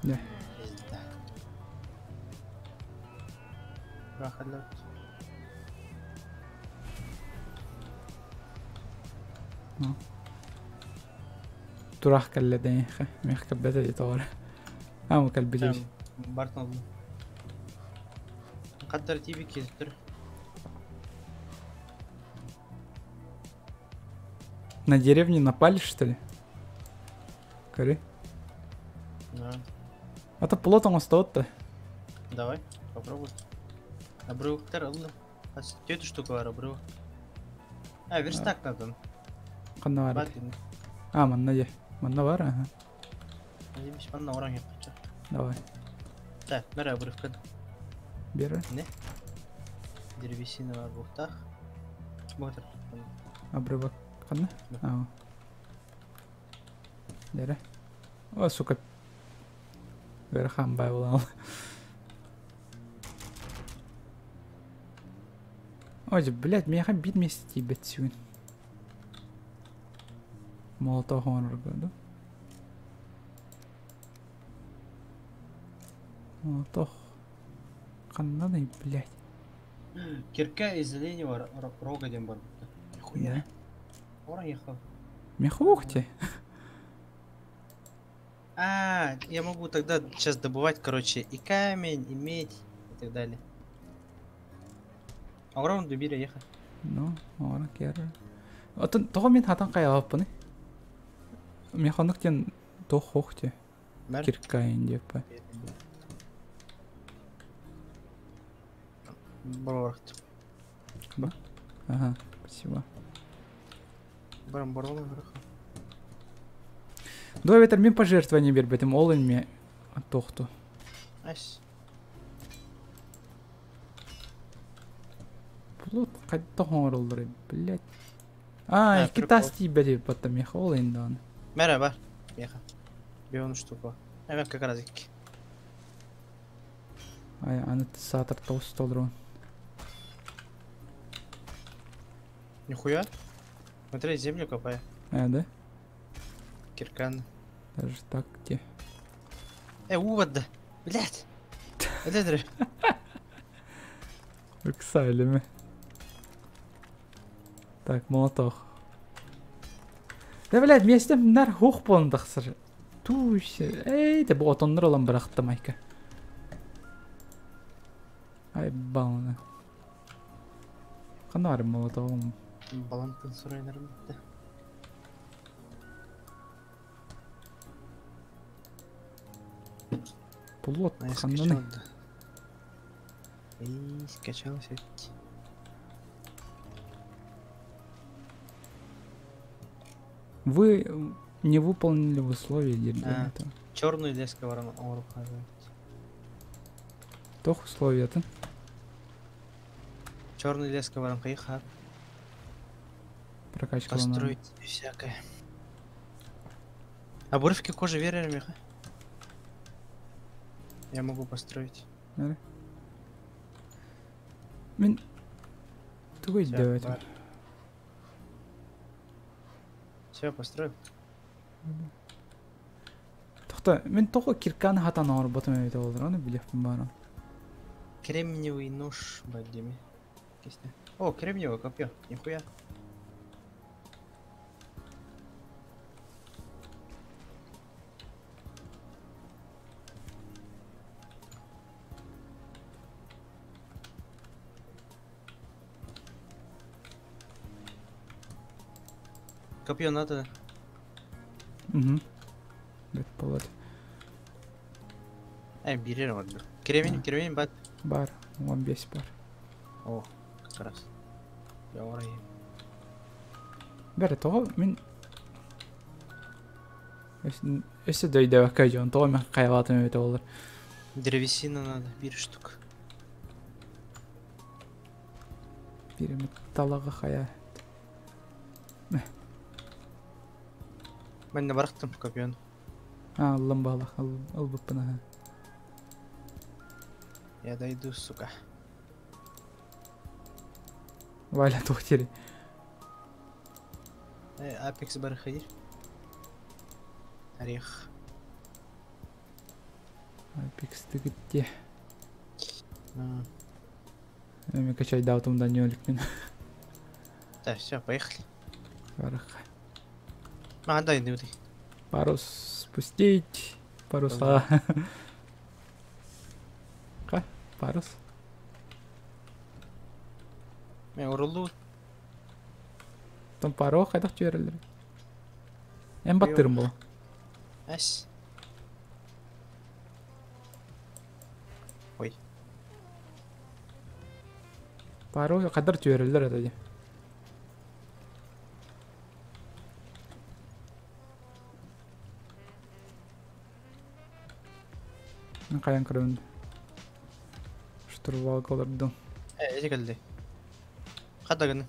Не. Турах кэллэдэн мех кэббэтэ ди тоҕор. Аама кэлбитий. Бартон. Қаттар тиби кезіп. На деревню напали, что ли? Коры. Да. А то плотом осталось-то. Давай, попробуй. Обрывок алды. А эту штуку бар обрывок. А, верстак надо. Қанна бар? А, манна же. Манна бар, ага. Надеюсь, манна уран хочу. Давай. Так, бери обрывка. Бери. Не? Древесина бар бухтах. Вот. Обрывок. Қанна? А. Бери. О, сука. Верхам бай болал. Ой, блядь, меня бит вместе тебе сегодня. Молотов да? Молотов. Каннаны, блядь. Кирка из оленевого рога диэн барбыта. Нихуя. Ора ехал. Мехухте. А, я могу тогда сейчас добывать, короче, и камень, и медь, и так далее. Огромный дубиля ехал. Ну, ора кер. Отон тоҕо мин хатан хайааппыны? Механык диэн туох хохте. Мэр. Киркаин диэппэ. Борт. Ага, спасибо. Барам боролы вверху. Дуо эбэтэр мин пожертвование биэрбэтим, ол инме тохту. Ась. Плот хайдах оҥороллор, блядь. А, А, икки прикол. тас тиийбэт эбит меха ол индаан. Мэра бар. Меха. Бион штука. Эвен как раз икки. Ай, аны саатар тоҕус толорун. Нихуя. Смотри, землю копай. А, да? Киркан. Даже так где? Увод да. Блять. Это Ыксайлеме. Так, молоток. Да, блядь, местем нар хух болон тахсар. Туш. Эй, те бу отоннор олон бырахты майка. Ай, балны. Канар молотогум. Балантын сурайнарым битте. Плот А я ханнаны. скачал, да. И скачал все-таки. Вы не выполнили условия А. для Черную леску ворон Тох условия-то. Черный леска ворон кайха. Прокачка Построить себе всякое. Обрывки кожи верили, Миха? Я могу построить. Мин тугу Всё, делать? бар. Все, построил. Тохта, мин тоҕо кирканы хатан оҥорботум эбитэ буоллар, ону билиэхпин баарым. Кремниевый нож, бадими. О, кремниевое копье. Нихуя. Копье надо. Мгм. Бэт буолар. Эй, бери вот. Кремень, А. кремень, бат. Бар, 15 бар. О, как раз. Я урай. Бәрі тоҕо мин өссө дөйдөбөккө дьон тоҕо мен хайалаатым эбитэ буоллар. Древесина надо, бир штук. Биир талаҕа хайа. Мен на барахтым копье. А, ыллым баалах, ылбыппын аха. Я дойду, сука. Валя туох диэри. Апекс барахадир. Орех. Апекс тыгытте. А, Эми качайдаутум да нөлүкмүн. Так, все, поехали. Барах. А, дай, дай, дай. Парус спустить. Паруса. Ка? Парус? Мен урулу. Там паро хайдах түөрэллэр. Эн баттырым була. Ась. Ой. Паро кадар түөрэллэр это ди. Каян көрөбүн. Штурвалга олордум. Эти келди. Када гына.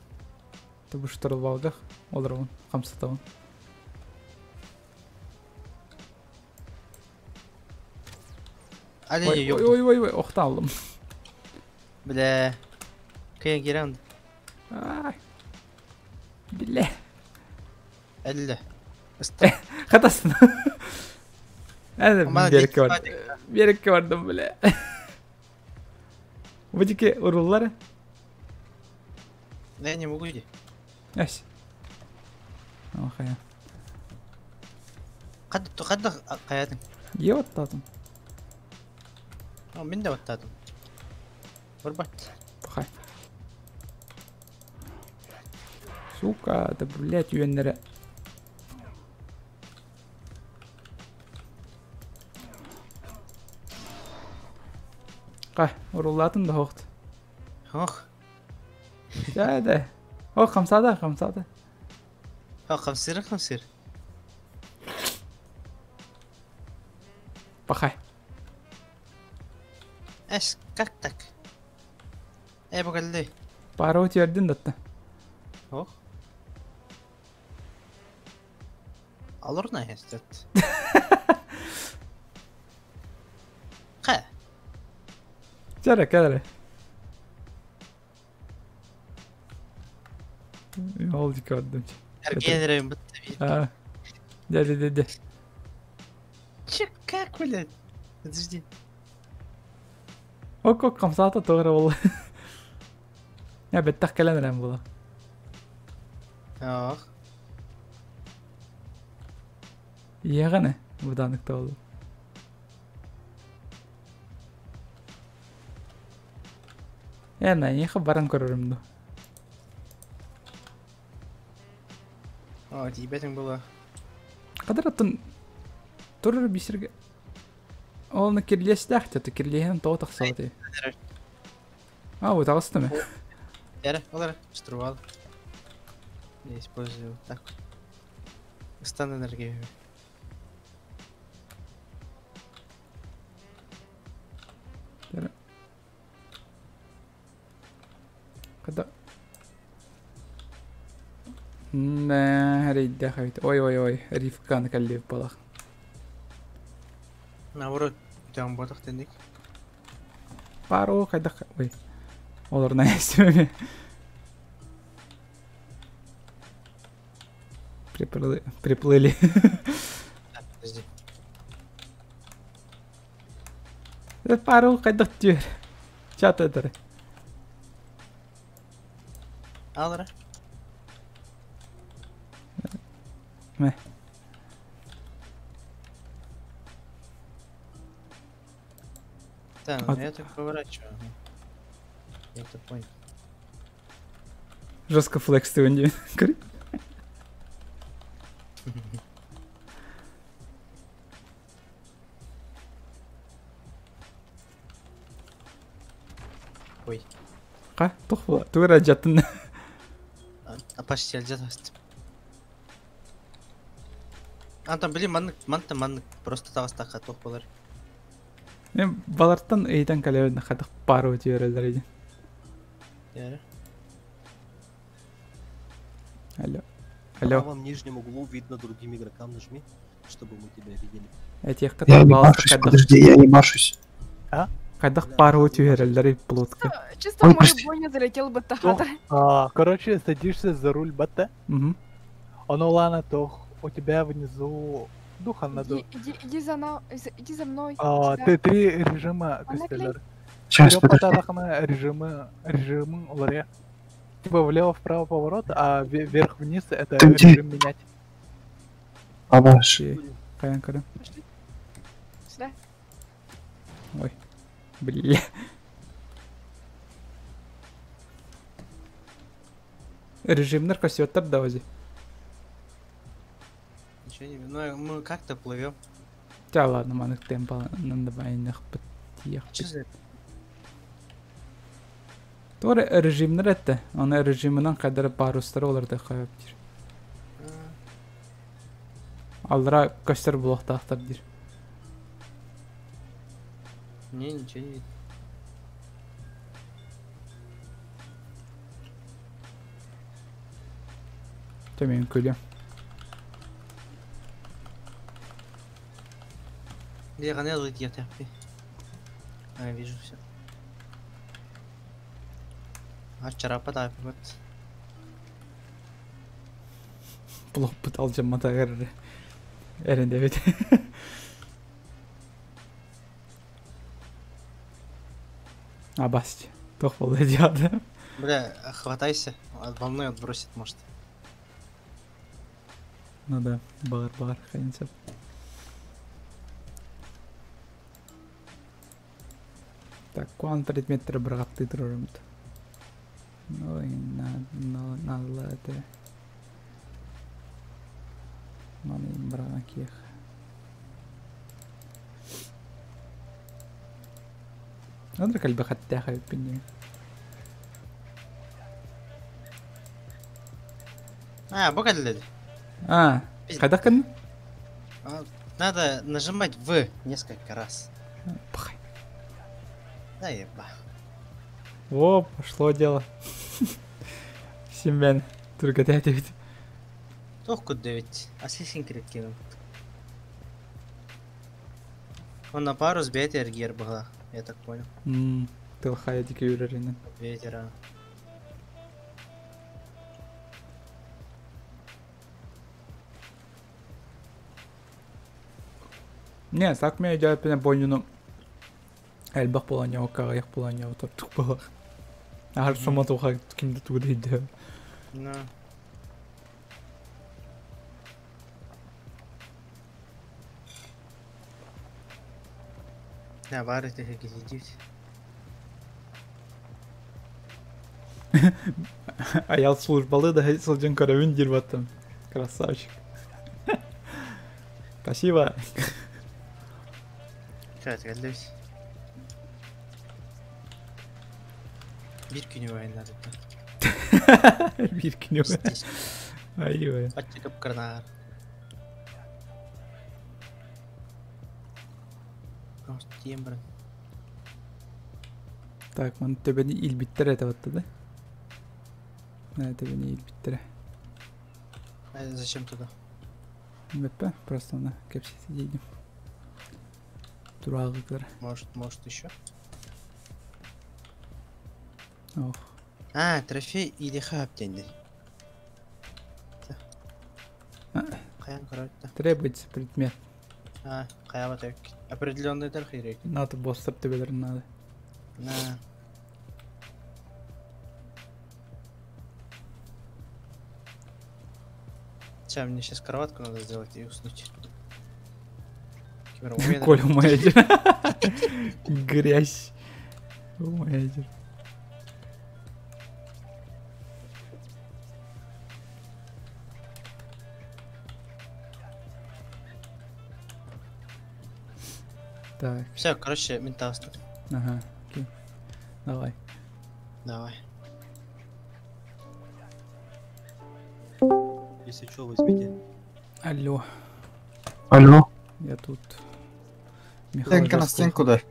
Бу штурвалга олоробун, хамсатабын. Али Ой, yok. ой, ой, ой, охта алдым. Бля. Кыйын кирен. Ай. Биле. Әлле. Ыста. Хатасын. Әле Мана берекке дети бардым. Берекке бардым, бля. Бу дике уруллар. Я не могу иди. Эс. Охая. Қад қад қаядың? Е оттадым. О, мен де оттадым. Вырбат. Пахай. Сука, да блять, үйеннері. Қай, ұрулатын да хоқты. Ох. Да, да. О, қамсады, қамсады. О, қамсыр, қамсыр. Пахай. Эс, как так? Э, бұғалды. Пару тердин датта. Ох. Алырна эстет. Қа? Чара, кәдірі. Ол дикі отдым. Эргенерем бітті. А. Де, де, де, де. Че, как, блядь? Подожди. Ок, ок, қамсата тоғыры ол. Я беттақ кәлен рәм бола. Ох. Иеғаны, бұданықта ол. Э, на, ехы баран көрірімді. О, тибетің было. Қадар аттын тұрыр бисерге. Олны кирлестәх тәті кирлехен тоғы тақсалды. А, вот ағысты ме? Эре, олар, штурвал. Я использую вот так вот. Стан энергию. Когда... Нэ, рейдэ Ой, ой, ой, рифканы кәллеп балақ. Наоборот, там ботах тендик. Пару қайда... Ой, олар на естіме. Приплыли. Приплыли. Подожди. Пару қайда түйер. Чат өтірі. Алра. Мә. Да, А- я так поворачиваю. ага. Я это понял. Жестко флекс ты өнде. Көрі. Ой. Қа, тоқ бола. Тура жаттын. А почти жатасты. А там, блин, маннык, манта маннык, просто тағыстаққа тоқ болар. Мен баларттан ыйтан кәлеуін қадық пару түйерелер еді. Яры. Алло. В Алло. правом нижнем углу видно другим игрокам, нажми, чтобы мы тебя видели. Этих Я не башусь, подожди, я не башусь. Қайдақ пару түйерелер плотка. Чисто Ой, в мою прости. бойню залетел бы Тахата. А, короче, садишься за руль БТ, Угу. он улана тох, у тебя внизу духа надо. Иди, иди, иди за на... иди за мной. А, сюда. ты три режима Она костелер. Сейчас, подожди. режимы, режимы ларе. Типа влево-вправо поворот, а вверх-вниз это Ты где? режим менять. Абаш. Қаян көрем. Пошли. Сюда. Ой. Бля. Режимнер көсөттөр да ози. Ничего не Ну, мы как-то плывем. Тя ладно, манык темпа нандабайнах бтиях. Че за... Тора режимнер этте. Аны режимынан кадar парустар оларды кайып дир. Алра көстөр булактактар дир. Не, ничего не видно. Төмен күлем. Где Ганел идет, я А, вижу все. А вчера подай, вот. Плоппут алжаматагар. Эрен дебит. Абасть. Тох болды диады. Бля, хватайся, от волны отбросит, может. Ну да, бар бар хайынсап. Так, куан предметтер бырғатты тұрырымды. Ой, на, на, на, это. Маны быраған киэх. Надо кальбы хаття хайппинни. А, бу кэллэ. А, хайдах гынныҥ? А, Надо нажимать В несколько раз. Пахай. Да еба. О, пошло дело. Семен, только ты ведь. Тоқку 9. Ассасин Крид кинул. Он на пару с ветер гер была, я так понял. Тылхая дикий үреринен. Ветера. Не, так мен өйдөөппүнэ бойнуну элбэх буолан ньоокка аҕыйах буолан ньоотурдук буолар. Аһар суматуха ким да тугу да өйдөө. Ну. Да, бары кидить. Аял службалы да сылдьан көрөбүн диир баттым. Красавчик. Спасибо. Сейчас, кэллэбит. Биир күнү айаннаатыттан. Биир күнү. Ай-ой. Аччыкып кырнаар. Тием баран. Так, маны төбөни илбиттер это батта да? Төбөни илбиттер. А зачем туда? Беппе, просто на кепсити дейдим. Турагы Может, еще? Ох. А, трофей или хаб деньги. Каян короче. Требуется предмет. А, каяба так. Определенный тархирек. Надо босс төбелерин надо. На. Сейчас, мне сейчас кроватку надо сделать и уснуть. Коля умаядер. Грязь. Умаядер. Так. Все, короче, менталство. Ага, окей. Давай. Давай. Если что, возьмите. Алло. Алло. Я тут. Стенка на стенку дай.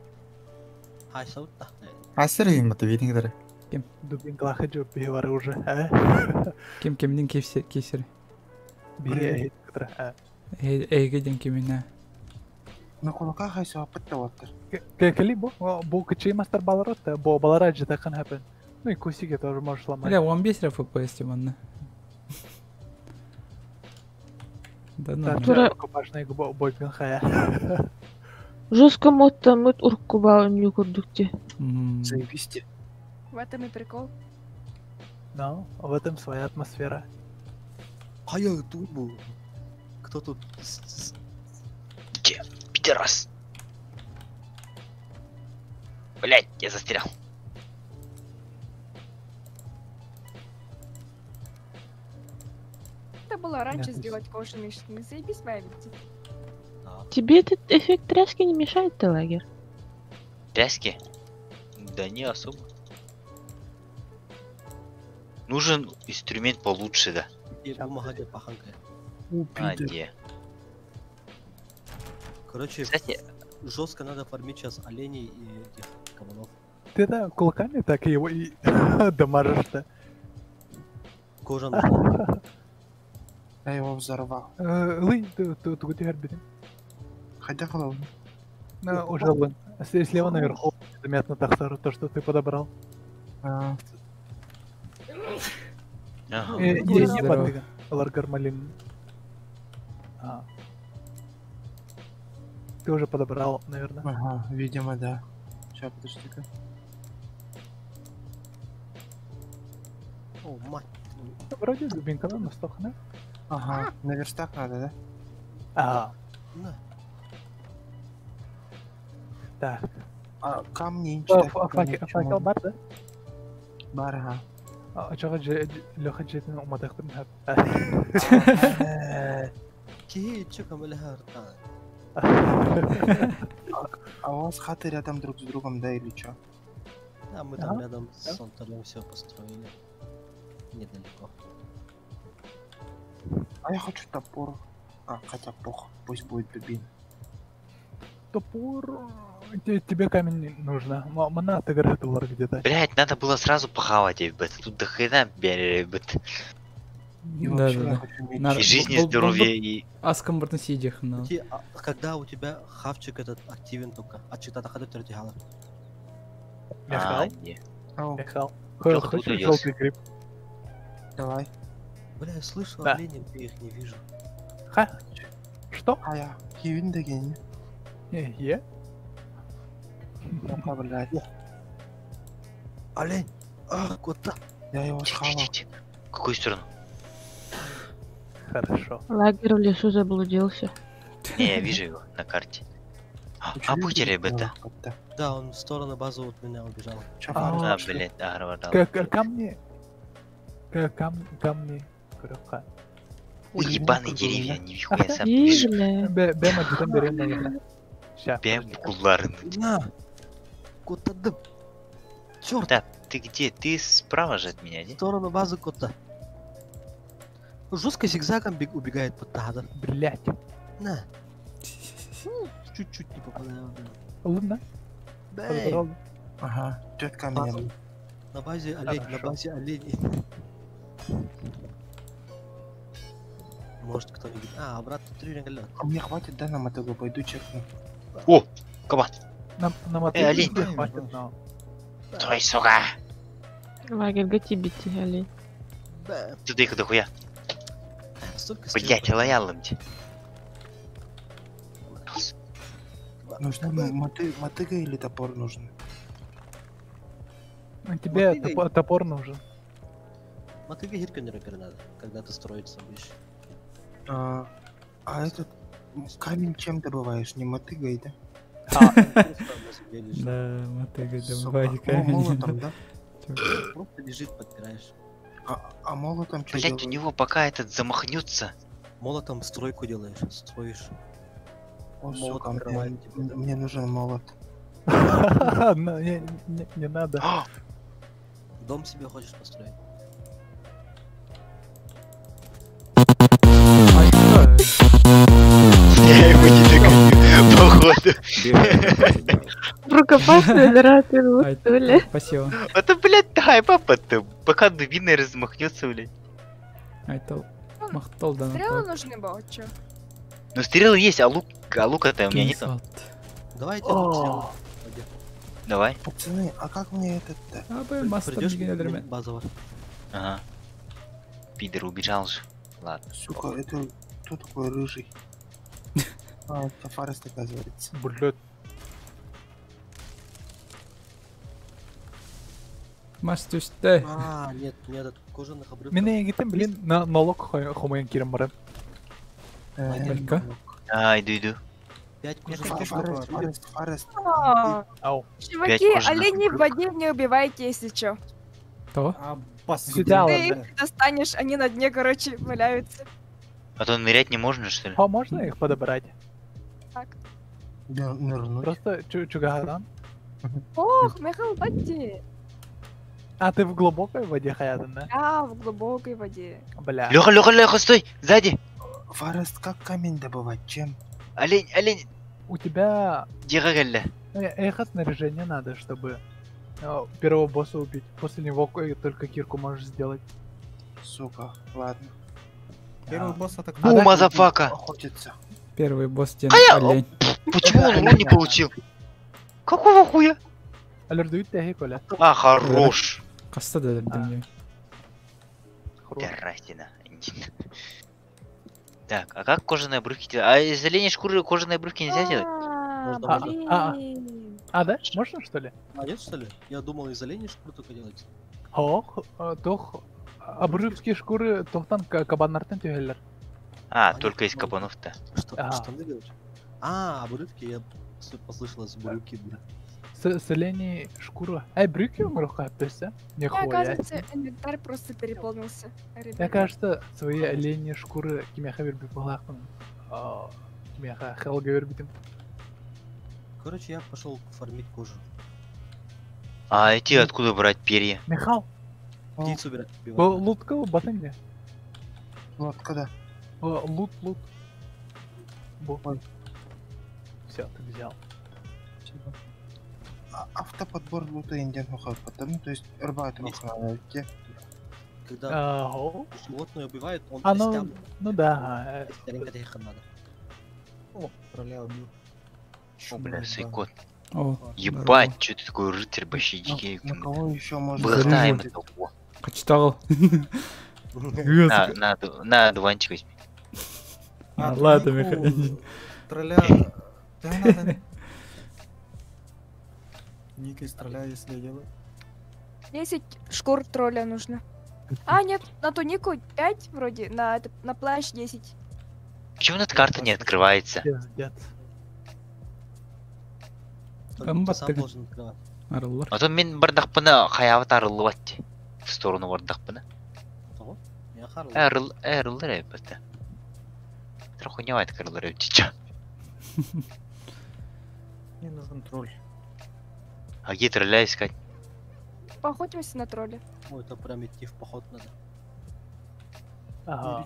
А, саутта. А серый это видно даже. Кем? Дубинка хочу пивары уже, а? Кем кемдин кесер? Бие, а. Эйгеден кемина. На кулака хайса апытта ваттыр. Кели бу, бу кычый мастер баларот, бу балараджи такын хэппен. Ну и кусики тоже можешь сломать. Бля, 15 FPS тиманна. Да ну. Так, рукопашный бой хая. Жестко мот уркуба не курдукте. Заебись. В этом и прикол. Ну, в этом своя атмосфера. А я думаю, кто тут? Где? Пидорас. Блять, я застрял. Это было раньше сделать кожаные штаны. Заебись, моя ведь. Тебе этот эффект тряски не мешает, ты лагер? Тряски? Да не особо. Нужен инструмент получше, да. А, где? Короче, Кстати, жестко надо фармить сейчас оленей и этих кабанов. Ты да кулаками так его и дамажишь-то. Кожа нужна. Я его взорвал. Лынь, ты ты горбит. Хотя голову. Ну, уже лынь. Слева наверху заметно тахтару, то, что ты подобрал. А. Не подыган. Ларгармалин. Ты уже подобрал, наверное. Ага, видимо, да. Сейчас, подожди-ка. О, мать. Вроде дубинка на стохна. Ага, на верстак надо, да? Ага. На. Так. А камни читать Факел бар, да? Бар, ага. А чего Леха джетин уматахтым хап. Ки, чё камеля А у вас хаты рядом друг с другом, да, или чё? Да, мы там рядом с алтарем все построили. Недалеко. А я хочу топор. А, хотя пох, пусть будет дубина. Топор... Тебе камень нужно. Мана ты где-то. Блять, надо было сразу похавать, ребят. Тут до хрена, ребят. Да, да, да. И жизни, и здоровье, и... Аском бартнасидих, но... Когда у тебя хавчик этот активен только, а читата ходу тертихала. Михал? Михал. Хочешь желтый гриб? Давай. Бля, я слышу оленей, я их не вижу. Ха? Что? А я. Кивин дагени. Е? Ну-ка, блядь. Олень! Ах, куда? Я его схавал. В какую сторону? Хорошо. Лагерь в лесу заблудился. Не, я вижу его на карте. А будьте, ребята. Да, он в сторону базы от меня убежал. А, блядь, да, Камни. Камни. Ой, ебаные деревья, нихуя сам не вижу. Бэм куларны. На! Куда да? Черт! Да, ты где? Ты справа же от меня, не? В сторону базы кота. Жестко зигзагом убегает под тада. Блять. На. Чуть-чуть не попадаю. Луна. Бэй. Ага, тетка меня. На базе олень, на базе олень. Может кто-нибудь. А, обратно три регулят. А мне хватит, да, на мотыгу пойду чекну. О, кабан. На мотыгу олень. хватит, но... Стой, сука. Лагерь, гати бити, олень. Тут их дохуя. Блять, лоялым тебе. Нужна мотыга или топор нужен? Тебе топор нужен. Мотыга хирканера надо, когда ты строиться будешь. А этот камень чем добываешь? Не мотыгой, да? Да, мотыгой добывать камень. Молотом, да? Просто лежит, подпираешь. А молотом что? Блять, у него пока этот замахнется. Молотом стройку делаешь, строишь. О, сука, мне нужен молот. Не надо. Дом себе хочешь построить? Я его не догоню, походу. В рукопашную драку, что ли? Спасибо. Это, блядь, дай, папа-то, пока дубиной размахнется, блядь. А это махтол, да. Стрелы нужны было, чё? Ну стрелы есть, а лук, а лука-то у меня нету. Давайте. Давай. Пацаны, а как мне этот-то? А, бы мастер базово. Ага. Пидор убежал же. Ладно. Сука, это кто такой рыжий? А, это Фарест, оказывается. Блядь. Мастюсте. А, нет, у меня этот кожаных обрывков. Меня егитем, блин, на налог хомоен кирем баран. А, иду, иду. 5 кожаных. Фарест, Фарест, Ау. Чуваки, оленей в воде не убивайте, если чё. То? Ты их достанешь, они на дне, короче, валяются. А то нырять не можно, что ли? А можно их подобрать? Так. Нырнуть. Просто чугадан. Ох, Михаил, бати. А ты в глубокой воде, Хаятан, да? Да, в глубокой воде. Бля. Леха, Леха, Леха, стой! Сзади! Фарест, как камень добывать? Чем? Олень, олень! У тебя... Дирагалля. Эхо снаряжение надо, чтобы первого босса убить. После него только кирку можешь сделать. Сука, ладно. Первый босс это кто? О, motherfucker! Охотится. Первый босс тем а олень. Почему он урон не получил? Какого хуя? А, хорош. Коста да мне. Тарасина. Так, а как кожаные обрывки делать? А из оленей шкуры кожаные обрывки нельзя делать? А, да? Можно, что ли? А нет, что ли? Я думал, из оленей шкуры только делать. Ох, тох, Обрывки шкуры тохтан кабаннартан түһэллэр. А, только из кабанов-то. Что, Ага. штаны говоришь? А, обрывки, я послышалось, брюки, бля. С оленей шкура. Эй, брюки умру хаппеся? У меня, Нихуя. оказывается, инвентарь просто переполнился. Я, Ребята. кажется, свои оленьи шкуры кимяха верби балахын. Кимяха хелга вербитим. Короче, я пошел фармить кожу. А эти откуда брать перья? Михал, Птицу убирать. бу лутка батын не? Лодка, да. Лут, лут. Бу. Все, ты взял. Автоподбор лута индиан потом, то есть рыбают надо идти. Когда Ага. животное убивает, он А, ну, костям- ну да. надо. О, тролля убил. О, бля, сайкот. О, Ебать, что ты такой рыцарь вообще дикий. На кого еще можно? Блохтаем это, о. Качтал. На, на, одуванчик возьми. А, ладно, Михаил. Тролля... Да, надо. Ник из тролля, если я делаю. 10 шкур тролля нужно. А, нет, на тунику 5 вроде, на, этот, на плащ 10. Почему эта карта не открывается? Пиздец. Только ты сам должен открывать. Арыллар. А то мен бардақпына хаябат арыллыбат. В сторону бардақпына. Того? Я харл. Арыл, арыллар эбэтэ. Хуйня открылар эбит. Мне нужен тролль. А где тролля искать? Поохотимся на тролля. Ой, это прям идти в поход надо. Ага.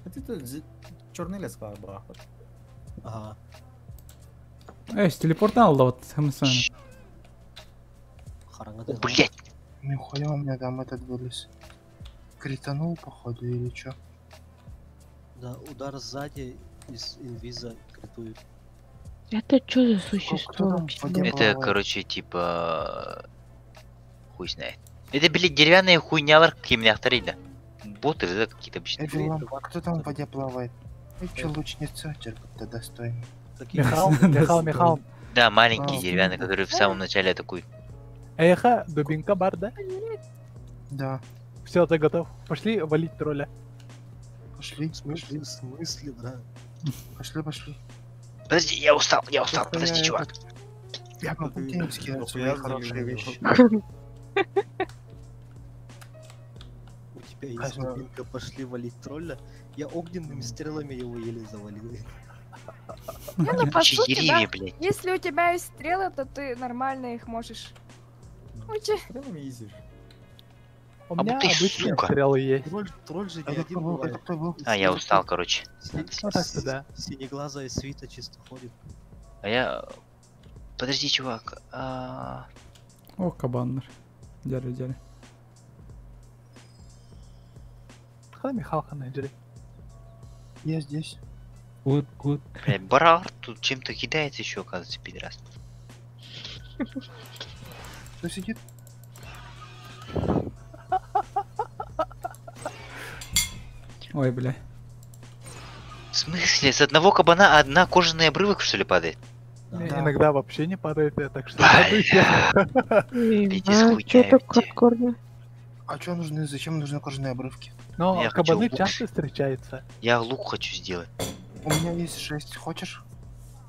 Это черный лес бахат. Ага. Эй, с телепорта алды вот. Харанга Блять! Нихуя у меня там этот вылез. Кританул, походу, или чё? Да, удар сзади из инвиза критует. Это что за существо вообще? Это, короче, типа... Хуй знает. Это, блядь, деревянные хуйнялар кемняхтарида. Боты, да, какие-то обычные. Эвилон, кто там в воде плавает? Эй, чё, лучница, терпит-то достойно. Михал, Михал, Михал. Да, маленькие деревянные, которые в самом начале атакуют. Эха, дубинка бар, да? Да. Все, ты готов. Пошли валить тролля. Пошли, В смысле, в смысле, брат? Пошли, пошли. Подожди, я устал, подожди, я чувак. Я могу тебе скинуть свои хорошие вещи. У тебя есть дубинка, пошли валить тролля. Я огненными стрелами его еле завалил. Не, ну по Вообще сути, да. деревья, блядь. Если у тебя есть стрелы, то ты нормально их можешь. Учи. Стрелами изи. У А меня ты, обычные сука. стрелы есть. Тролль, тролль же не Это один кто был? Это бывает. кто был? А, я устал, короче. Ну так-то да. Синеглазая свита чисто ходит. А я... Подожди, чувак. О, кабаннар. Дяли, дяли. Хана Михал Ханаджери. Я здесь. Гуд, гуд. Блядь, Барар тут чем-то кидается еще, оказывается, пидорас. Кто сидит? Ой, бля. В смысле? С одного кабана одна кожаный обрывок, что ли, падает? Не, Да. Иногда вообще не падает, так что радуйся. Пиздец, А, хуйня, чё так хардкорно? А чё нужны? Зачем нужны кожаные обрывки? Но Я хочу кабаны лук. часто встречаются. Я лук хочу сделать. У меня есть 6, хочешь?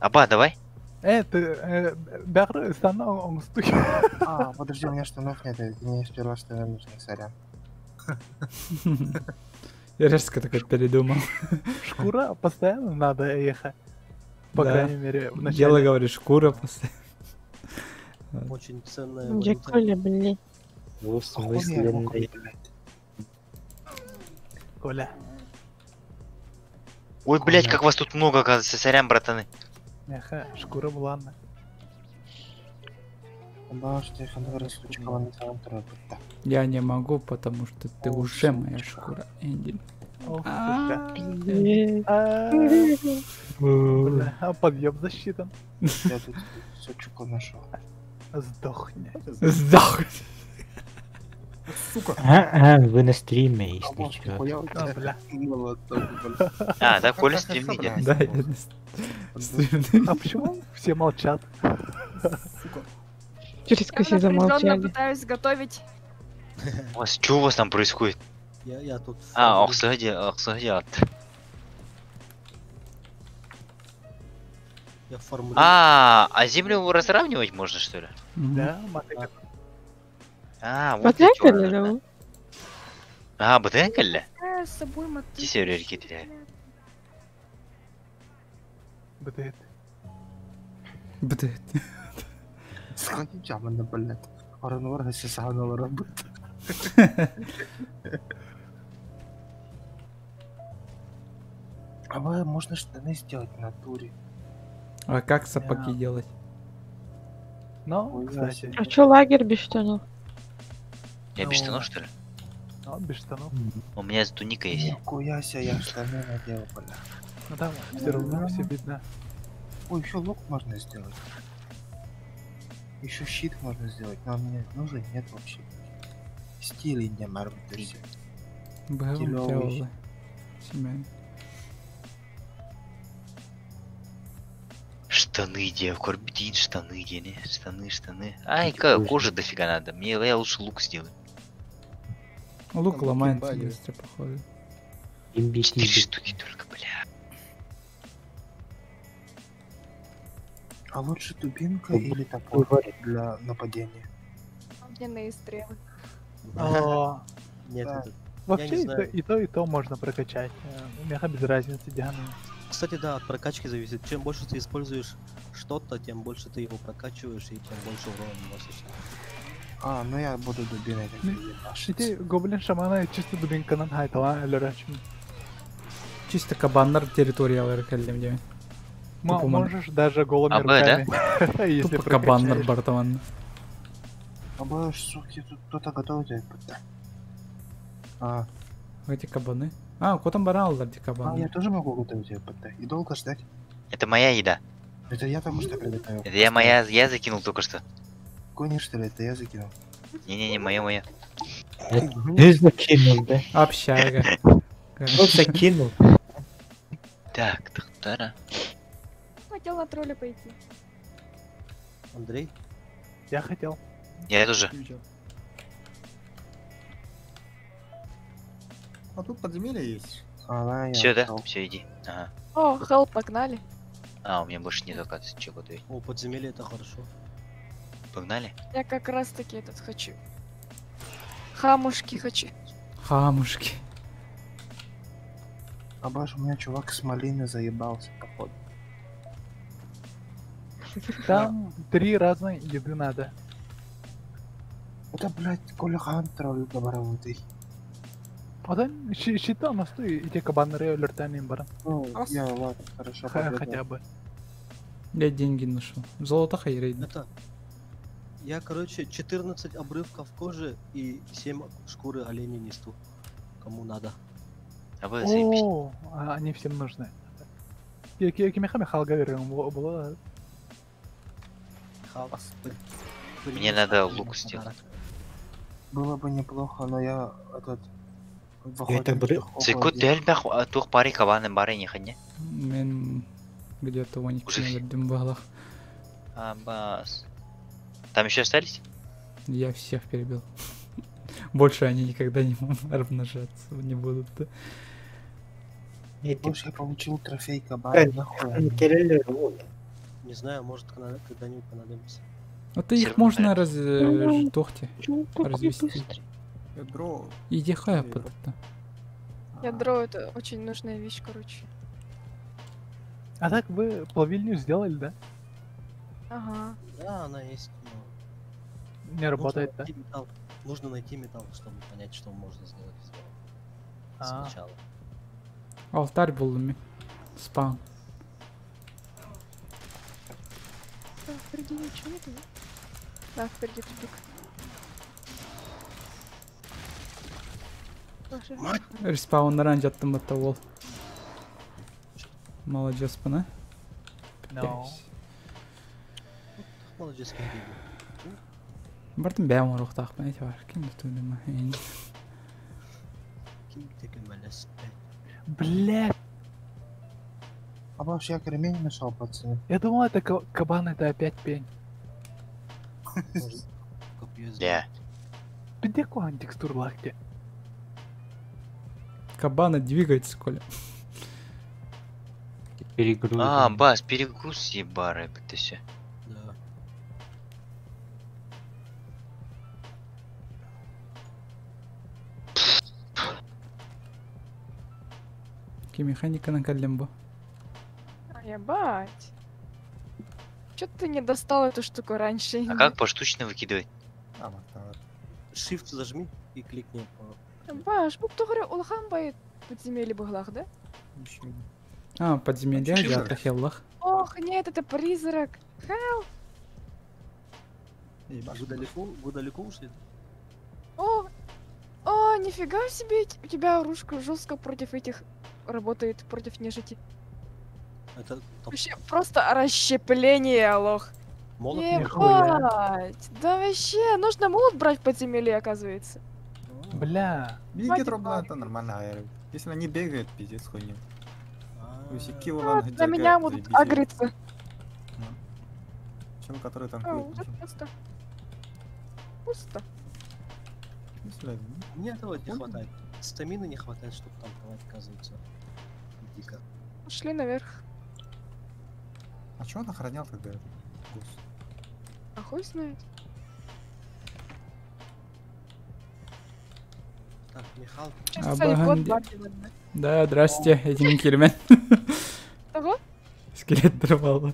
Аба, давай. Ты, бәрі стану оңтүстік. А, подожди, у меня штанов нет, мне сперва штаны нужны, сорян. Я резко такой передумал. Шкура постоянно надо ехать. По Да. крайней мере, в начале. Дело, говоришь, шкура после. Очень ценная Где валюта. Коля, блин? Ну, в Хуй я смысле, мог, блядь? блядь. Коля. Ой, блядь, как вас тут много, оказывается, сорян, братаны. Меха, шкура буланна. Я не могу, потому что ты уже моя шкура, Энди. Ох, сука. Пиздец. А, Бля, а подъеб засчитан. Я тут сучку нашел. Сдохни. Сдохни. Сука. А, вы на стриме, если чё. А, бля. А, да, Коля стрим ведет. Да, я на стриме. А почему все молчат? Сука. Через Я все напряженно замолчали. пытаюсь готовить У вас что у вас там происходит? Я тут А, фармлю. охсади, охсади от. Я фармлю. А землю разравнивать можно, что ли? Да, мотыга. А, вот для чего Потекали, она нужна. да? А, БТН-ка ли? Я с собой мотыгу. Ти сервер БТ. БТ. Сходи на блядь. Оранвар сасанова работа. А вы, можно штаны сделать в натуре. А как сапоги делать? Ну, кстати. А чё лагерь без штанов? Я без штанов, что ли? Ну, без штанов. У меня туника есть. Нихуя себе, я штаны надел, бля. Ну там все равно все видно. Ой, еще лук можно сделать. Еще щит можно сделать, но он мне нужен нет вообще. Стили не марбитеси. Б, Стилёвый. Семен. Штаны, где? Корбидин, штаны, где? Не? Штаны, штаны. Ай, какая кожа дофига надо. Мне я лучше лук сделаю. Лук Там ломается кибали. быстро, походу. Четыре штуки только, бля. А лучше дубинка или топор для нападения? Огненные стрелы. О, Нет, Да. это... Вообще я не и то, знаю. и то, и то можно прокачать. Меха без разницы, Диана. Кстати, да, от прокачки зависит. Чем больше ты используешь что-то, тем больше ты его прокачиваешь и тем больше урона наносишь. А, ну я буду дубиной тогда ебашить. Эти гоблин шамана чисто дубинканан хайтала өлөрөчүм. Чисто кабаннар территориялар кэллим диэн. Тупо ман- Можешь даже голыми А, Б, да? руками. Если Тупо кабаннар прокачаешь. бартаван. А бываешь, суки, тут кто-то готовит это. А, Эти кабаны. А, котом бараллар эти а, кабаны. я тоже могу готовить ЭПТ. И долго ждать? Это моя еда. Это я только что приготовил. Это я моя, я закинул только что. Гонишь, что ли? Это я закинул. Не-не-не, моя, моя. Ты закинул, да? Общага. Кто закинул? Так, тахтара. Хотел на тролля пойти. Андрей? Я хотел. Я тоже. А тут подземелье есть. А, я Все, да? ушел. Все, иди. Ага. О, хелп, погнали. А, у меня больше нет, оказывается, чего готовить. О, подземелье это хорошо. Погнали? Я как раз таки этот хочу. Хамушки хочу. Хамушки. А баш, у меня чувак с малины заебался, походу. Там три разные еды надо. Это, блядь, Коля Хантер добровый. Одан щита насту и те кабаннары өлөртәнин баран. Ну, я, ладно, хорошо, победа. Хотя бы. Я деньги нашел. Золото хайрейд. Это... Я, короче, 14 обрывков кожи и 7 шкуры оленей несу. Кому надо. А вы заебись. О, а, они всем нужны. Кимеха Михаил говорил, было Хал. Мне надо лук сделать. Было бы неплохо, но я этот... в Это охотничьих бры- Цикут угодьях. дэлбэх туох бары кабаны бары не ханне. Мен где-то у них Уже в углах. Абас. Там еще остались? Я всех перебил. Больше они никогда не размножаться не будут. Больше я получил трофей кабана, нахуй. они мне? Не знаю, может когда-нибудь понадобится. А ты их Всё равно можно нравится. раз... ждохте, Почему такой развести. быстрый? Ядро. Иди хая под это. Ядро это очень нужная вещь, короче. А так вы плавильню сделали, да? Ага. Да, она есть, но... Не работает, да? Нужно найти металл. Нужно найти металл, чтобы понять, что можно сделать из него. А. Сначала. Алтарь был ми. Спам. Так, впереди ничего нету, да? Да, впереди тупик. Паша. Респаун жаттым батта ол. Молодец, пана. No. Молодец, как Бартым бәм орухтаах эти бар. Ким тудума. Ким текемелес. Блядь, А вообще я кремень нашел, пацаны. я думал, это кабан, это опять пень. Может, копье сделать. Да. Пиздец куһаҕан текстурлаах дии. Кабана двигается, Коля. Перегруз. А, бас, перегруз ебары, это все. Да. Механика на калимбо. А, ебать. Чё ты не достал эту штуку раньше? А как поштучно выкидывать? Shift зажми и кликни по... Баш, bu тоҕо улахан баҕайы подземелье быһыылаах, да? А, подземелье, Чё? я хеллах. Ох, нет, это призрак. Хелл. Вы далеко ушли? О, о, нифига себе, у тебя оружка жестко против этих работает, против нежити. Это топ. Вообще просто расщепление, лох. Молот? Ебать, да вообще, нужно молот брать в подземелье, оказывается. Бля. Бегает ровно, это нормально. а Если они бегают, пиздец хуйню. Если килл А, на меня будут агриться. Чел, который А, танкует. уже пусто. Пусто. Мне этого не хватает. Стамины не хватает, чтобы танковать, оказывается. Дико. Ушли наверх. А чего он охранял тогда этот гус? А хуй знает. Так, Михал. Сейчас, кстати, кот Барби ладно. Да, здрасте, этим кирмен. Того? Скелет дорвало.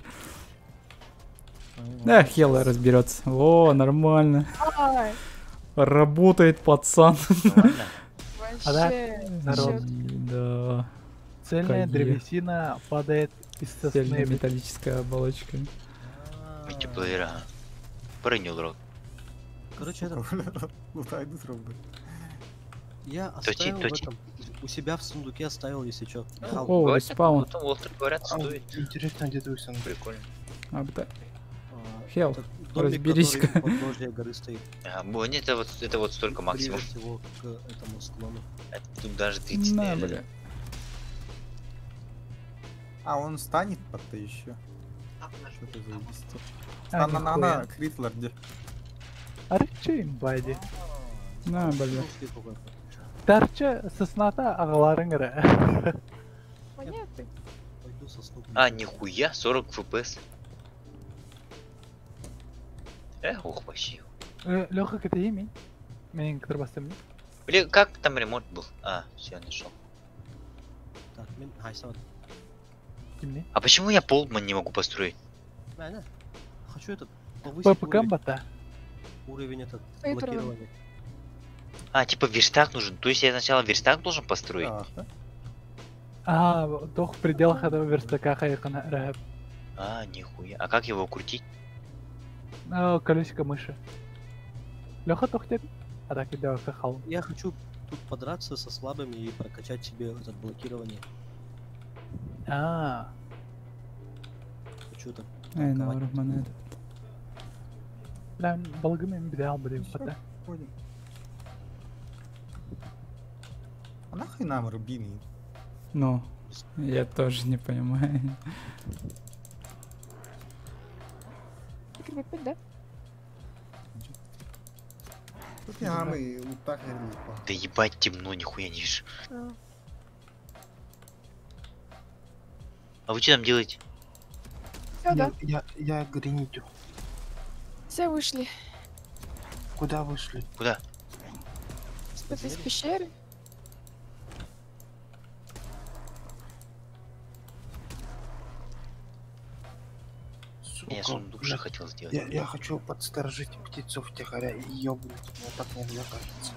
Да, Хела разберется. О, нормально. Ай, Работает пацан. А да, вообще. народ. Да. Цельная Какие. древесина падает из сосны. Цельная металлическая оболочка. Мультиплеер, ага. Принял рот. Короче, это... Лутайду срубы. Я Точи, оставил в точи. этом... У себя в сундуке оставил, если чё. Михал. О, респаун. Потом остров, говорят, стоит. Интересно, где твой сундук? Прикольно. А, да. А, Хел, этот домик, разберись-ка. который у подножия горы стоит. Ага, нет, это вот столько максимум. Ближе всего к этому склону. Это тут даже 30, На, наверное. бля. А он станет под еще. Что ты заебись? А, На на на нихуя. Критлорде. Арчы имбади. На, бля. Тарча сосната аҕаларыҥ эрэ. Понятно. Пойду сосну. А, нихуя, 40 фпс. Эх, ох, вообще. Леха, кэтэһиий мин. Мин кытары бастым. Блин, как там ремонт был? А, все, я нашел. Так, мин хайсават. Кимни? А почему я полман не могу построить? На, на. Хочу этот повысить ППК уровень, бата. уровень этот Хейтеры. блокирования. А, типа верстак нужен. То есть я сначала верстак должен построить? А, туох в пределах этого верстака хайыкына рэп. А, нихуя. А как его крутить? Колесико мыши. Леха тохтет. А так и хал. Я хочу тут подраться со слабыми и прокачать себе этот блокирование. А, Хочу так. Ай, на, Рахман, это. бля, балгым им бидал блин, бата. Ходим. А нахуй нам рубины? Ну, я тоже не понимаю. Ты да? Тут я мы лутах Да ебать темно, нихуя не вижу. А. А вы что там делаете? Все, да. Я гринитю. Все вышли. Куда вышли? Куда? Что-то из пещеры. Я Сука, сундук же блядь. хотел сделать. Я хочу подсторожить птицу втихаря и ёбнуть. Но так нельзя, кажется.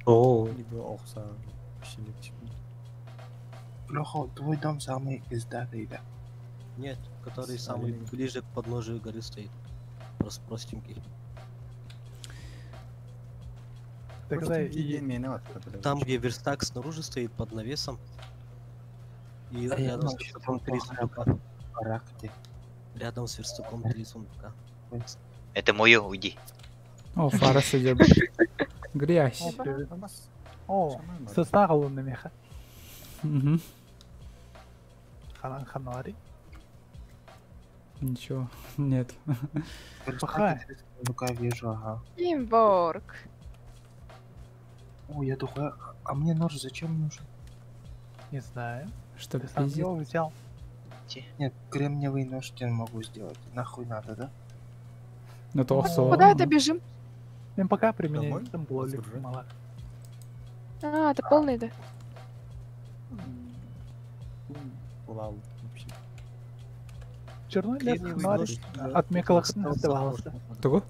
О, Либо охса. Вообще легче. Леха, твой дом самый пиздатый, да? Нет, который самый Солидный. ближе к подножию горы стоит. Просто простенький. Тогда и... Там, где верстак снаружи стоит под навесом. И А я рядом думал, с верстаком три сундука. Характер. Рядом с верстаком три сундука. Это мое, уйди. О, фара сидит. Грязь. О, привет. О, сосна галунна меха. Мгм. Хануари. Ничего, нет. Верстак и три сундука вижу, ага. Тимворк. Ой, я дохуя... А мне нож зачем нужен? Не знаю. Что Ты сам пиздит? его взял. Нет, кремниевый нож я могу сделать. Нахуй надо, да? Ну то Куда это бежим? Им пока применение Домой? там было ли Разгружать. мало. А, это полный, да? Лал, вообще. Черный лес Кремниевый хмарь нож, да, от Мекалах стал оставался. Того?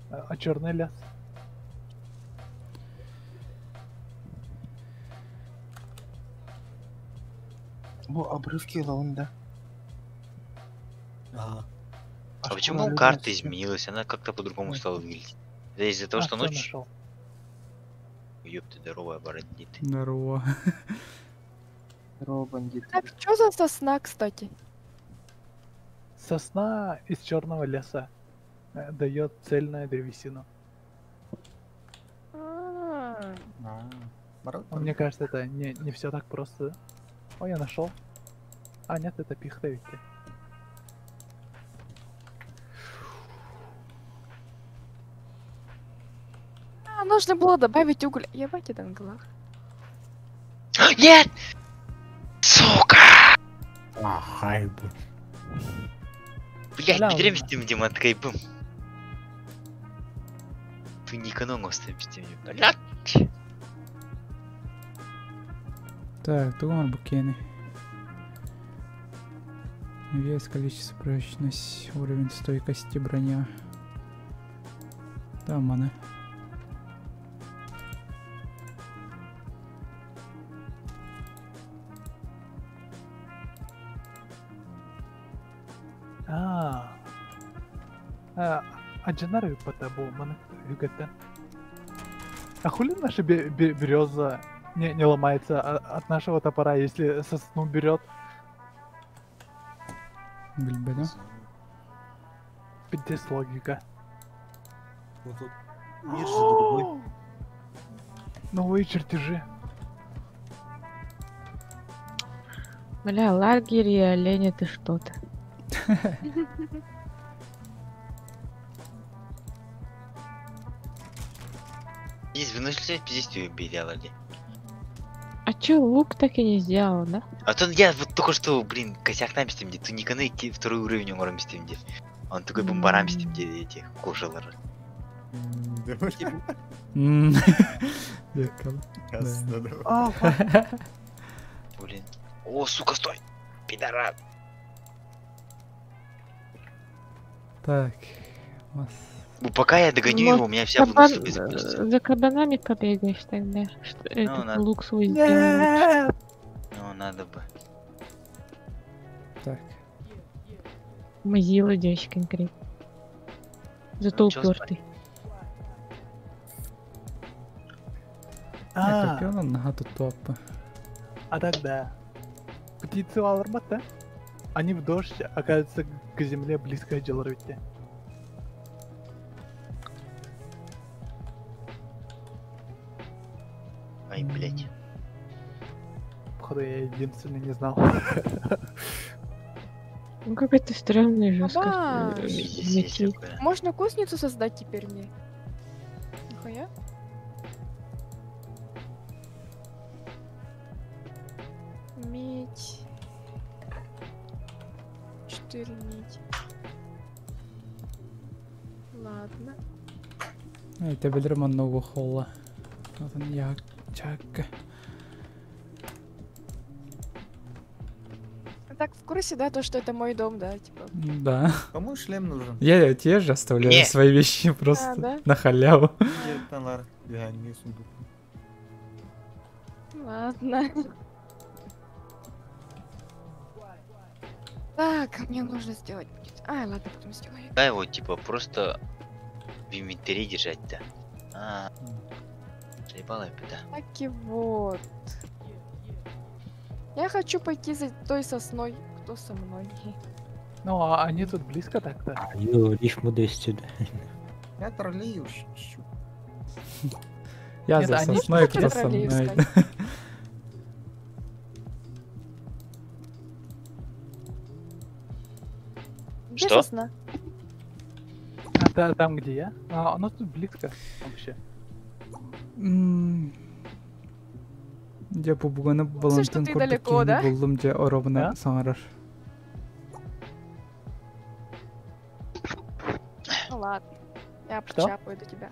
А черный лес. О, обрывки лаунда. Ага. А почему карта изменилась? Она как-то по-другому стала выглядеть. Это из-за того, А, что всё, ночь? нашел. Ёпты, здорово, бандиты. Здорово. Здорово, бандиты. Так, что за сосна, кстати? Сосна из черного леса дает цельную древесину. А, Но Мне кажется, это не все так просто. О, я нашел. А, нет, это пихта ведь. А, нужно было добавить уголь. Ебать, это англах. Нет! Сука! Ахай, Блять, Бля, бедрем с тем демонткой бум. Ты не экономил с тем, блядь. Так, туган букены. Вес, количество, прочность, уровень стойкости, броня. Там она. А. А, а Джанар по табу, маны югаттан. А хули наша береза не ломается от нашего топора, если сосну берет? Бельбеля. Пиздец логика. Ну тут мир же другой. Новые чертежи. Бля, лагерь и олень это что-то. Здесь выносливость пиздец ее делали. А чё, лук так и не сделал, да? А то я вот только что, блин, косяк на где туниканы второй уровень оҥорон где. Он такой бомбарам где этих кожалар. Зеркало. Ясно, Да. да. А, фак. Блин. О, сука, стой! Пидорас! Так. Вас. Ну, пока я догоню Может, его, у меня вся кабан- выносливость закончится. За кабанами побегаешь тогда, что этот надо. лук свой сделаешь. Нет! Ну, надо бы. Так. Мазила идёшь конкретно. Зато Ну, чё упертый. А, Копион нога тут топа. а тогда. Птицы Валармата? Они в дождь оказываются к земле близко делают. Ай, блять. Походу, я единственный не знал. Ну какой-то стрёмный жестко. Аба. Метил. Можно кузницу создать теперь мне? Нихуя? Медь. 4 медь. Ладно. Это билер много холла. Вот он я чакка. А Так, в курсе, да, то, что это мой дом, да, типа. Да. Кому шлем нужен? Я тебе же оставляю Не. свои вещи просто А, да? на халяву. Нет, Талар, я не сундук. Ладно. Так, мне нужно сделать будет. А, ладно, потом сделаю. Да, его типа просто в инвентаре держать-то. А, заебала я беда. Так и вот. Я хочу пойти за той сосной. Кто со мной? Ну, а они тут близко так-то. Ю, рифму даешь Я троллей уж ищу. Я Нет, за они- сосной, кто Хочу со троллей мной. искать. Где Что? сосна? А, та- там, где я? А, оно тут близко вообще. Дьэ бу буганы что Балантын ты курдук далеко, киһини да? буллум дьэ оробуна Да? саҥарар. Ну ладно. Я Что? причапаю до тебя.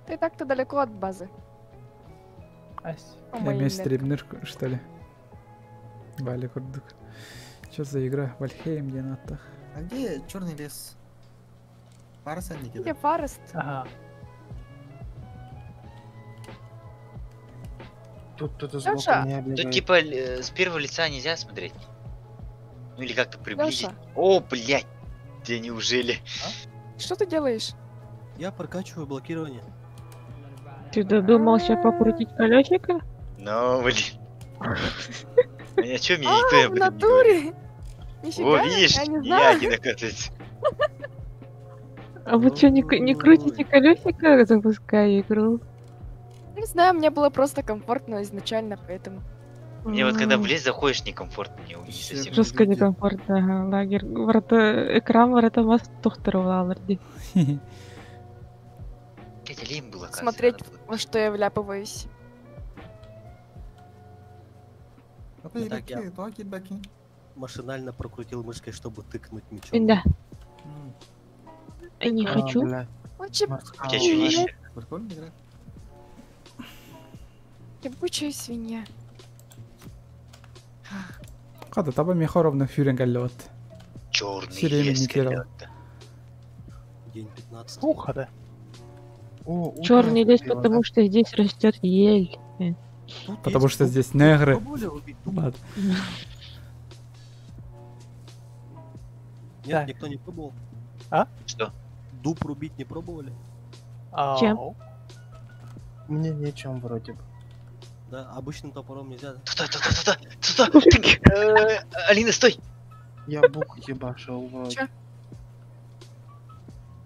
Ты так-то далеко от базы. Ась. По Я моим эмиэ меркам. стримнер, что ли? Валя курдук. Что за игра? Вальхейм диэн ааттаах. А где черный лес? Парса Где Никита. Фарест? Ага. Тут кто-то сбоку Лёша! меня Тут бегает. типа с первого лица нельзя смотреть. Ну или как-то приблизить. Лёша. О, блядь! Да неужели? Что ты делаешь? Я прокачиваю блокирование. Ты додумался покрутить колесико? Ну, блин. А чё мне А, никто в об этом не говорит? натуре! О, Нифига, видишь, я не не я знала. один, оказывается. А вы что, не крутите колесико, запуская игру? Не знаю, мне было просто комфортно изначально, поэтому. Мне вот когда в лес заходишь, некомфортно, не совсем. Жестко некомфортно, ага, лагерь. Врата, экран врата вас тухтаруваларди. Блядь, олень был, оказывается. Смотреть, надо было. во что я вляпываюсь. Так, я машинально прокрутил мышкой, чтобы тыкнуть мечом. Да. Я не А, хочу. бля. Он че- У тебя что есть? Прикольная игра. Ебучая свинья. Када таба мехоровна фюрен галлот. Черный Сирена лес, не терял. ребята. День 15. Ух, да. О, утро Черный лес, наступило, потому да? что здесь растет ель. Тут Потому есть что дуб. здесь негры. Пробовали рубить дуб? Ладно. Нет, Так. никто не пробовал. А? Что? Дуб рубить не пробовали? Чем? Ау. Мне нечем вроде бы. Да, обычным топором нельзя. да? Туда, туда, туда, туда! Алина, стой! Я бук ебашил вроде. Чё?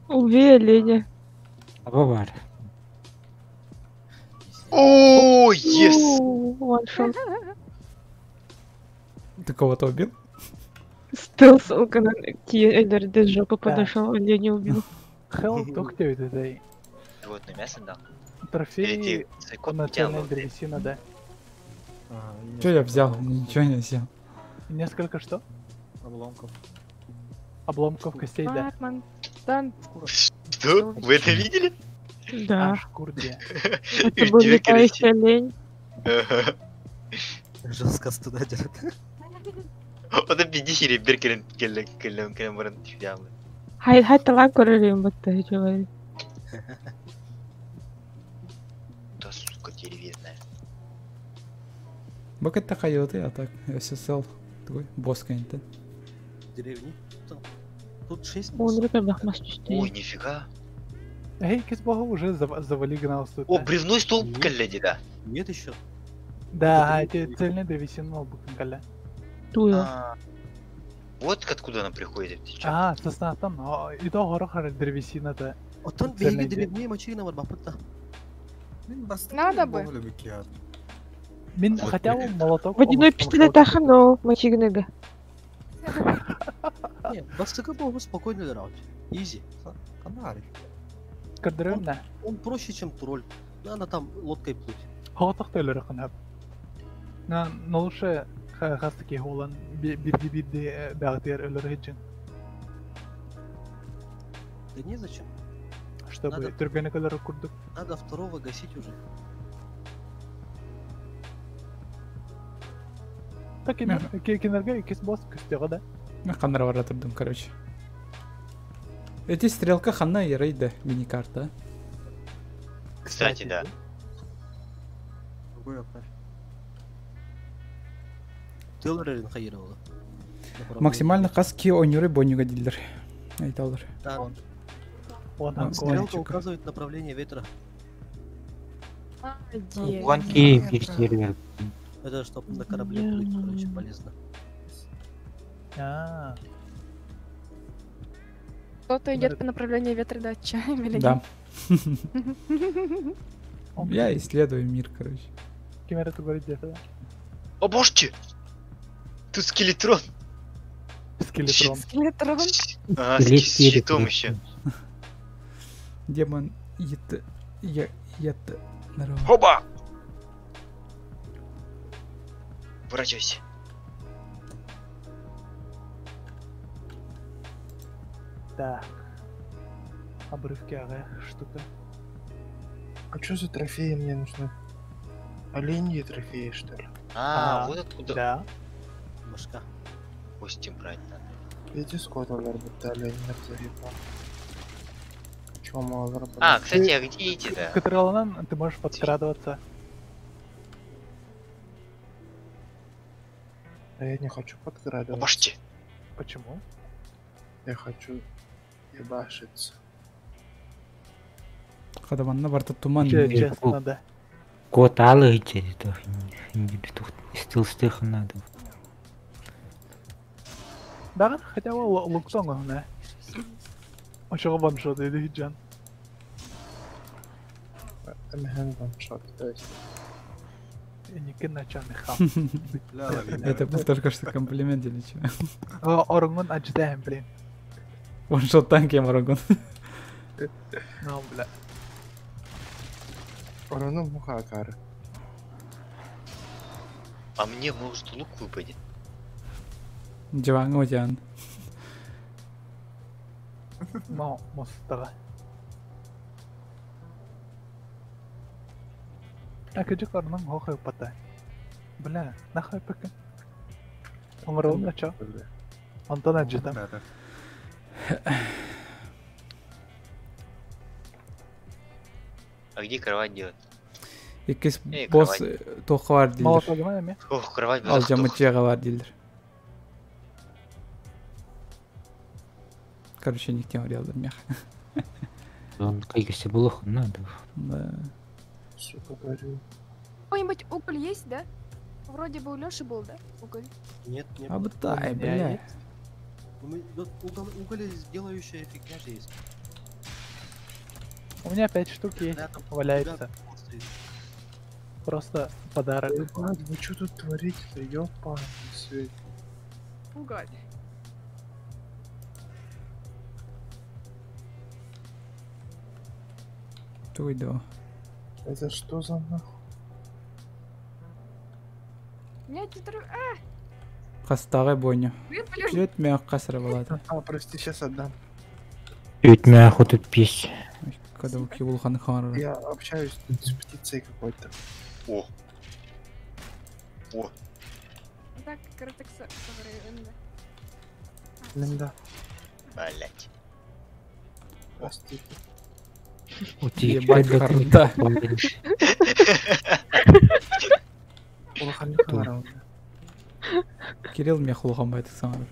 Убей оленя. Бавар. О, yes! Ваншот. Ты кого-то убил? Стелс, он когда к жопу Да. подошел, оленя убил. Хелл тухтевит этой Животное мясо дал? Или трофеи ты свой кот полноценная взял? древесина, да. Что я взял? Ничего не взял. Несколько что? Обломков. Обломков костей, да. Батман. Дан. Что? Вы это видели? Да. А, шкурде. Это был Тебе, летающий короче. олень. Ага. Жестко студа делает. O da bir dişiyle bir kere kelle kelle kelle varan tüyamlı. Хай хай талан көрөрүм бытты чувай. Да сука деревянная. Бак это хайоты, а так SSL. Такой босс конечно. Деревни. Там. Тут 6 Он рука бахмас Ой, нифига. Эй, кис бога уже завали гнал тут. О, бревной столб кelle да. Нет еще. Да, эти цельная древесина букангаля. Туя. А, Вот откуда она приходит. ты чё? А, сосна там, и то гороха древесина-то. Оттон Цельная биһиги деревни мачина бар бапытта. Надо бы. Мин хотя бы молоток. Водяной пистолет тахано мачигнега. Не, бастыка богу спокойно драут. Изи. Кадрына. Он проще, чем тролль. Надо там лодкой плыть. Хотох төлөр кынап. На, но лучше хастыки холан бирди бирди багдер өлөр хеджин, Да не зачем. чтобы Надо- түргәне көлөр курдук. Надо второго гасить уже. Так кинерге кис бос күстеге да. Мен ханнара бара турдум, короче. Эти стрелка ханна ярайды мини-карта. Кстати, да. Другой отправь. Телорерин хайировала. Максимально хаски ойнюры бонюга дилдер. Айталар. Да. Он А, Стрелка указывает направление ветра. Гонки бирсерлер. Это чтобы на корабле плыть, короче, полезно. А, Кто-то идет по направлению ветра, да, чаем или Да. нет? Я исследую мир, короче. Кемер это говорит где-то, да? О боже! Тут скелетрон! Скелетрон. Скелетрон. Ага, с щитом еще. Демон ет я ет здорово. Хоба! Поворачивайся. Так. Обрывки ага, штука. А что за трофеи мне нужны? Оленьи трофеи, что ли? А, вот откуда. Да. Башка. Кости брать надо. Иди скот олар бітті оленьдер заебал. Чё мало А, кстати, а где эти-то? Катраланан, ты можешь подкрадываться. А я не хочу подкрадываться. Башти. Почему? Я хочу ебашиться. Хадаманна барта туман. Че, честно, да. Кот алы стил надо. Да, хотя бы луктон, да. Очого ваншот, иди, Джан. МГН ваншот, то есть. Это был только что комплимент или что? Оргун аждаем, блин. Ваншот танки Арагон. Ну, бля. Орону мухакары. А мне, может, лук выпадет? Диван Одиан. Но, мостара. А кыжык орнун хохой пата. Бля, нахуй пока. Оңрол на чё? Антон аджитам. А где кровать делать? Иккис Эй, босс кровать. туохха бар дииллэр. Молотогма эми? Ох, кровать Алдьаммыт дьиэҕэ бар дииллэр. Короче, никтем арыйаллар миэхэ. Он кайгасы булых надо. Да. Сука, горю. Какой-нибудь уголь есть, да? Вроде бы у Лёши был, да? Уголь. Нет, не было. Абытай, У меня бля. есть. У меня тут уголь, уголь делающая фигня же есть. У меня 5 штук есть, Да, там валяется. ребята просто есть. Просто подарок. Ебать, вы что тут творите-то, ёпаный свет. Уголь. Туй да. Это что за нахуй? Нет, не тру... А, Хастаҕай бойню. выплюнь. Күөт миэхэ хасыра балаата. А, прости, сейчас отдам. Үтмә хотут пись. Когда улахан хаарар. Я общаюсь тут с птицей какой-то. О. О. Так, коротко, именно. Линда, Блять. простите. Ебать, харда. Улахан харауна. Кирилл миэхэ улахан байтык саҥарар.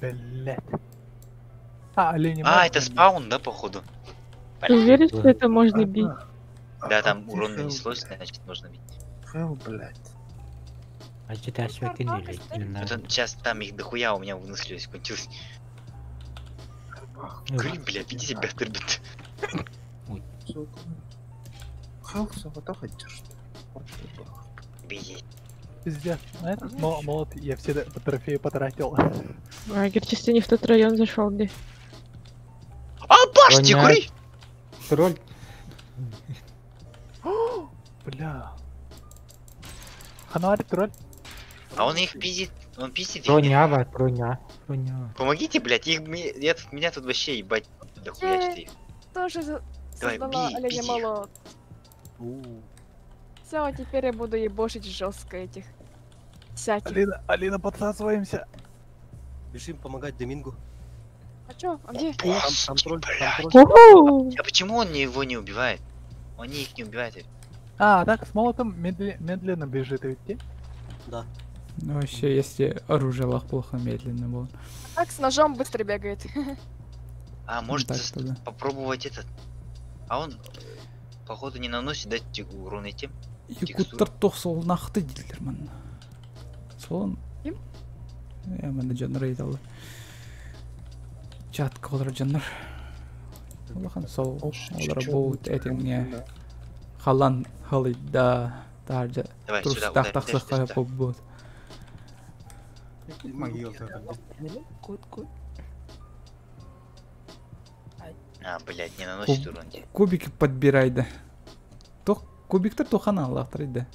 Блять. А, олени А, это спаун, да, походу? Ты уверен, что это можно бить? Да, там урон нанеслось, значит, можно бить. Хел, блядь. А что Это сейчас там их дохуя у меня выносливость кончилась. Крым, блядь, веди себя, ребят. Сука. Хел, саватаха, что Бей. Пиздец. На этот молот я все трофеи потратил. Лагерь чисто не в тот район зашел, где. А, башти, кури! Тролль. Бля. Хануари тролль. А он их пиздит, он пиздит их. нет? Тронява, троня, тронява. Помогите, блядь, их, я тут, меня тут вообще ебать дохуя что их. Тоже Давай, создала бей, оленя бей их. молот. Все, теперь я буду ебошить жестко этих всяких. Алина, Алина, подсасываемся. Бежим помогать Домингу. А чё? А где? Там, там тролль, там тролль. Уху! А почему он его не убивает? Они их не убивают. А, так, с молотом медленно бежит идти. Да. Ну вообще, если оружие лах плохо медленно было. Так с ножом быстро бегает. А, может так тогда. попробовать этот. А он, походу, не наносит, да, урон этим? Якуттар тох сол нахты дииллэр манна. Солон. Ким? Я манна дьоннор ыйыталлар. Чатка олорор дьоннор. Улахан сол олоро буут этиҥҥэ халан халыйда таһырдьа Давай, сюда, трустаах ударь, тахсыахха сюда. буолбут. Могила-то. Кот, кот. А, блядь, не наносит урон. тебе. Кубики подбирай, да. Тох, кубиктер тухана Аллах да.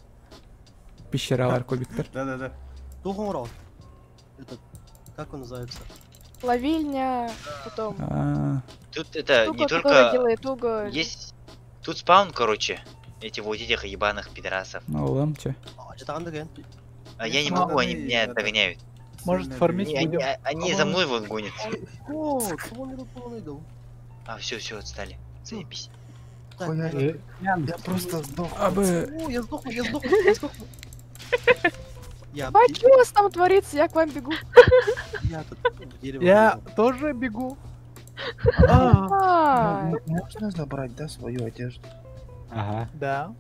Пещералар кубиктер. Да-да-да. Тухом Этот, как он называется? Ловильня, потом. А, Тут это Штука, не которая только... делает уголь. Есть... Тут спаун, короче. Эти вот этих ебаных пидорасов. Ну, лам, че. А, что там деген? А я не Надо могу, они и меня это- догоняют. Может, фармить Они, они, будем? они за мной вон гонятся. О, он полный дом. А, все, все, отстали. Заебись. Так, Хуя, надо- я просто сдох. А бы... О, я сдохну, я сдохну, я сдохну. Я, Бать, что у вас там творится? Я к вам бегу. я тут в дерево Я влезал. тоже бегу. А, А, Можно забрать, да, свою одежду? Ага. Да.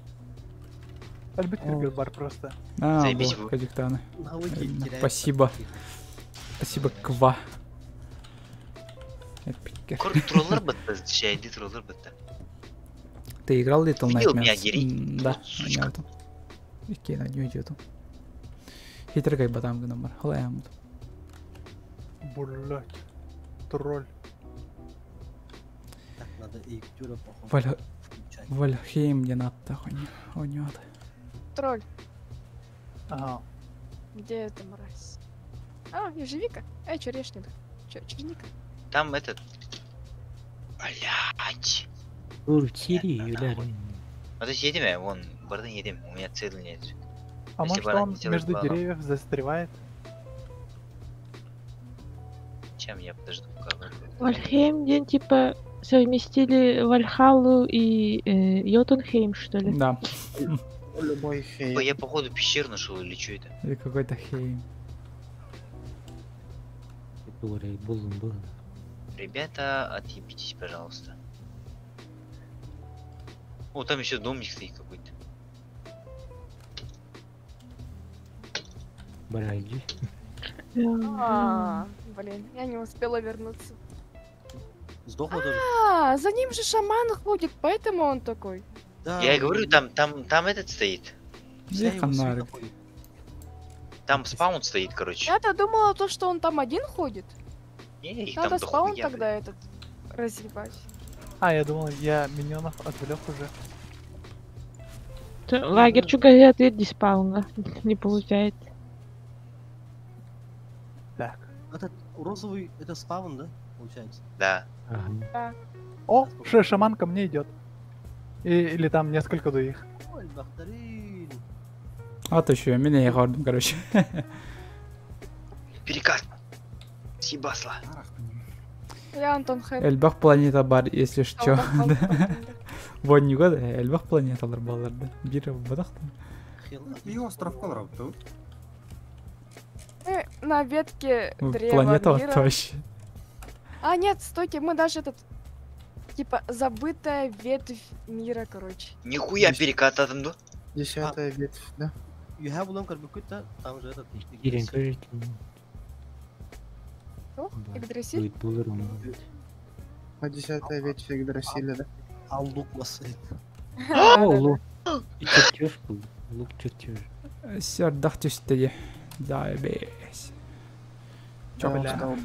Альбит бар просто. А, Заебись вот, вы. Кадиктаны. Навыки Правильно. теряются. Спасибо. Спасибо, Ква. Эпик. Кор троллер бытта, шайды троллер бытта. Ты играл Little Видел меня, Nightmares? Гири? Да, Сучка. я Икки на нее идет. Хитрый батам гномар. Халаям. Блять. Тролль. Так, надо и походу Валь... включать. Вальхейм не надо, хуйня. Ойнет. Тролль, Ага. где эта мразь? А, ежевика. Эй, черешник. Чё, черника. Там этот... Блять. А то едем я, вон, бардын едем, у меня цели нет. А Если может баран он не сделает между баллов. деревьев застревает? Чем я подожду, пока вы- Вальхейм, день типа совместили Вальхаллу и Йотунхейм, что ли? Да. Любой Типа, хейм. Я походу пещеру нашел или что это? Или какой-то хейм. Ребята, отъебитесь, пожалуйста. О, там еще домик стоит какой-то. А, блин, я не успела вернуться. Сдохла тоже? А, за ним же шаман ходит, поэтому он такой. Да, Я и говорю, там этот стоит. вся его свита Фонарик. ходит. Там спаун стоит, короче. Я-то думала то, что он там один ходит. Не, их Надо там спаун дохуя, тогда этот разъебать. А, я думал, я миньонов отвлек уже. Лагерь чугайят и диспауна. Не получается. Так. Этот розовый, это спаун, да? Получается. Да. Ага. О, шаман ко мне идет. Или там несколько других. Ой, бахтарин. А то еще меня я гордым, короче. Перекат. Съебасла. Я Антон Хэн. Эльбах планета бар, если что. Вот не года, Эльбах планета балларды. Бир бадахта. И остров Колорад тут. Мы на ветке древа Планета мира. вообще. А, нет, стойте, мы даже этот... Типа, забытая ветвь мира, короче. Нихуя перекат там, да? Десятая ветвь, да? You have long да? Там же этот... Ох, Игдрасиль. А десятая ветвь Игдрасиля, да? А лук масырит. О, лук. И чертеж был. Лук чертеж. Сердах түсті. Да, бес. Чё, бля?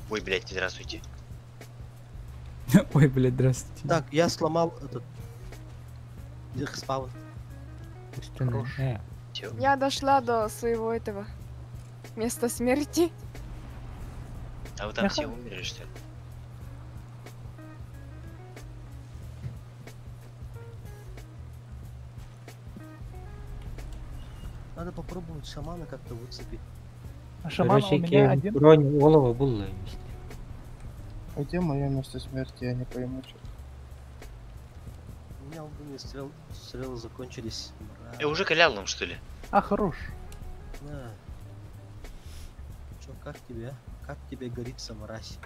Ой, блядь, здравствуйте. Ой, блядь, здравствуйте. Так, я сломал этот... Их спаун. Я дошла до своего этого места смерти. А вы там все умерли, что ли? Надо попробовать шамана как-то выцепить. А шаман у меня один. Бронь олова было. А где мое место смерти, я не пойму, что. У меня огненные стрелы закончились. Я уже калял нам, что ли? А, хорош. Да. Чё, как тебе, а? Как тебе горится, мразь?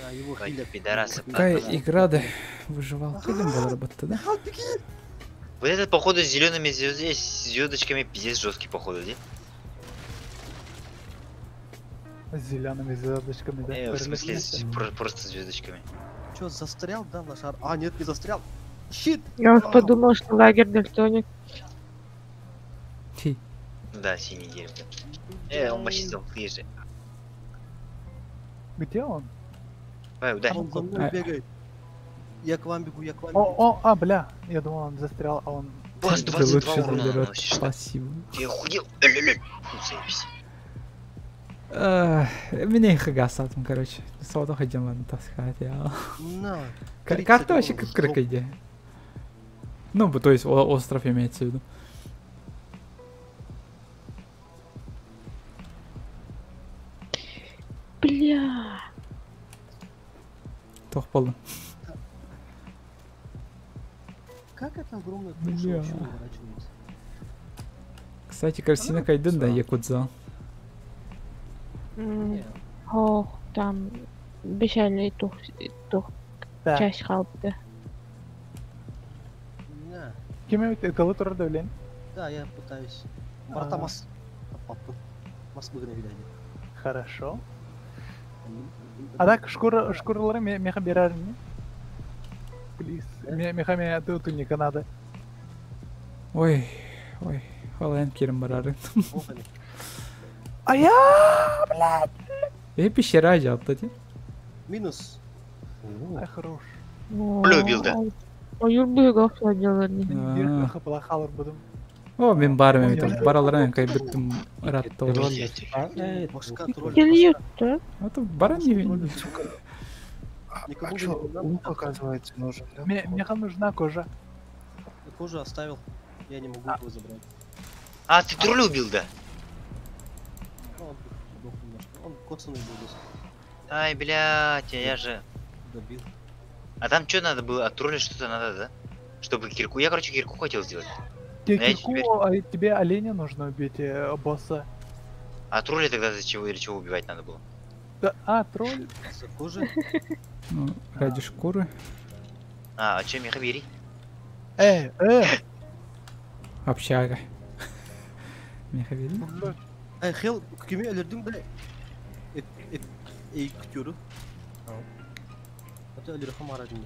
Да, его хилят. пидорасы, Какая игра, да? Выживалка или была работа, да? Вот этот, походу, с зелеными звездочками пиздец жесткий, походу, да? С зелеными звездочками, да? В смысле, просто звездочками. Чё, застрял, да, лошар? А, нет, не застрял. Щит! Я уж подумал, что лагерь дальтоник. Ну да, синий дерево. Он вообще золотые же. Где он? Давай, ударь. Он за мной бегает. Я к вам бегу, я к вам О, бегу. о, а, бля, я думал, он застрял, а он... Бас, Ты 22 лучше урона заберет. наносишь, да? Спасибо. Ты охуел? Ля-ля-ля. Ну, заебись. Меня их гасатым, короче. Сода хотим таскать, я. На. Карта вообще как крыка. Ну, то есть остров имеется в виду. Бля. Тохпал. Как это огромная туша Бля. вообще уворачивается? Кстати, Кристина Кайден, да, Якудза. Ох, там бешальный тух, тух, Да. часть халпы. На. Кем это лутер давлен? Да, я пытаюсь. Барта мас. Папу. Мас выгнали, видать. Хорошо. А так, шкура, шкуралары меха берер мне? Плиз. Меха ме туника надо. Ой, ой, халайын керім барары. А я, блядь! Пещера жатты, де. Минус. Ай, хорош. Бля, убил, да. Ойур быга делали. Хапала будем. О, мен барым эми бараларан кай биттим ратта. Башка тролль. Келиют, А то баран не... А чё, лук, оказывается, нужен, да? Мне нужна кожа. Я кожу оставил. Я не могу его забрать. А, ты тролля убил, да? Ну, он сдох немножко. Он коцанный был. Ай, блядь, а я же... Добил. А там что надо было? От тролля что-то надо, да? Чтобы кирку... Я, короче, кирку хотел сделать. Тебе Но я кирку, теперь- а тебе оленя нужно убить, босса. А тролля тогда за чего или чего убивать надо было? Да, а, тролль. За кожи? Ну, ради шкуры. А чем меха бери? Общага. Меха бери. Эй, Хел, кеме өлөрдүң да? Эй, күтөрү. Ата өлөрү хам арадың.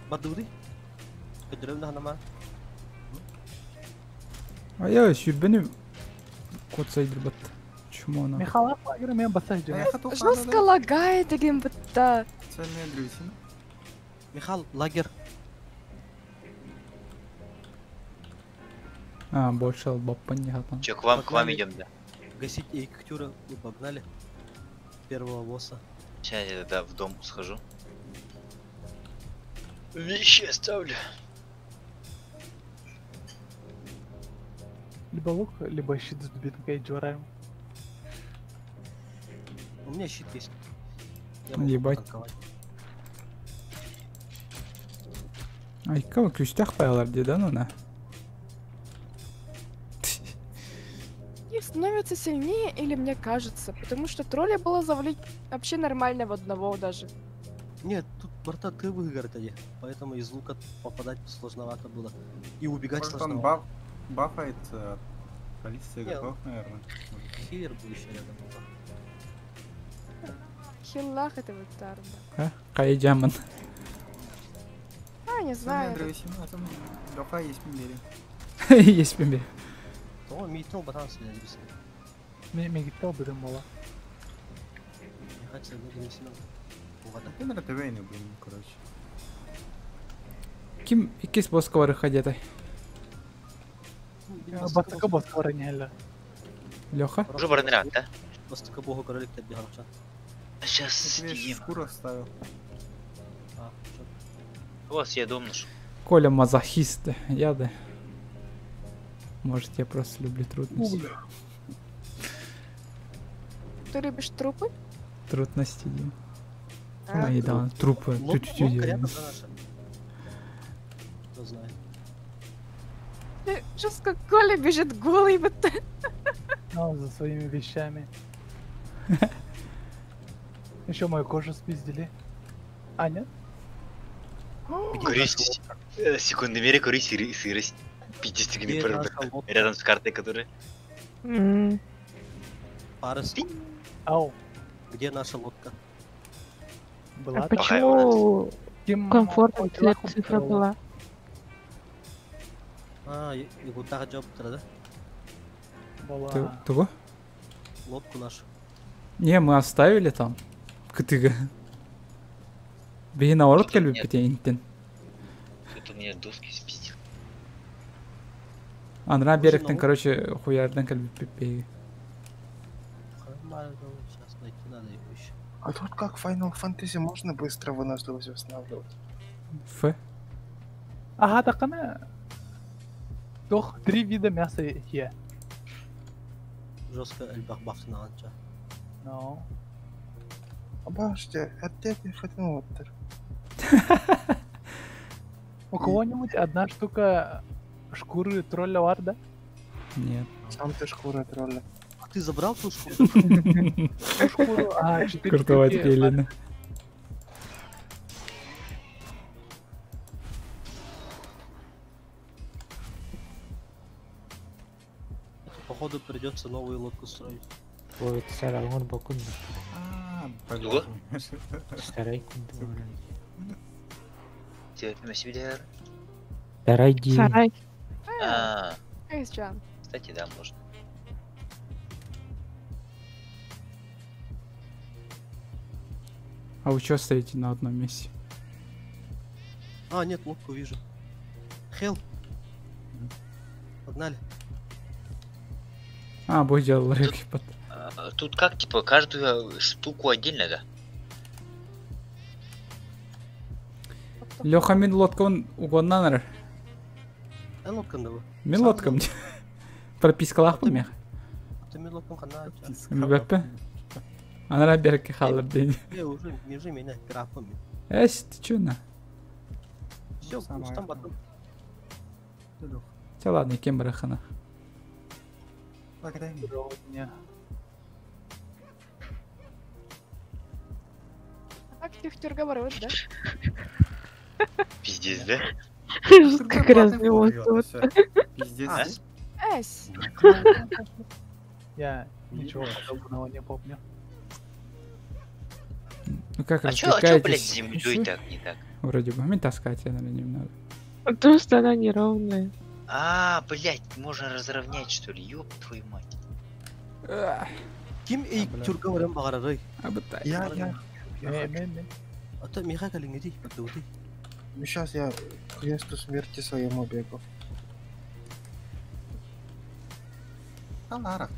Бадуды? Көдөрөм да ханама. А я сүйбені код сайдыр бат. Чмо она? Михаил, лагерь, мен баса жена. Жестко лагает деген будто. Цельная древесина. Михаил, лагерь. А, больше албаппа не хатан. Че, к вам идем, да? Гасить эй, күтөрү, мы погнали. Первого босса. Сейчас я тогда в дом схожу. Вещи оставлю. Либо лук, либо щит с дубинкой джораем. У меня щит есть. Я могу Ебать. танковать. Ай, кого күстях пайлар деді ана? Их становится сильнее или мне кажется? Потому что тролля было завалить вообще нормально в одного даже. Нет, тут борта ты выиграть, поэтому из лука попадать сложновато было. И убегать Может, он сложновато. бафает количество Не, игроков, наверное. Хиллер был еще рядом. Хиллах это вот тарда. А? Кай жаман. А, не знаю. Цельная древесина, а там Лёха есть мебели. Есть пембе. О, митнул батан древесина. Мегител будем мала. Не хочу древесина. Вода. Ты на ТВ не блин, короче. Ким иккис босска бар хадетай? Бастака босса бараньяла. Леха? Уже баранрат, да? Бастака бога королик табигал. Сейчас Я тебе шкуру оставил. А, чё? У вас я дом нашел. Коля мазохист, я да. Может, я просто люблю трудности. Ты любишь трупы? Трудности, Дим. А. Ай, да, трупы. Лодка Тю-тю-тю. рядом, да, наша? Кто знает. Жестко Коля бежит голый будто. Ну, за своими вещами. Еще мою кожу спиздили. А, нет? Курись. Секундомере кури сырость. 50 Где секунд наша лодка? рядом с картой, которая... Парус. Ау. Где наша лодка? Была А почему комфортно цифра была? А, и вот так джоб да? Была. Того? Лодку нашу. Не, мы оставили там. Кытыга. Биһи наоборот кэлбиппит интен. Тут у меня доски спиздил. Анра беректен, короче, хуярдан кэлбиппит биһиги. Сейчас найти надо их еще. А тут как Final Fantasy можно быстро выносливость восстанавливать? Ф. Ага, так она... Тох, три вида мяса е. Жестко эльбах бафтын анча. No. Обожди, опять не хотел. У кого-нибудь одна штука шкуры тролля вар, да? Нет. Сам ты шкура тролля. А ты забрал ту шкуру? Ту шкуру, а, четыре Куртовать штуки. Елена. Походу придется новую лодку строить. Ой, сарай, он бокун. А, Туго? Сарай кунду. Терпимо себе. Сарай ди. Сарай. А, Эйс Джан. кстати, да, можно. А вы чё стоите на одном месте? А, нет, лодку вижу. Хел. Погнали. А, бой делал реки под. А, тут как, типа, каждую штуку отдельно, да? Леха мин лодкон угоннанар. А лодка да. Мин лодкам. Пропискалах по мех. Ты мен лодкам хана. Мбеппе. Анара берекке халыр день. Я уже, уже меня пирапами. Эс, ты чё на? Все, устам потом. Те ладно, кем барахана. Меня. А как техтюрга барыбыт, да? Пиздец, да? Жестко грязный воздух. Пиздец. Эс. Я ничего подобного не помню. Ну как А чё, блядь, развлекаетесь? с землей так не так? Вроде бы. Мне таскать, я, наверное, немного. Потому что она неровная. А, блядь, можно разровнять, что ли? Ёб твою мать. Ким эй тюрка варам багарарай. Я, я. Ме, ме, ме. А то Миха калингеди, подуды. Ну сейчас я к месту смерти своему бегу. Аларат.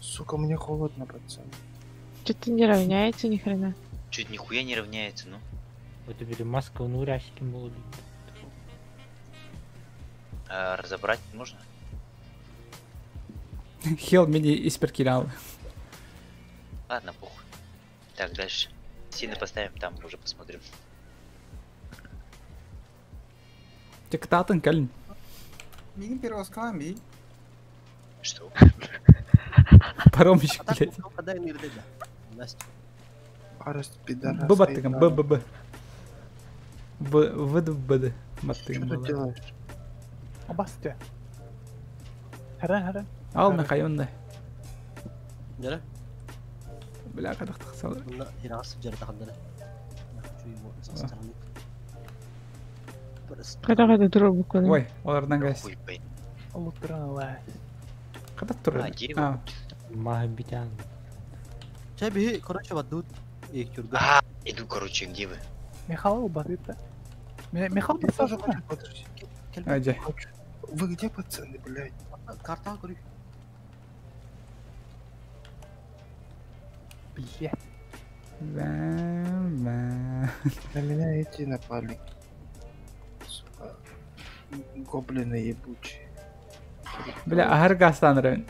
Сука, мне холодно, пацан. Что-то не равняется ни хрена. Чуть нихуя не равняется, ну. Вот теперь маска он урящиком был. А, разобрать можно? Хел меня исперкилял. Ладно, похуй. Так, дальше. Стены поставим, там уже посмотрим. Те ктатын калин. Мигин первоскалами. Что? Паромщик, блядь. Настя. Арест, пидорас. Б баттыгам, Б, Б, Б. В, В, Д, Б, Д. Баттыгам Что ты была. делаешь? Обасте. Хара, хара. Ал мехайонда. Да? Бля, кадах тахсал. На, хирас джардахандана. Я хочу его со стороны. Когда это дробу куда? Ой, олардан газ. Лутрала. Кадах тур. А, дерево. А, Махабитян. Чай бихи, короче, вадут. Эй, тюрга. А, иду, короче, где вы? Михаил Батыта. Михаил Я тоже Батыта. хочу, подожди. а, где? Хочу. Вы где, пацаны, блядь? Карта, говорю. Блядь. Ва-ва. На меня эти напали. Сука. Гоблины ебучие. Бля, ахар газтан район.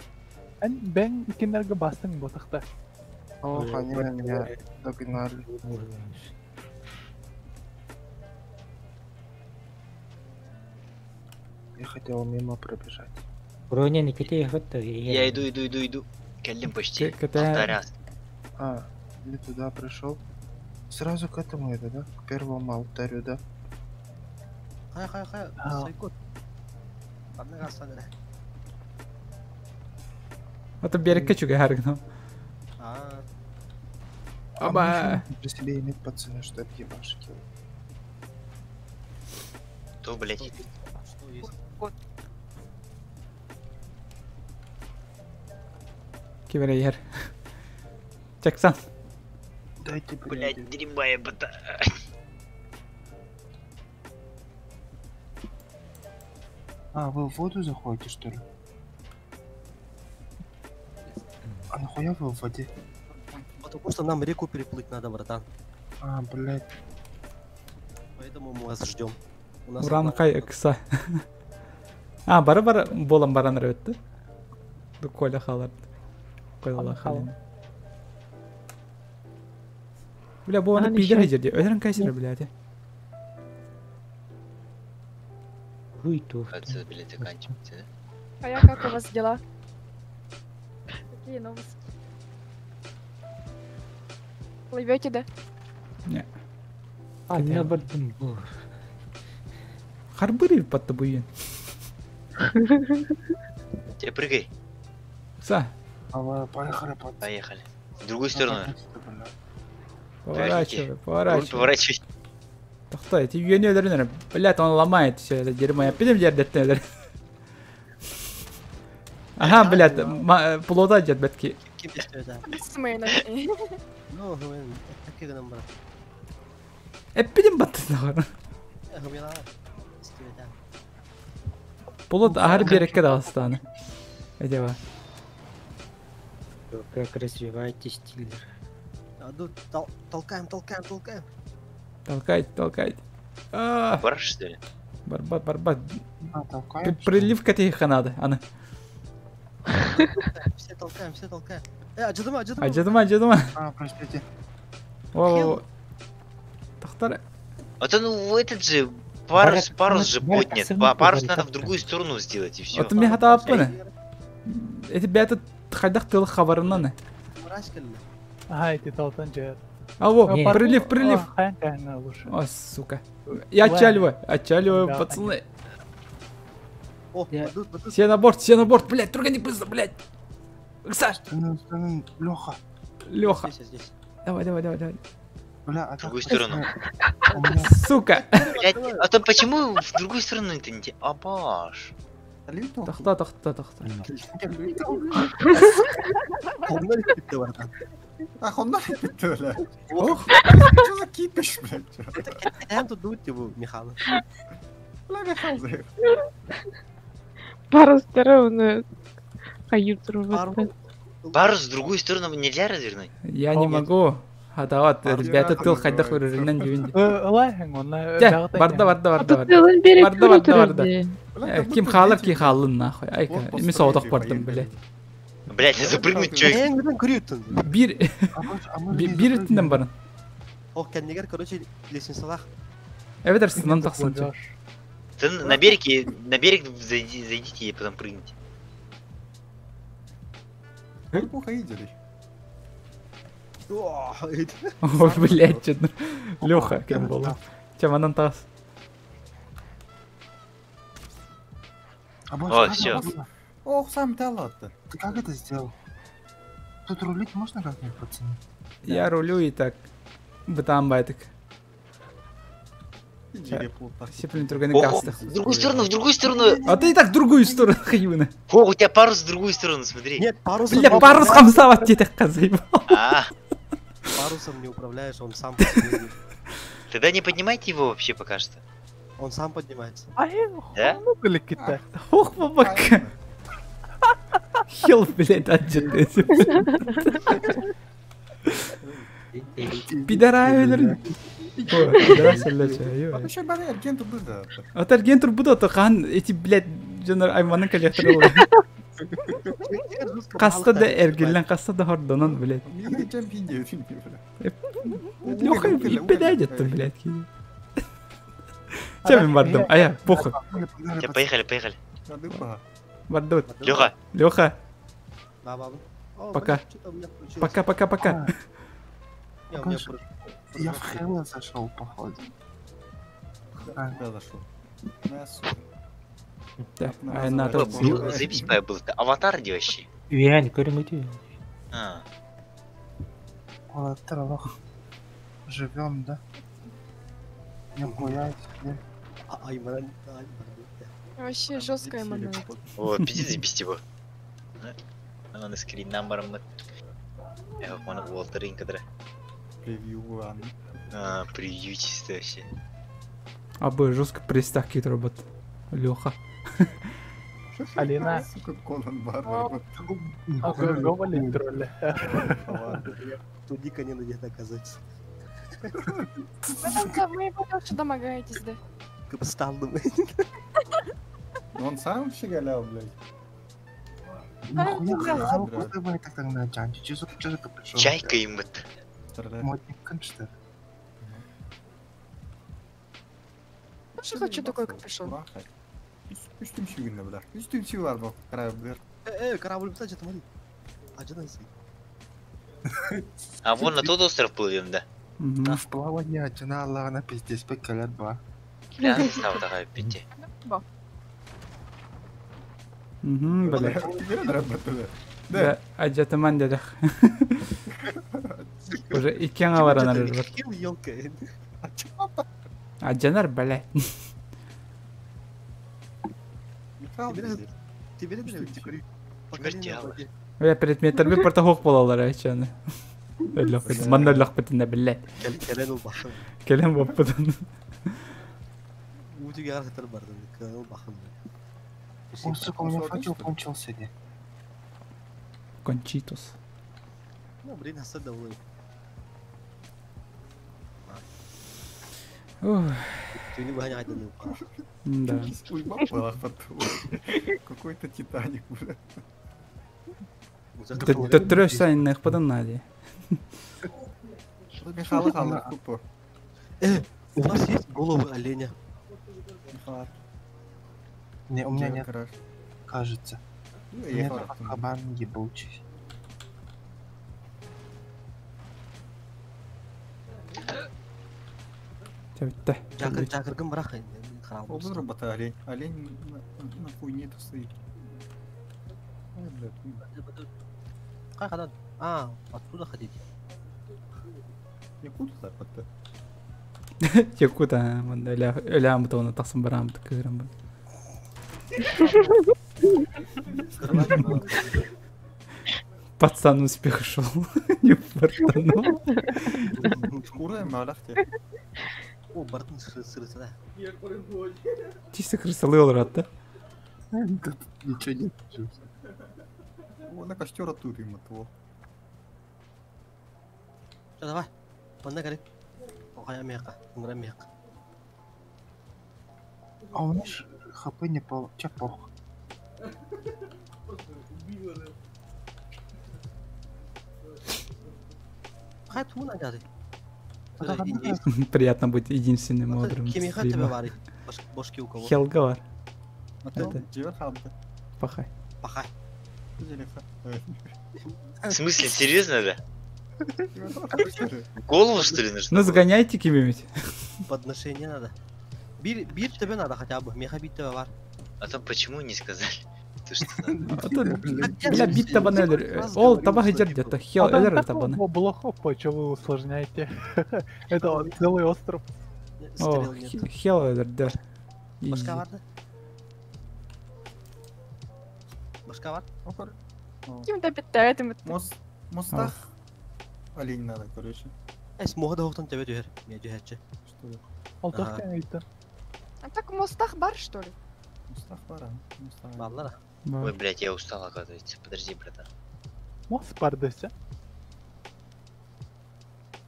Эн бен кинерге бастың ботақта. Ох, они на меня догнали. Я хотел мимо пробежать. Броня не ките хотто. Я иду, иду, иду, иду. Калим почти. К- Полтора. А, не туда пришел. Сразу к этому это, да? К первому алтарю, да? Хай, хай, хай. А. Сайкот. Одна раз, одна. Это берекке чуга харгнам. А, А Оба. можно При себе иметь пацаны, что ебашить его. То, блядь. что есть? Ким эрэ иһэр. Чексан. Дайте, Блядь, дерьма бота. А, вы в воду заходите, что ли? А нахуя вы в воде? Потому что нам реку переплыть надо, братан. А, блядь. Поэтому мы вас ждем. У нас Уранхай ыкса. А, бары-бары болан бараныр өтті. Коля халар. Коля халар. Бля, бу аны Аны пидер еще- жерде. Өтөрөн кайсыр, блядь. Хуй то. Отсюда, блядь, заканчивается, да? А я как у вас дела? Какие новости? Плывете, да? Не. А, на бардым бу. Харбыры патты буйын. Тебе прыгай. Са, А вы поехали под... Поехали. В другую сторону. поворачивай, Руль поворачивай. поворачивай. Тохтой, эти үйені өлөрүн Блядь, он ломает все это дерьмо. Я пидем жердеттен өлөр. Ага, блядь, плода дед бетки. Ким истеді? Смейна. Ну, мен такие гынан брат. Эппидем баттын. Истеді. Плот ахар берекке да астаны. Эдева. Как развиваетесь, стиллер? А тут толкаем, толкаем, толкаем. Толкайте, толкайте. А, Барж, что ли? Барбат, барбат. А, толкаем? Прилив катейха надо. Аны. Все толкаем, все толкаем. Ажыдыма, ажыдыма. Ажыдыма, ажыдыма. А, простите. О, Тохтар. А то ну этот же парус, Барак, парус же барак, поднят. барак, Парус барак, надо в другую сторону сделать и все. Отын мен хата аппыны. Эти бәті хайдақ тыл хабарынан. Мразь келді. Ага, эти толтан жер. Алло, Не. прилив, прилив. Хайын кайын лучше. О, сука. Я отчаливаю, отчаливаю, Да, пацаны. О, Я- падут, падут. Все на борт, все на борт, блядь, только не быстро, блядь. Саш, Леха. Леха. Здесь, здесь. Давай, давай, давай, давай. Бля, а В другую как- сторону. У меня Сука. Блядь, а то почему в другую сторону это не те? Абаш. Тохта, тохта, тохта. Оннан кетті, братан. Ах, он бля. Ох. Что за кипиш, блядь? Кем тут дуть его, Михаил? Бля, Михаил Заев. Пару сторон хают рубата. Парус в другую сторону нельзя развернуть? Я не могу. Хатават, ребята, тыл хайдах үрүрүнэн дүйүн. Лайхын, онна Жа, барда, барда, барда, барда. Тылын берип Барда, барда, барда. турду. Ким халар, ки халын нахуй. Айка, ми соотох бардым, блядь. Блядь, запрыгнуть чё? Эң бүтүн көрүттүн. Бир, бир үтүнөн барын. О, кәннегер, короче, лестницалах. Эбетер сынан тахсын. Ты на берег, на берег зайди, зайдите и потом прыгните. Плохо видели. Ой, блядь, что Леха, кем был? Чем анан тас? А О, всё. Ох, сам талат-то. Ты как это сделал? Тут рулить можно как-нибудь, пацаны? Я рулю и так. Бытам байтык. Сеплин другой О, кастах. в другую сторону, в другую сторону. А ты и так в другую сторону, хуйна. О, у тебя парус в другую сторону, смотри. Нет, парусом. Бля, парус хамсават тебе заебал. А, Парусом не управляешь, он сам по себе идет. тогда не поднимайте его вообще пока что. Он сам поднимается. Да? Ну, Ох, бабака. Хел, блядь, отжит. Пидорайвер. Вообще, бары аргенту быда. От аргентур буду, то хан эти, блядь, жанар айманын коллекторы. Каста да эргиллен, каста да хордонон, блядь. Леха, и пидайдет, блядь. Чем им бардым? А я, похуй. Всё, поехали, поехали. Бардут. Леха. Леха. Да, баба. О, Пока. блядь, что-то у меня включилось. Пока, пока, пока. Не, у меня Я в Хелла зашел, походу. Куда зашел? На, сука. Да, а надо. Был, заебись, пая был. Аватар где вообще? Үйән көрмөдү. А, Коллатералах. Живем, да? Нихуя себе. Ай, мран, ай, Вообще жесткая манера. о, пиздец, заебись его. Аны скриннан бараммыт. Эх, оны уолтарын кадра. Превью ладно. А, превью чисто вообще. А бы жестко приставки робот. Леха. Алина. Сука, Конан Варвар. А говорили тролли. Тут дико не надо оказаться. Вы там вы понял, что домогаетесь, да? Капсталным. Ну он сам щеголял, блядь. Нахуя да хал куда так тогда чанчи? Че за че за капюшон? Чайка им это. Модник конштер. Тоже хочу такой капюшон. Үстüm çiğinle бля. Үстüm çiğ var bak. Корабль. Э, корабль, кстати, смотри. А что там А вон на тот остров плывем, да? Да в плавание, жена Аллах, пиздец, пекалят ба. Я не знал, такая пяти. Угу, бля. Да. Да, аджатаман дедах. Уже иккен аваранар бар. Елка. Аджанар, бля. Тебе не Бля, предметтер би портохок болалар айчаны. Өлөх бит. Манна өлөх битинде бля. Келен ул бахын. Келен боппутун. Утюг ярхатыр барды. Келен ул бахын. О, сука, у меня факел кончился, не? Кончитус. Ну, блин, асада улы. Ух. Ты не выгоняй до Да. Уйма была Какой-то Титаник, бля. Төттөрө сайынных подан нади. Михаил Халых купо. Э, у вас есть головы оленя? Не, у меня нет. Кажется. Ну, У меня только кабан ебучий. Төттө. Жакыр, жакыргын бирок. Обзор работа олень. Олень на хуйне-то стоит. Ой, блядь. Кайдан? А, откуда ходить? Якутса, подта. Якута, манда өлә өлә амытыгына тахсын барам кыгырым. Пацан успех шел. Не фартанул. Шкура малахте. О, бартын сырысы да. Чисто крысалы олар да? Тут ничего нет. О, на костер оттуда им от Что, давай. Манда кали. Охая меха, унгра меха. А у меня ж хп не пол... Ча пох. Хай туна дяди. Приятно быть единственным мудрым Кемиха тебе стрима. варит. Башки у кого? Хелгавар. Это? Пахай. Пахай. В смысле, серьезно, да? Голову, что ли, нужно? Ну сгоняйте кем-нибудь. Подношение надо. Бир, бир тебе надо хотя бы. Меха бит тебе вар. А то почему не сказали? То, что надо. А то, бля, бит табаны өлөр. Ол таба хеджер где-то. Хел өлөр табаны. Блохов, что вы усложняете? Это вот целый остров. О, хел өлөр, да. Башка бар да? Башка бар? Ким-то питает им. Мост, мостах олень надо, короче. Эс мога да хоқтан тебе түйер. Мен түйерчі. Что ли? Алтах кәңейтті. А так мостах бар, что ли? Мостах бар, а? Мостах. Баллара. Ой, блядь, я устал, оказывается. Подожди, братан. Мост бар десе.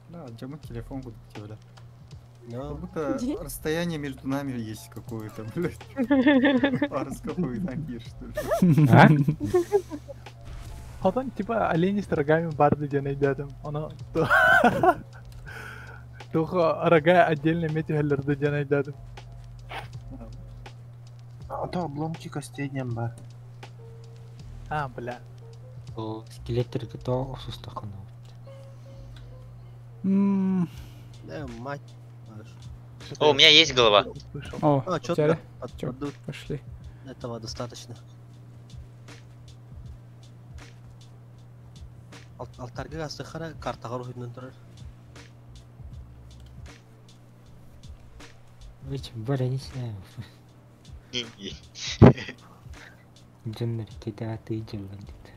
Да, джамы телефон буду бля. No. Как будто расстояние между нами есть какое-то, блядь. Пароскоповый такие, что ли. А? Хотон типа олени с рогами барды ден Оно Туха рога отдельно метелерді ден айдадым. А то обломки костей не бар. А, бля. Ол скелеттерге то осустақын. Да, мать. О, у меня есть голова. О, А, чё взяли? От, Чё, пошли. Этого достаточно. Алтарга астыхара картаға рухынан тұрар. Ведь, бля, не знаю. Дьоннор кете аты дьоллор дит.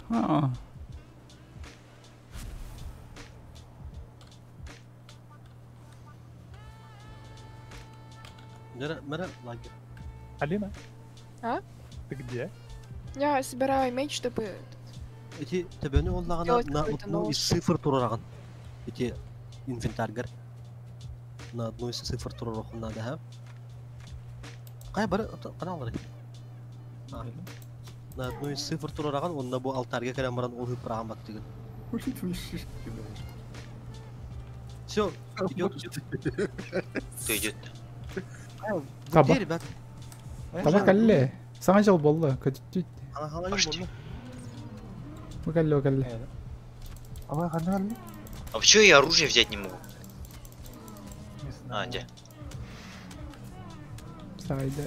А. Мера, мера, лагерь. Алина, А? ты где? Я собираю меч, чтобы Эти төбөнү оллаҕына Делать на какой-то одну из нож. цифр турараҕын. Эти инвентарьгар. На одну из цифр туруоруххун наада, ха? Кай бары каналлары. На одну из цифр турараҕын, онно бу алтарьга кэлэн баран ол ыппыраҕын баттыгын. Хули ты мне шишки кидаешь? Все, идет, идет. Кто идет? Вы Таба. где, ребята? Таба кэллэ. Саҥа дьыл буолла. Көтүттүт. Ана халайым болла. Бу кэллэ, бу кэллэ. Абай ханна кэллэ? А почему я оружие взять не могу? Не А, знаю. где? Сайда.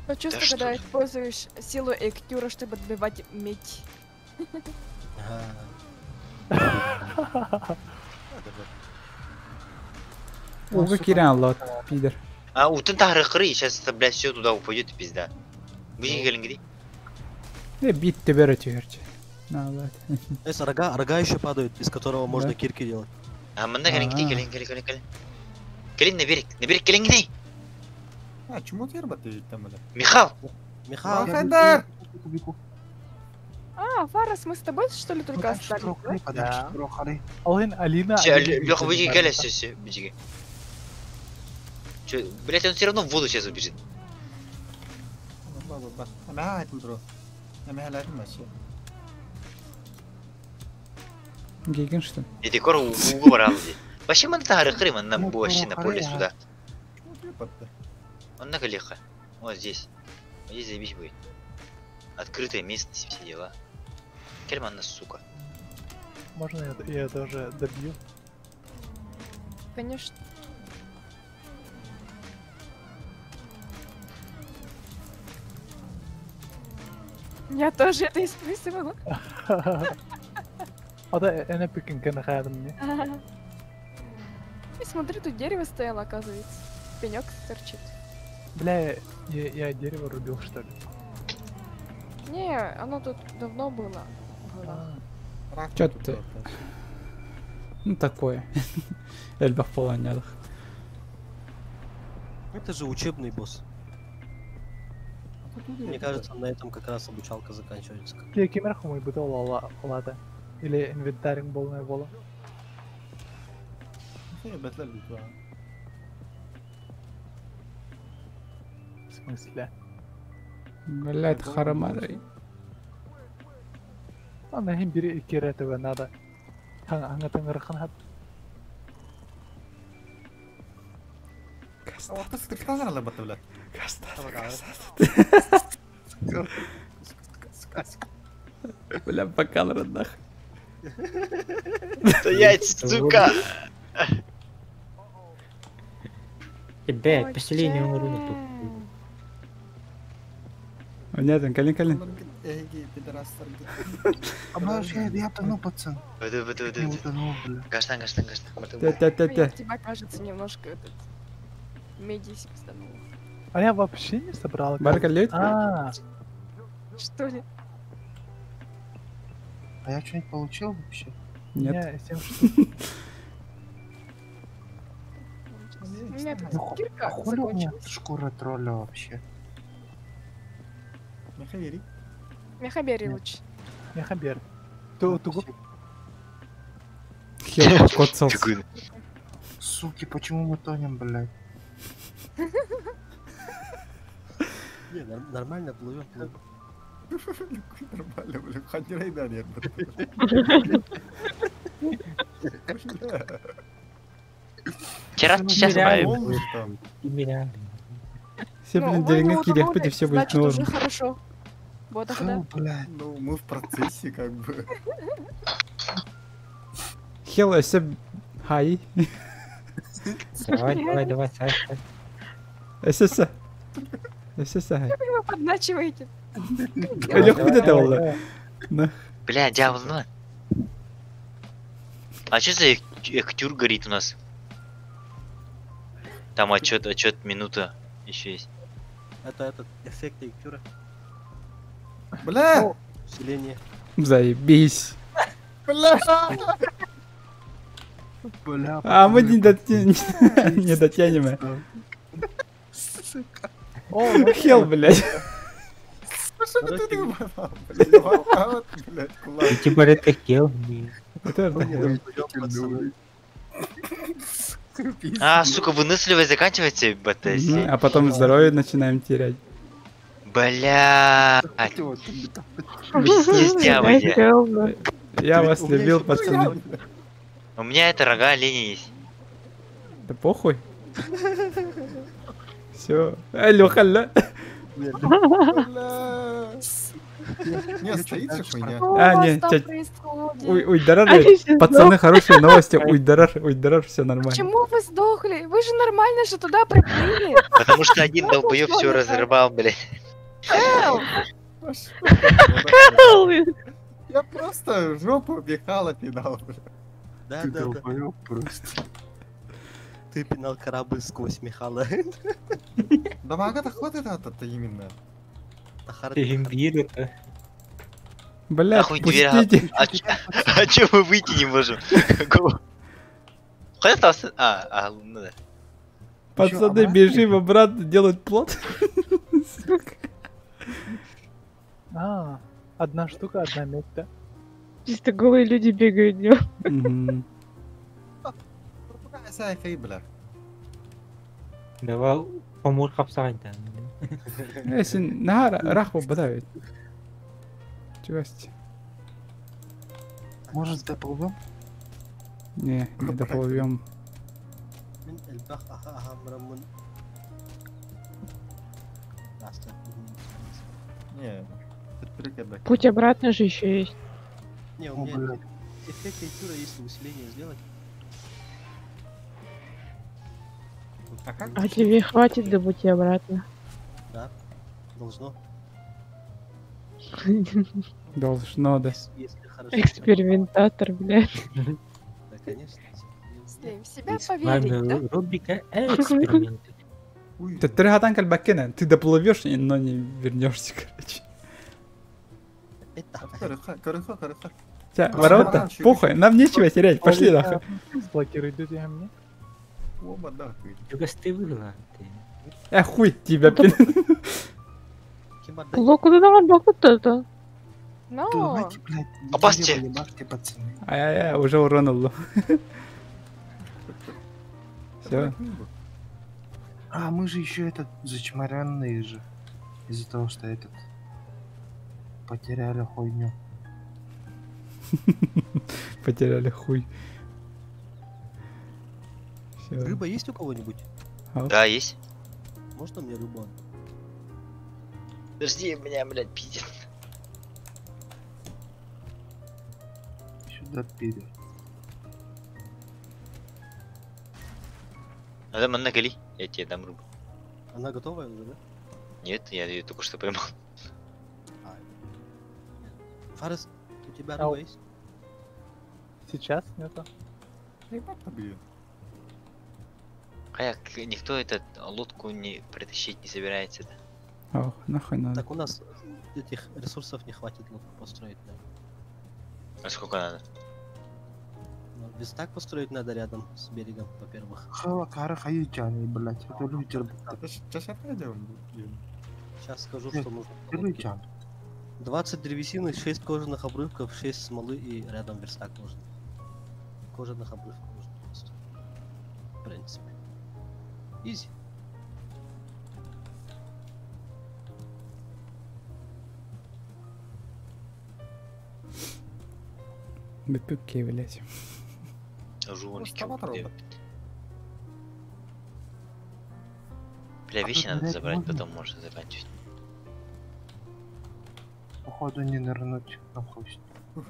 То чувство, Да что когда ты. используешь силу Эктюра, чтобы отбивать медь. Ага. Ууга киирэн аллаат, пидор. А, утын тахры сейчас это, блядь, все туда упадет и пизда. Быжи кэлиҥ Э, бит төбөрө түһэрчи. Наалаат. Эс, рога, рога еще падают, из которого можно Да. кирки делать. А, манна кэлиҥ, А. кэлиҥ, кэлиҥ, кэлиҥ, кэлиҥ. Кэлиҥ на берег, на берег кэлиҥ гидей. А, чему ты работаешь там, бля? Михал! Михаил, Хайдар! А, Фарас, мы с тобой что ли только остались, да? Да. Алин, Алина... Все, Алина Леха, не быжи занимается. кэлэ, все, все, быжи. Че, блядь, он все равно в воду сейчас убежит. Гейген что ли? И декор ууга барал ди. Вообще манна тахры манна бу вообще на поле сюда. Он на колеха. Вот здесь. Вот здесь заебись будет. Открытая местность, все дела. Кельманна, сука. Можно я тоже добью? Конечно. Я тоже это использовала. А да, я пикинг на мне. И смотри, тут дерево стояло, оказывается. Пенек торчит. Бля, я дерево рубил, что ли? Не, оно тут давно было. Было. Чё ты? Ну такое. Эльбах полонялых. Это же учебный босс. Мне кажется, на этом как раз обучалка заканчивается. Я кемер мой бытал лада. Или инвентарь полная вола. В смысле? Блять, харамарай. Ана хим бири икки этого надо. Ханга тыңырхан хат. Бля, бокал родных. Стоять, сука! Ребят, поселение Уруна тут. Понятно, калин, калин. Обожаю, я тону, пацан. Выду, выду, выду, Я выду. утонул, бля. Каштан, каштан, каштан. Те-те-те-те. Тебя кажется немножко этот меди спиздануло. А я вообще не собрал. Барка лють? А, Что ли? А я что-нибудь получил вообще? Нет. Не, 7 штук. У меня тут Ну, кирка а хули у меня закончилась. шкура тролля вообще? Мехабери лучше. Мехабер. Ту тугу. Хер покоцался. Суки, почему мы тонем, блядь? Не, нормально плывем, плывем. Нормально, бля, ханирайдан я. Вчера сейчас Волны же там. Все, Ну, блин, вы деревня не кидях, утонули, все будет Значит, уже норм. хорошо. Вот тогда. Фу, блядь. Ну, мы в процессе, как бы. Хел, все... Хай. Давай, давай, давай, сай, сай. СС. СС. Вы его подначиваете. Лех, куда ты, Ола? На. Бля, дьявол, ну. А что за эктюр горит у нас? Там отчет, отчет, минута еще есть. Это этот эффект Эктюра. Бля! Усиление. Заебись. Бля! Бля, А мы не дотянем. Не дотянем. О, Хел, блядь. Что ты думал, блядь? Вот, блядь, кулак. Типа это хел. Это Пацаны. А, сука, выносливость заканчивается, БТС. Мгм, А потом здоровье начинаем терять. Бля. Пиздец, дядя. Я вас любил, пацаны. У меня это рога оленя есть. Да похуй. Все. Алло, алло. Бля. Не, стоит же хуйня. Что у А, вас не, там тять- происходит? Уй, уй, дарар, Они все пацаны, хорошие новости. Уй, дарар, уй, дарар, все нормально. Почему вы сдохли? Вы же нормально же туда приплыли. Потому что один Что долбоёб пошло все не так? разрывал, блядь. Эл! Я просто в жопу Михала пинал, бля. Да, Ты да, да. долбоёб просто. Ты пинал корабль сквозь Михала. Да мага-то хватит это именно. Имбирь это. Блядь, Нахуй дверь. пустите. А, а чё мы выйти не можем? Какого? Хотя там... А, ну да. Пацаны, обратно бежим обратно делать плот. Сука. А, одна штука, одна медь, да? Чисто голые люди бегают днем. Мгм. Бля. Давай помор хапсаган там. Э, син нахар рах бадавит. Чувасть. Может, доплывем? Не, не доплывем. Мин элбэх аха аха мыраммын. Раста. Не, терпи, Путь обратно же еще есть. Не, у О, меня блядь. эффект культура, если усиление сделать. А как? А тебе хватит до пути обратно. Да, должно. Должно, да. Если хорошо. Экспериментатор, блядь. Да, конечно. В себя С поверить, да? вами рубрика эксперименты. Ты трехатанка бакена, ты доплывешь, но не вернешься, короче. Корыха, корыха, корыха. Тя, ворота, похуй, нам нечего терять, пошли нахуй. Блокируй я мне. Оба нахуй. Чугас ты выгла. Э, хуй тебя, блин. Локу да давай это. Но. Давайте, блядь, Опасьте. дерево не бахте, пацаны. Ай-яй-яй, уже уронул. Все. А, мы же еще этот зачморенные же. Из-за того, что этот потеряли хуйню. Потеряли хуй. Всё. Рыба есть у кого-нибудь? Да, есть. Можно мне рыбу? Подожди, меня, блядь, пиздец. Сюда пидор. Надо манна гали, я тебе дам рыбу. Она готовая уже, да? Нет, я ее только что поймал. А, нет. Фарес, у тебя Ау. рыба есть? Сейчас нету. А никто этот лодку не притащить не собирается, да? Ох, нахуй надо. Так у нас этих ресурсов не хватит лодку построить, да. А сколько надо? Ну, Верстак построить надо рядом с берегом, во-первых. Хала кара хаютяне, блядь. Это люди. Сейчас скажу, Нет, что нужно. для лодки. Лютян. 20 древесины, 6 кожаных обрывков, 6 смолы и рядом верстак нужен. Кожаных обрывков нужно просто. В принципе. Изи. Бепюки, блядь. Жулики. робот. Бля, А вещи тут надо нырять забрать, можно? потом можно заканчивать. Походу не нырнуть нахуй. с ним.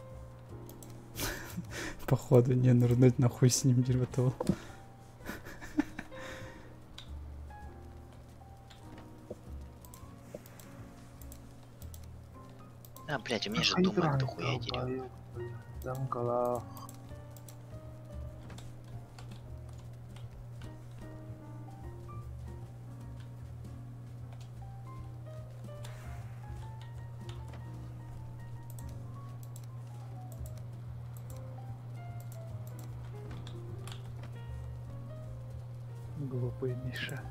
Походу не нырнуть нахуй с ним дерьмо. А, блядь, у меня же дома Хайдран, дохуя дерева. долбоёб, блядь. Дамгала. Глупый Миша.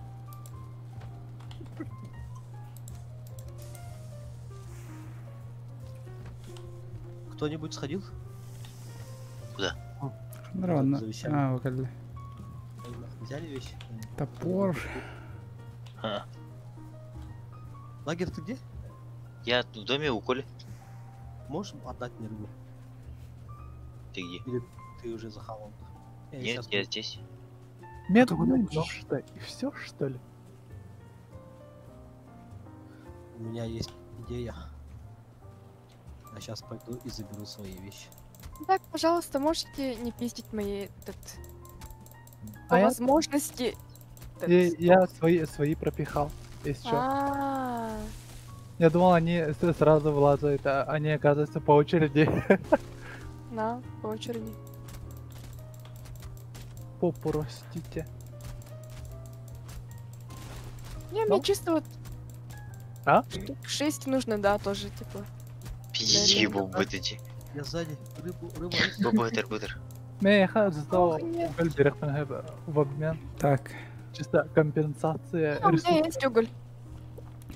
Кто-нибудь сходил? Куда? Нормально. За вещами. А, выкалили. Взяли вещи? Топор. А. Лагерь ты где? Я в доме у Коли. Можешь отдать мне рыбу? Ты где? Или ты уже захавал? Я Нет, щас я буду. здесь. Медный нож-то и все, что ли? У меня есть идея. Я сейчас пойду и заберу свои вещи. Так, пожалуйста, можете не пиздить мои этот... По А я- возможности... этот, Я свои пропихал, если чё. А, Я думал, они сразу влазают, а они, оказывается, по очереди. На, по очереди. Попу растите. Не, мне чисто вот А? штук 6 нужно, да, тоже, типа. Пиздите его, выдайте. Я сзади. Рыбу, рыба есть? Бутер, бутер. Меха зато уголь берег в обмен. Так. Чисто компенсация А, у меня ресурсов. есть уголь.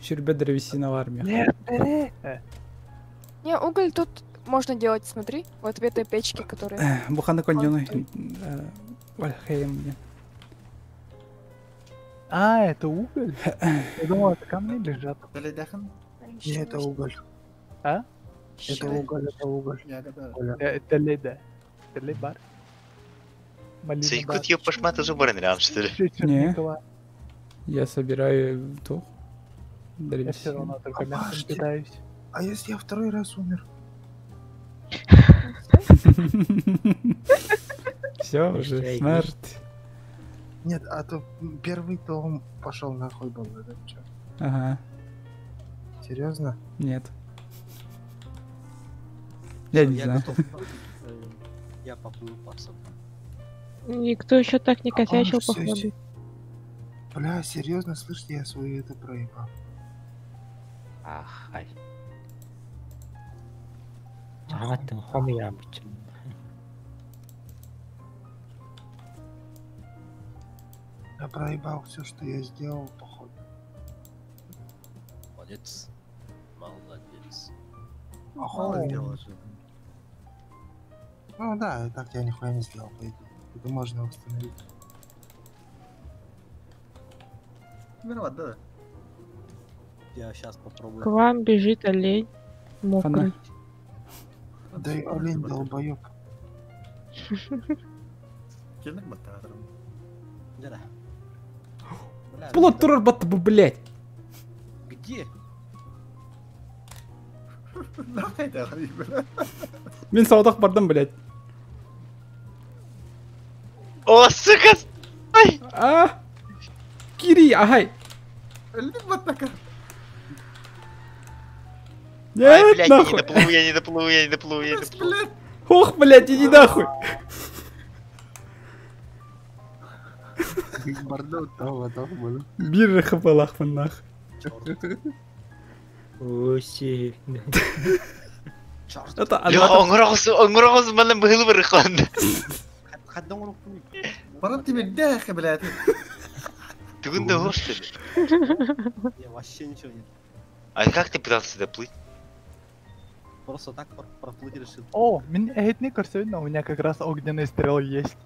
Щербет древесина в армии. Нет, бери! Не, уголь тут можно делать, смотри. Вот в этой печке, которая... Бухана кондюны. Вальхейм, блин. А, это уголь? Я думал, это камни лежат. Не, это уголь. А? Это уголь, это уголь. Оля. Это леда. Это лебар. Малина Сайкут ёпашмат уже баран что ли? Не. Я собираю ту. Я все равно только мясом Подожди. питаюсь. А если я второй раз умер? Все, уже Прощай, смерть. Нет, а то первый то он пошел нахуй был, это чё? Ага. Серьезно? Нет. Я не Я знаю. готов. Я поплыл пацан. Никто еще так не А он косячил, всё походу. ещё- Бля, серьезно, слышите, я свою это проебал. Ах, ай. Жагааттан хом яам бичим. Я проебал все, что я сделал, походу. Молодец. Молодец. Мало сделал же. Ну да, и так я нихуя не сделал, по идее. Это можно восстановить. Виноват, да. Я сейчас попробую. К вам бежит олень. Мокрый. Да и олень долбоеб. Келдик баттадрым. Да. Бля, Плот турар батты, блять. Где? Нахай да, бля. Мин саудақ бардым, блять. О, сука! Ай! А! Кири, агай! Баттака. Ай, Нет, блядь, я не нахуй! доплыву, я не доплыву, я не доплыву, я не доплыву. Ох, блять, иди нахуй! Бир хапалахман нах. Оси. Это Бля, оңырағыз мана быһылы бір ықланды. Барам тебе дәхе, блядь. Түгін да что ли? Я вообще ничего не. А как ты пытался доплыть? Просто так проплыть решил. О, меня это не но у меня как раз огненные стрелы есть.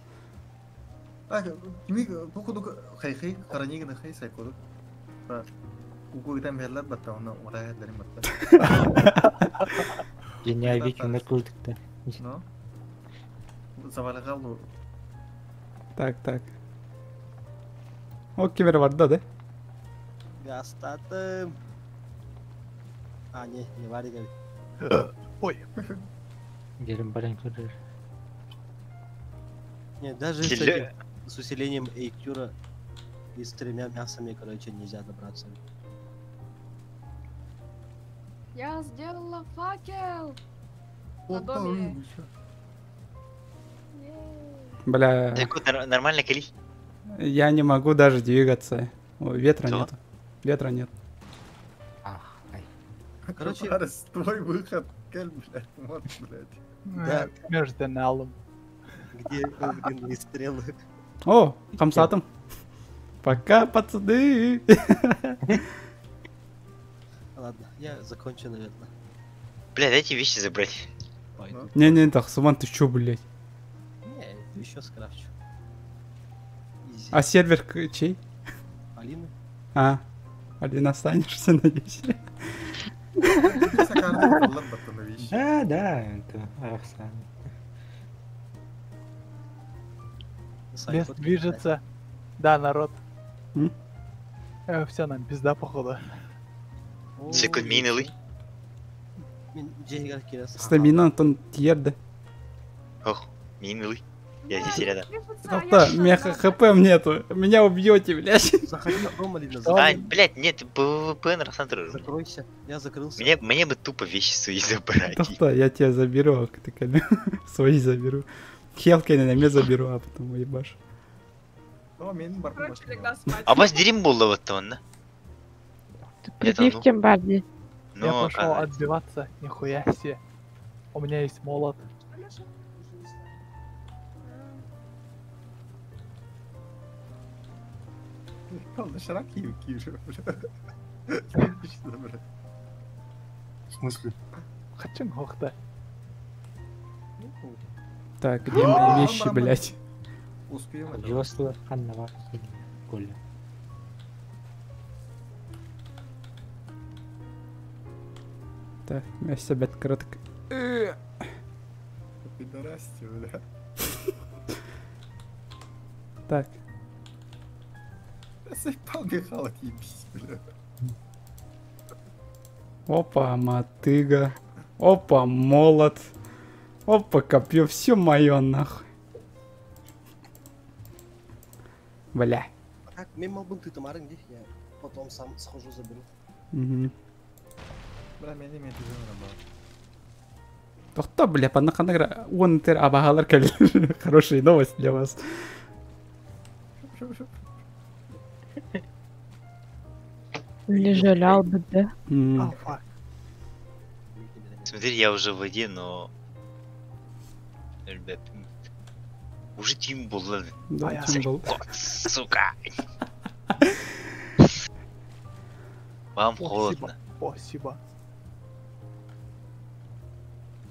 Так, кими походу хай-хай, харанигна хай сайкоду. Угугдан берлер батта, оны урайдлерин батта. Гениальный өмір көрдік та. Ну? Завалгал Так, так. О, кемер бар да, да? Гастатым. А, не, не варик. Ой. Gelin баран көрер. Не, даже с, Теле- этим, с усилением Эйкюра и с тремя мясами, короче, нельзя добраться. Я сделала факел! На доме. Бля, Так вот, нормально, Кали? я не могу даже двигаться. Ой, ветра Что? нет. Ветра нет. Короче- Арес, твой выход, Кель, блядь, вот, блядь. Да. Между налом. Где огненные стрелы? О, хамсатым. Пока, пацаны. Ладно, я закончу, наверное. Бля, дайте вещи забрать. Пойду. Не-не, Тахсуман, ты чё, блядь? Не, еще скрафчу. Easy. А сервер чей? Алины? А, Алина, останешься, надеюсь. Да, да, это Арсан. Лес движется. Да, народ. М? Все, нам пизда, походу. Секунд минулы. Стамина, Антон Тьерда. Ох, минулы. Я здесь рядом. Тоқта, меня хп нету. Меня убьете, блядь. Заходи в дом, Алина, А, блядь, нет, ПВП на Закройся, я закрылся. Мне бы тупо вещи свои забрать. Тоқта, я тебя заберу, а ты свои заберу. Хелкина на меня заберу, а потом уебашь. Короче, легла спать. А вас дерим было вот он, Приди в Кембарди. Ну, Я пошел оказывается. отбиваться, нихуя себе. У меня есть молот. В смысле? Хочу нохта. Так, где мои вещи, блядь? Успеем. Весла ханнава Коля. Так, я себя кратко. Пидорасти, бля. Так, Заебал Михаил, отъебись, бля. опа, мотыга. Опа, молот. Опа, копье. Все мое нахуй. Бля. Так, мимо был ты тамарин, где я потом сам схожу заберу. Мгм. Бля, меня не имеет Тоқта, бля, панаханагра, он тер абахалар кәлер. Хорошая новость для вас. Не жалел бы, да? М. Смотри, я уже в воде, но... Ребят, уже тим был. Да, тим был. Сука. Вам холодно. Спасибо.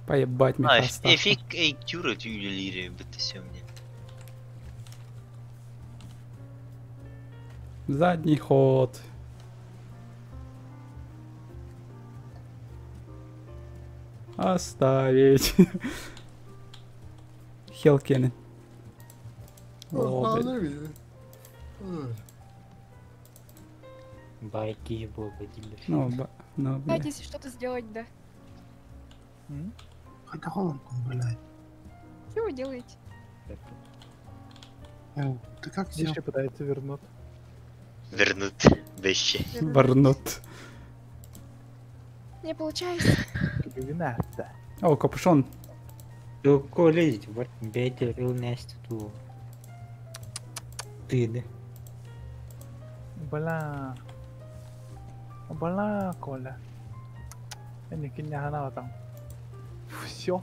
Поебать, А, Михаил. эффект эйктюра тюлири, это все мне. Задний ход. Оставить. Хелкины. О, блядь. Байки был водили. Ну, ну, бля. Пытайтесь что-то сделать, да. Хотя холодно, блядь. Что вы делаете? Ты как сел? Вещи пытается вернуть. Вернут вещи. Вернут. Не получается. Вината. О, капюшон. Ко лезете, вот бейте рил ту. Ты, да? Бля. Бля, Коля. Я не там. Все.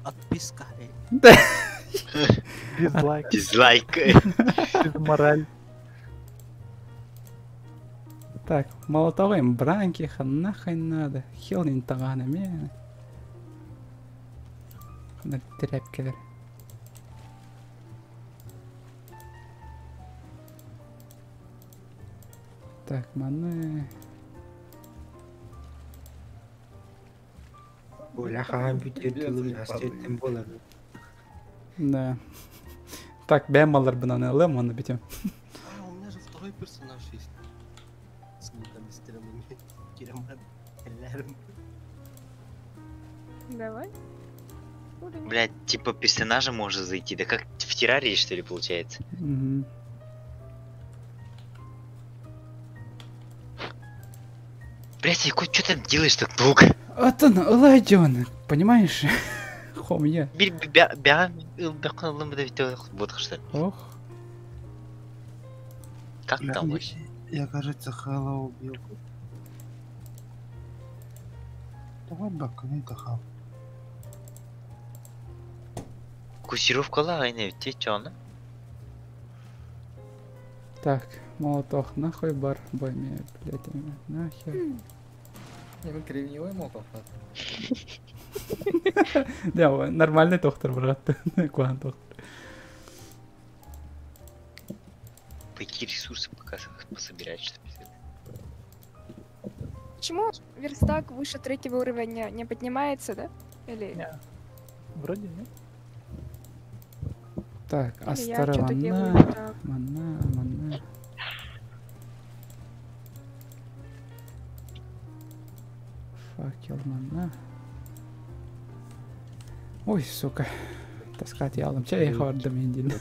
Отписка. эй. Дизлайк. Дизлайк. Без мораль. Так, молотовым бранки, нахуй надо. Хелнин тагана мен. Хана тряпкелер. Так, маны. Коля хаан бүтер астеттен болар. Да. Так, бәм алар бынаны алам, аны битем. А, у меня же второй персонаж есть. С луками, стрелами. Кереман. Элярм. Давай. Блядь, типа персонажа можно зайти, да как в террарии, что ли, получается? Мгм. Блядь, Сайко, что ты делаешь так долго? Атын ылайдён, понимаешь? Хом я. Bir бя бя вот что. Ох. Как там вообще? Я, кажется, Хэлла убил. Давай бака, не хал. Кусировкала айна те чаны. Так, молоток нахуй бар, бойме, блядь, нахер. Не, мы кремниевой молоток. Да, нормальный доктор, брат. Куан доктор. Пойти ресурсы пока пособирать, что ли. Почему верстак выше третьего уровня не поднимается, да? Или... Не. Вроде нет. Так, Или я чё-то делаю астара не так. мана, мана. Факел мана. Ой, сука. Таскать ялым. Чай хардым индин.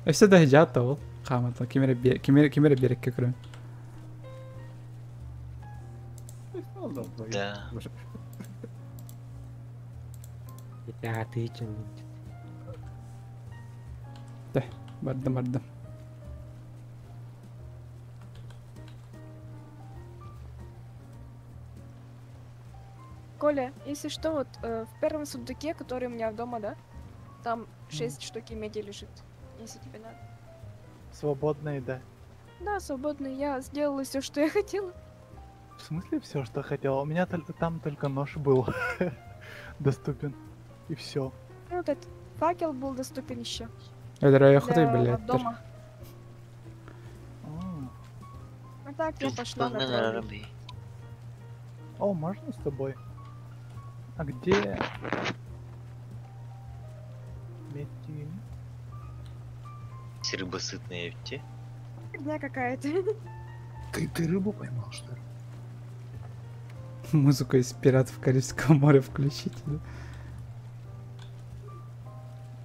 Өсө да жат ол. Камата кимере кимере кимере берекке көрөм. Да. Да, ты чем? Да, бардым бардым. Коля, если что, вот в первом сундуке, который у меня дома, да, там 6 штуки меди лежит, если тебе надо. Свободные, да. Да, свободно. Я сделала все, что я хотела. В смысле все, что хотела? У меня там только нож был доступен. И все. Ну, вот этот факел был доступен еще. Для Для дома. А так я пошла на троллей. О, можно с тобой? А где? Медь? Рыба сытная, те. Фигня какая-то. Ты рыбу поймал, что ли? Музыку из «Пиратов Карибского моря» включите. Да?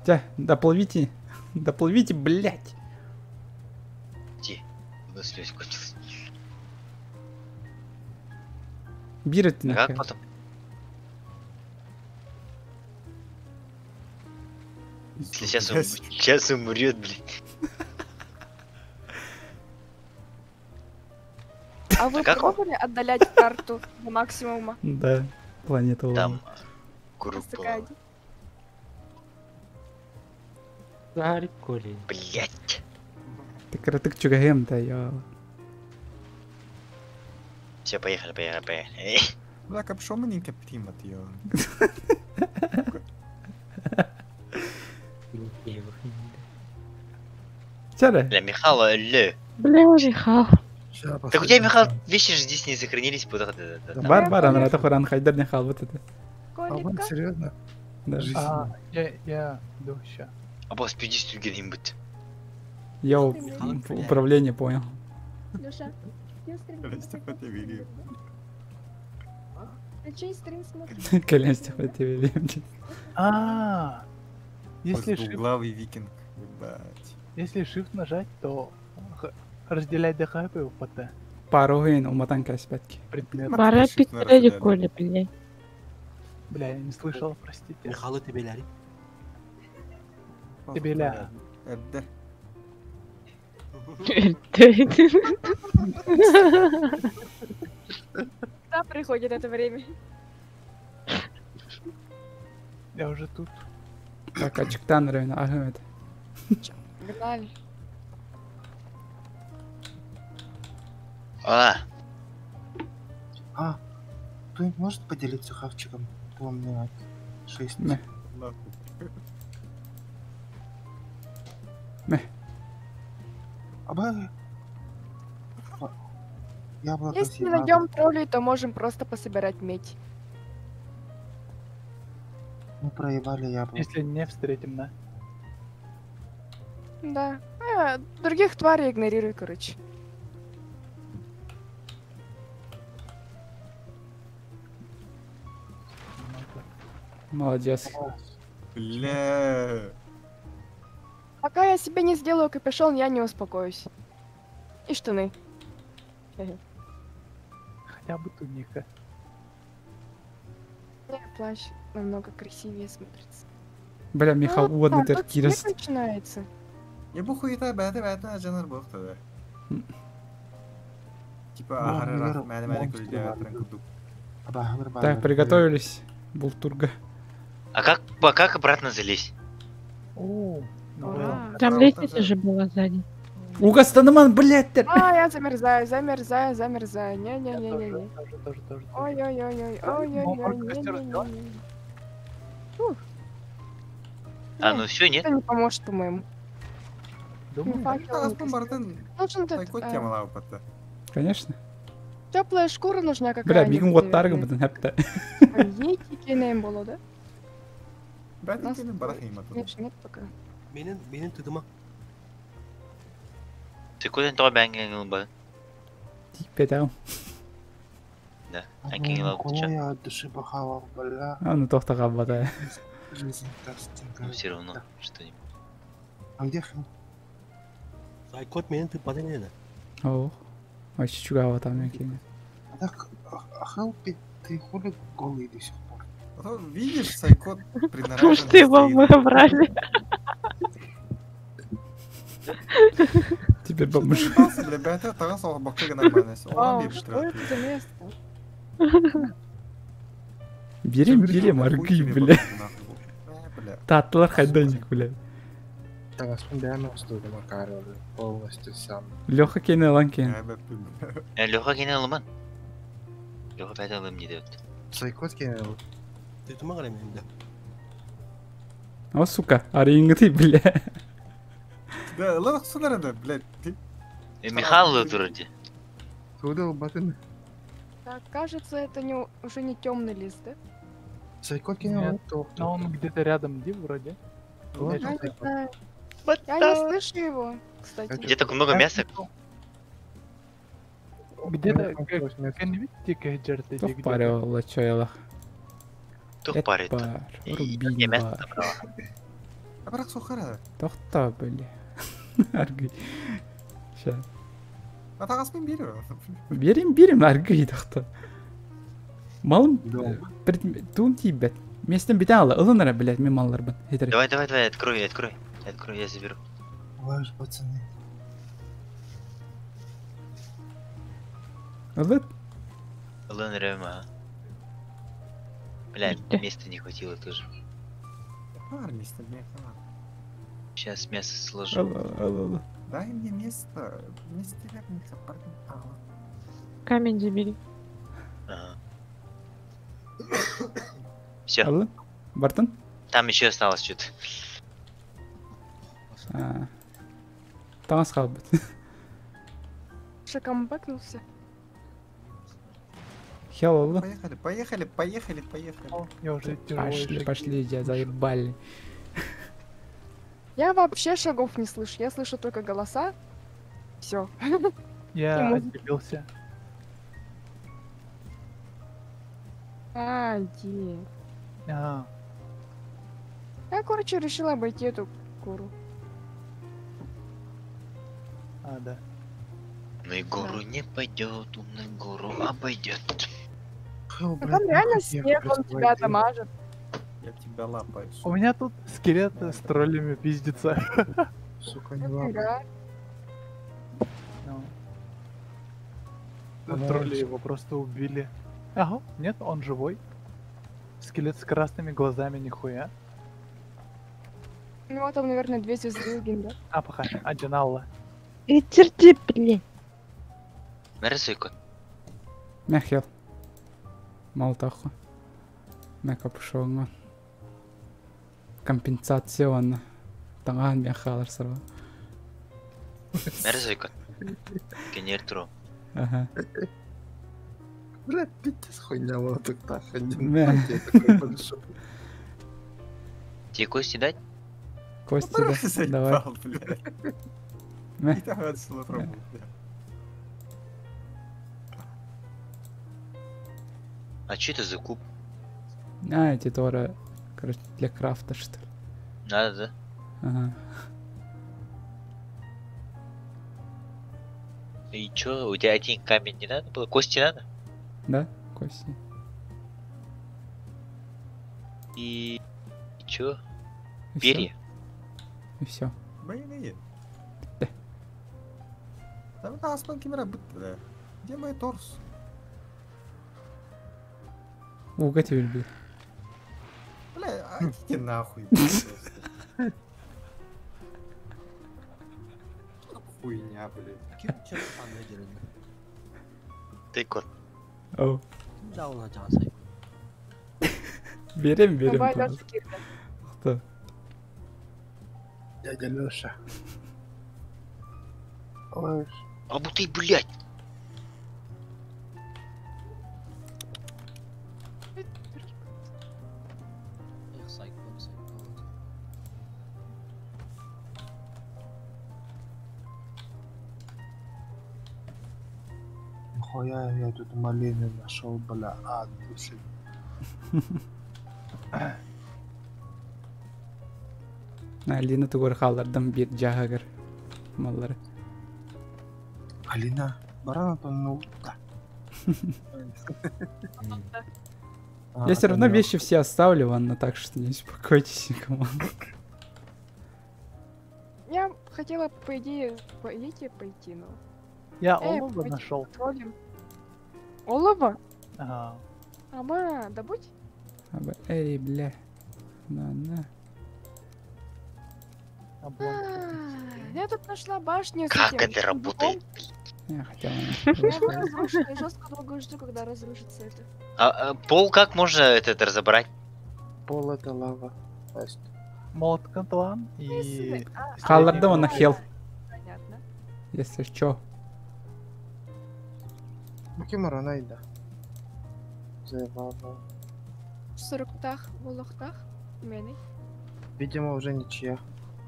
Тя, доплывите. Доплывите, блядь. Те, у нас слезь кончилась. Бирет ты А как нахер. потом? Если сейчас он, сейчас умрет, блядь. А вы как он? пробовали отдалять карту до максимума? Да, планета Луна. Там группа. Такая. Гарик Коля. Блять. Ты кратык чугаем, да, я. Все, поехали, поехали, поехали. Бля, капюшон мне не примат, ё. Чара? Бля, Михаил, ле. Бля, Михал. Так у тебя, Михаил, вещи же здесь не сохранились, вот это, да, да. Бар, бар, она Хуран Хайдар не хал, вот это. Колика. серьезно? Да. А, я иду ща. А босс, 50 где-нибудь. Я управление понял. Леша, я стрим Ты чей стрим смотришь? Колян Стефатьевич. А, если shift, Двуглавый викинг, ебать. если shift нажать, то разделять ДХП и УПТ. Паруин, уматан каспетки. Предмет. Пора пить Коля, блядь. Бля, я не слышал, простите. Михаил, тебе ляри. Тебе ля. Эдде. Когда приходит это время? Я уже тут. Так, ачыктан район, ага, это. Погнали. А, А, кто-нибудь может поделиться хавчиком? То у меня 6. Не. Не. Аба. Яблоко Если не съела. найдем троллей, то можем просто пособирать медь. Мы проебали яблоко. Если не встретим, да? Да. Других тварей игнорируй, короче. Молодец. Бля. Пока я себе не сделаю капюшон, я не успокоюсь. И штаны. Хотя бы туника. Не, плащ намного красивее смотрится. Бля, Михал, уодный А, тут теркирес. снег начинается. Я бу хуйта бәті бәті жанар боқты да. Типа ахары мәні мәні күлді курдук. Так, приготовились. Бултурга. А как, а как обратно залезть? О, Ура. Там лестница же была сзади. Угастаныман, блядь! А, я замерзаю, замерзаю, замерзаю. Не-не-не-не-не. Тоже, тоже, тоже. Ой-ой-ой-ой, ой-ой-ой, не-не-не. Фух. А, ну все, нет? Это не поможет, по-моему. Думаю, Факел, не костер. Нужен этот, Сайкот темалаа бата. Конечно. Теплая шкура нужна Бля, какая-нибудь. бигин уоттарга наверное. бутын хәпті. Еки кенем было, да? Бәті Нас кенен барах имат. Конечно, нет пока. Менин, менин тыдыма. Секунден тоға бәңген ба. Типе Да. Әнкен Кого я от души похавал, бля. А, ну тохтаға бата. Жизнь тастинга. Ну все равно что-нибудь. А где Хэл? Сайкот менин тыппатын еді. Ох. Ой, чуга бата мен кейін. А так, а Хелпи, ты хули голый до сих пор? А то, Видишь, Сайкот Потому что его мы брали. Теперь бомж. Бля, бәті тағас оға баққа нормально. Вау, Оған что это за место? Берем, берем, аргы, бля. Бля. Татлар хайданик, бля. Тагаспын бәрін ұстады Макаро, бля, полностью сам. Леха кейне алан кейін. Леха кене алыман. Леха бәті алым не деп. Сайкот кенен Тыдыма қарай менде. О, сука, арыйыңды, бля. Да, лақ сунар да, блядь. Михаил вроде. Туда батын. Так, кажется, это не, уже не темный лес, да? Сайкот кенен Нет, но он где-то рядом, Ди, вроде. Вот. Я не знаю. Я не слышу его, кстати. Где так много мяса? Где-то, как не видите, как джерты Тух парил, чоялах. Тух парит. Бар, рубин мясо бар. забрала. А бірақ сухара. Тохта, бля. Аргы. Ща. А тағаспен беру. Берем, берем, аргы тохта. Малым, туым тибет. Местен битен ала, ылын ара, блядь, мен маллар бын. Хетере. Давай, давай, давай, открой, открой. Открой, я заберу. Лаж, пацаны. Ылыт. Лын ага. Бля, места не хватило тоже. Бар место, бля. Сейчас мясо сложу. Ала, ала, ала. Дай мне место. Место вернется, Камень забери. Ага. Все. Ала. Бартын? Там еще осталось что-то. А. Таңас қалып бит. Шакамбакнулся. Хел алды. Поехали, поехали, поехали, поехали. Я уже тяжелые Пошли, шаги. пошли, я заебали. Я вообще шагов не слышу. Я слышу только голоса. Все. Я музыку. отделился. А, иди. А, Я, короче, решила обойти эту куру. а, да. На гору не пойдет, он на гору обойдет. Хэл, Ну, блядь, там реально нахуй снег, ехали он с тебя твоей дамажит. Я тебя лапаю. У меня тут скелет с троллями пиздится. Сука, не лапай. Ага. Ну. Она Тролли раньше. его просто убили. Ага, нет, он живой. Скелет с красными глазами, нихуя. У него там, наверное, две звезды, да? А, пока, Аджаналла. И черти, блин. Нарисуй-ка. Мә хел. Мал таху. Мә капюшонга. Компенсация оны. Таңан мен халар сырва. Нарисуй-ка. Кенер тру. Ага. Бля, пиздец хуйня вот так так. Мә. такой большой. Тебе кости дать? Кости, да. Давай. Заебал, блядь. Мә. И там отсюда пробую, бля. А что это за куб? А, эти торы, короче, для крафта, что ли. Надо, да? Ага. И чё, у тебя один камень не надо было? Кости надо? Да? Кости. И чё? И всё. Перья? И все. Блин. Там это аспан кемера бітті, да. Где мой торс? Уга тебе люблю. Бля, а идите нахуй. просто. хуйня, блядь. Ким чё анна деревня? Ты кот. Оу. Ким жауына жаған сайкот? Берем, берем. Давай, пожалуйста. Лёша, кирка. Кто? Дядя Леша. Ой, А будто и, блядь. Эх, сайкот, сайкот. нихуя я тут малины нашел, бля, ад души. Алина тугор халлардан бир жаагыр. Маллары. Алина, барана то ну да. Я все равно вещи все оставлю, Анна, так что не беспокойтесь, команда. Я хотела, по идее, по идее пойти, но... Я Эй, олово пойти нашел. потроллим. Олово? Ага. Ама, добудь. Аба, Эй, бля. На, на. А, Я тут нашла башню с Как этим это работает? Я хотела. Я его разрушила, я жестко долго жду, когда разрушится это. А, пол как можно этот разобрать? Пол это лава. Тест. Молотком план и... Халларда он хел. Понятно. Если чё. Ну кимора найда. Заебала. Сороктах, волохтах, мене. Видимо, уже ничья.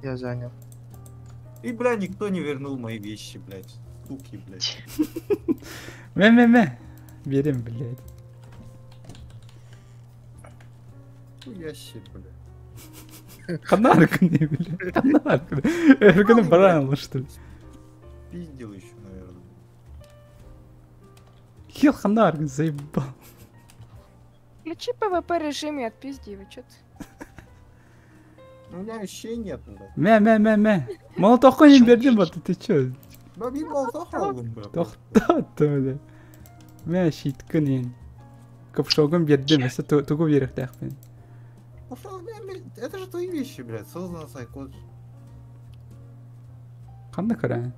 Я занял. И, бля, никто не вернул мои вещи, блядь. Суки, блядь. Ме-ме-ме. Берем, блядь. Хуя себе, блядь. Ханаркны, блядь. Ханаркны. Эрганы баран, что ли? Пиздил еще, наверное. Хил ханаркны, заебал. Включи ПВП режим и отпизди его, чё ты. У меня вещей нет, блядь. Мэ-мэ-мэ-мэ. Молоток не бердим, вот ты чё? Да, би молоток алдым, бля. Тохтат, бля. Мэ щиткын. Капшогын бердим, если тугу берехтәхпин. Ну что, бля, бля, это же твои вещи, блядь, создан сайкот. Кандай көрән?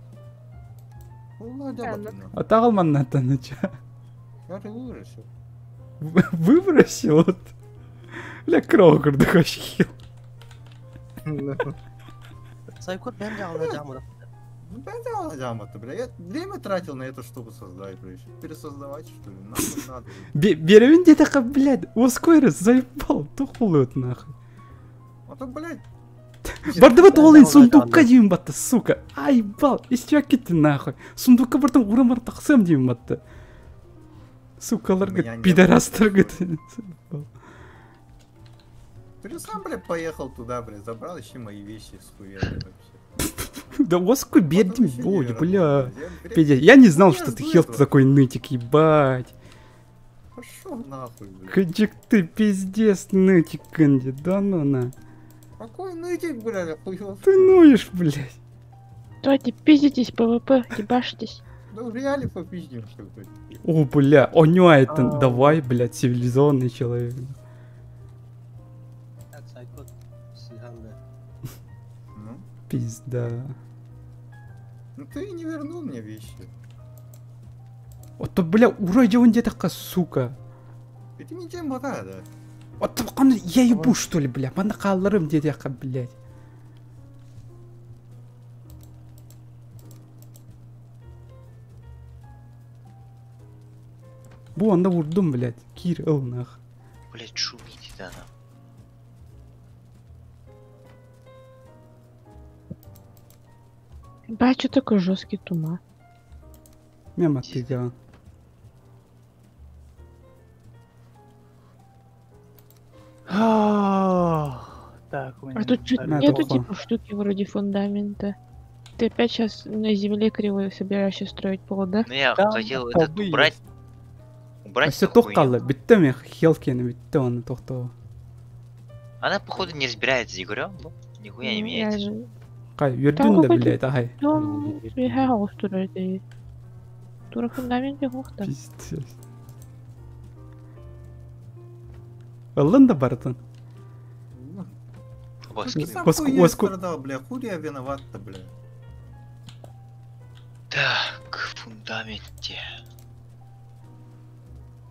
Ну, да, вот, нахуй. Атагылманнан чё? Я же выбросил. Выбросил вот. Бля, кров курдук вообще хил. Сайкот бәм жағына жамырап. Ну, блядь, я жаматы, бля. Я время тратил на это, чтобы создать, бля. Ещё Пересоздавать, что ли? Нахуй надо. Беревин где-то, блядь, оскойры заебал, тухлют нахуй. А то, блядь, Бардыбыт олын сундукка деймін батты, сука. Ай, бал, истек кетті нахуй. Сундукка бартым урам тақсам деймін батты. Сукалар, У меня говорит, не пидорастар, говорит. Заебал. ты же сам, блядь, поехал туда, блядь, забрал еще мои вещи схуяли вообще. Да оску бердим, вообще ой, невероятно. бля. Я, Пиздец, я не знал, я что ты жду хел этого. такой нытик, ебать. Пошел нахуй, блядь. Каджик ты пиздец нытик, Кэнди, да ну на. Какой нытик, блядь, охуел? Ты ноешь, блядь. Давайте пиздитесь, ПВП, ебашьтесь. Да в реале попиздимся, блядь. О, бля, о, не, это, давай, блядь, цивилизованный человек. Так, сайкот, сиганда. Ну, Пизда. ну ты не вернул мне вещи. Вот то, бля, уроди он где-то, сука. Это не тем бота, да. Вот я ебу, что ли, бля, мана қалларым где-то, блядь. Бу анда урдум, блядь. Кир, ыл, нах. Блядь, шумите, да, нам. Ба, чё такой жесткий тума? Мема ты дела. Так, у меня А тут чё инвентарь На, нету тухло. типа штуки вроде фундамента? Ты опять сейчас на земле кривой собираешься строить пол, да? Ну я Там хотел этот столбы убрать. есть. Убрать Все эту хуйню. тоққалы, бітті мен хелкені бітті оны тоқтау. Она походу не разбирается, Игорь, ну, нихуя не Ну, я меняется. же- Қай, Там үрдін да, какой-то блядь, ағай. Дом бега строить. Тура фундамент бегохта. Пиздец. Ылын да бартын. Оба, Ты скинь. сам Оску- хуйню оску- страдал, бля, хули я виноват-то, бля. Так, в фундаменте.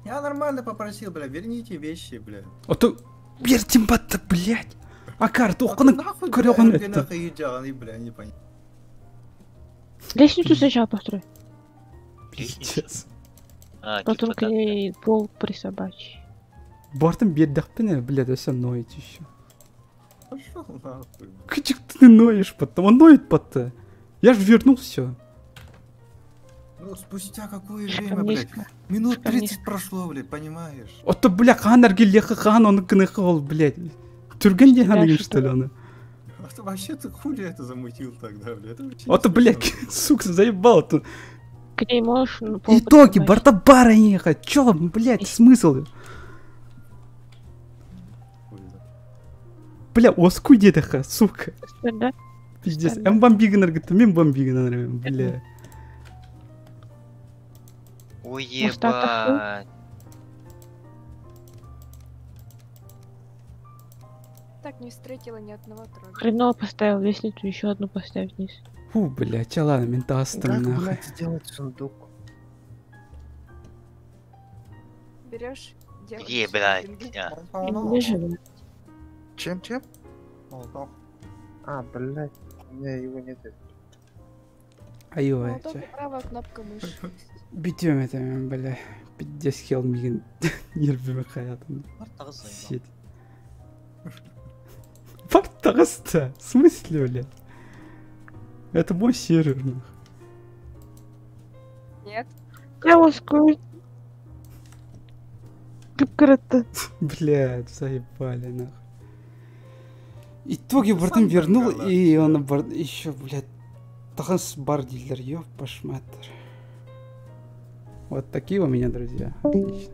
Я нормально попросил, бля, верните вещи, бля. А то бертим батта, блядь. Акар, тухканы Нахуй, көрөгөн бля, это. нахуй ежаганы, бля, не понятно. Лестницу сначала построй. Пиздец. А, Потом типа к так. ней пол присобачь. Бартым бердәкпин, блядь, все ноет еще. Пошел нахуй. Кычик ты ноешь потом, он ноет потом. Я ж вернул все. Ну, спустя какое Слишком время, блядь? низко. Минут Слишком 30 низко. прошло, блядь, понимаешь? Ото, бля, хаан аргиллеха хаан оны кыныхы ол, блядь. Түрген де Да, хан что что ли оны? А ты вообще ты хули это замутил тогда, блядь? Это вообще Ото, не блядь, смешно. сука, заебал тут. К ней можешь ну, пол Итоги, присобачить. барта бара ехать. Чё, блядь, смысл? Хуй знает. Бля, оску дедеха, сука. Да? Пиздец. Странно. Эм бомбигнер, говорит, мен бомбигнер, бля. Ой, Может, отдохнул? ебать. Так не встретила ни одного тролля. Хреново поставил лестницу, еще одну поставь вниз. Фу, бля, чё, ладно, ментастом, Как, нахуй. блядь, сделать сундук? Берешь, делаешь. Где, блядь? деньги. А, Не живу. Чем, чем? Молотов. А, блядь, у меня его нет. Айой, Молоток чё. и правая кнопка мыши. Битем это, бля. Пиздец, хел мигин. Нервimi хаятым. Бар тағыс заебал. Сеть. Бар В смысле, бля? Это мой сервер, нахуй. Нет. Я ласкаю. Кып-кырытты. Блядь, заебали, нахуй. Итоги братан вернул, и он еще, блядь, тахас бар дилер, ёпашматер. Вот такие у меня друзья. Отлично.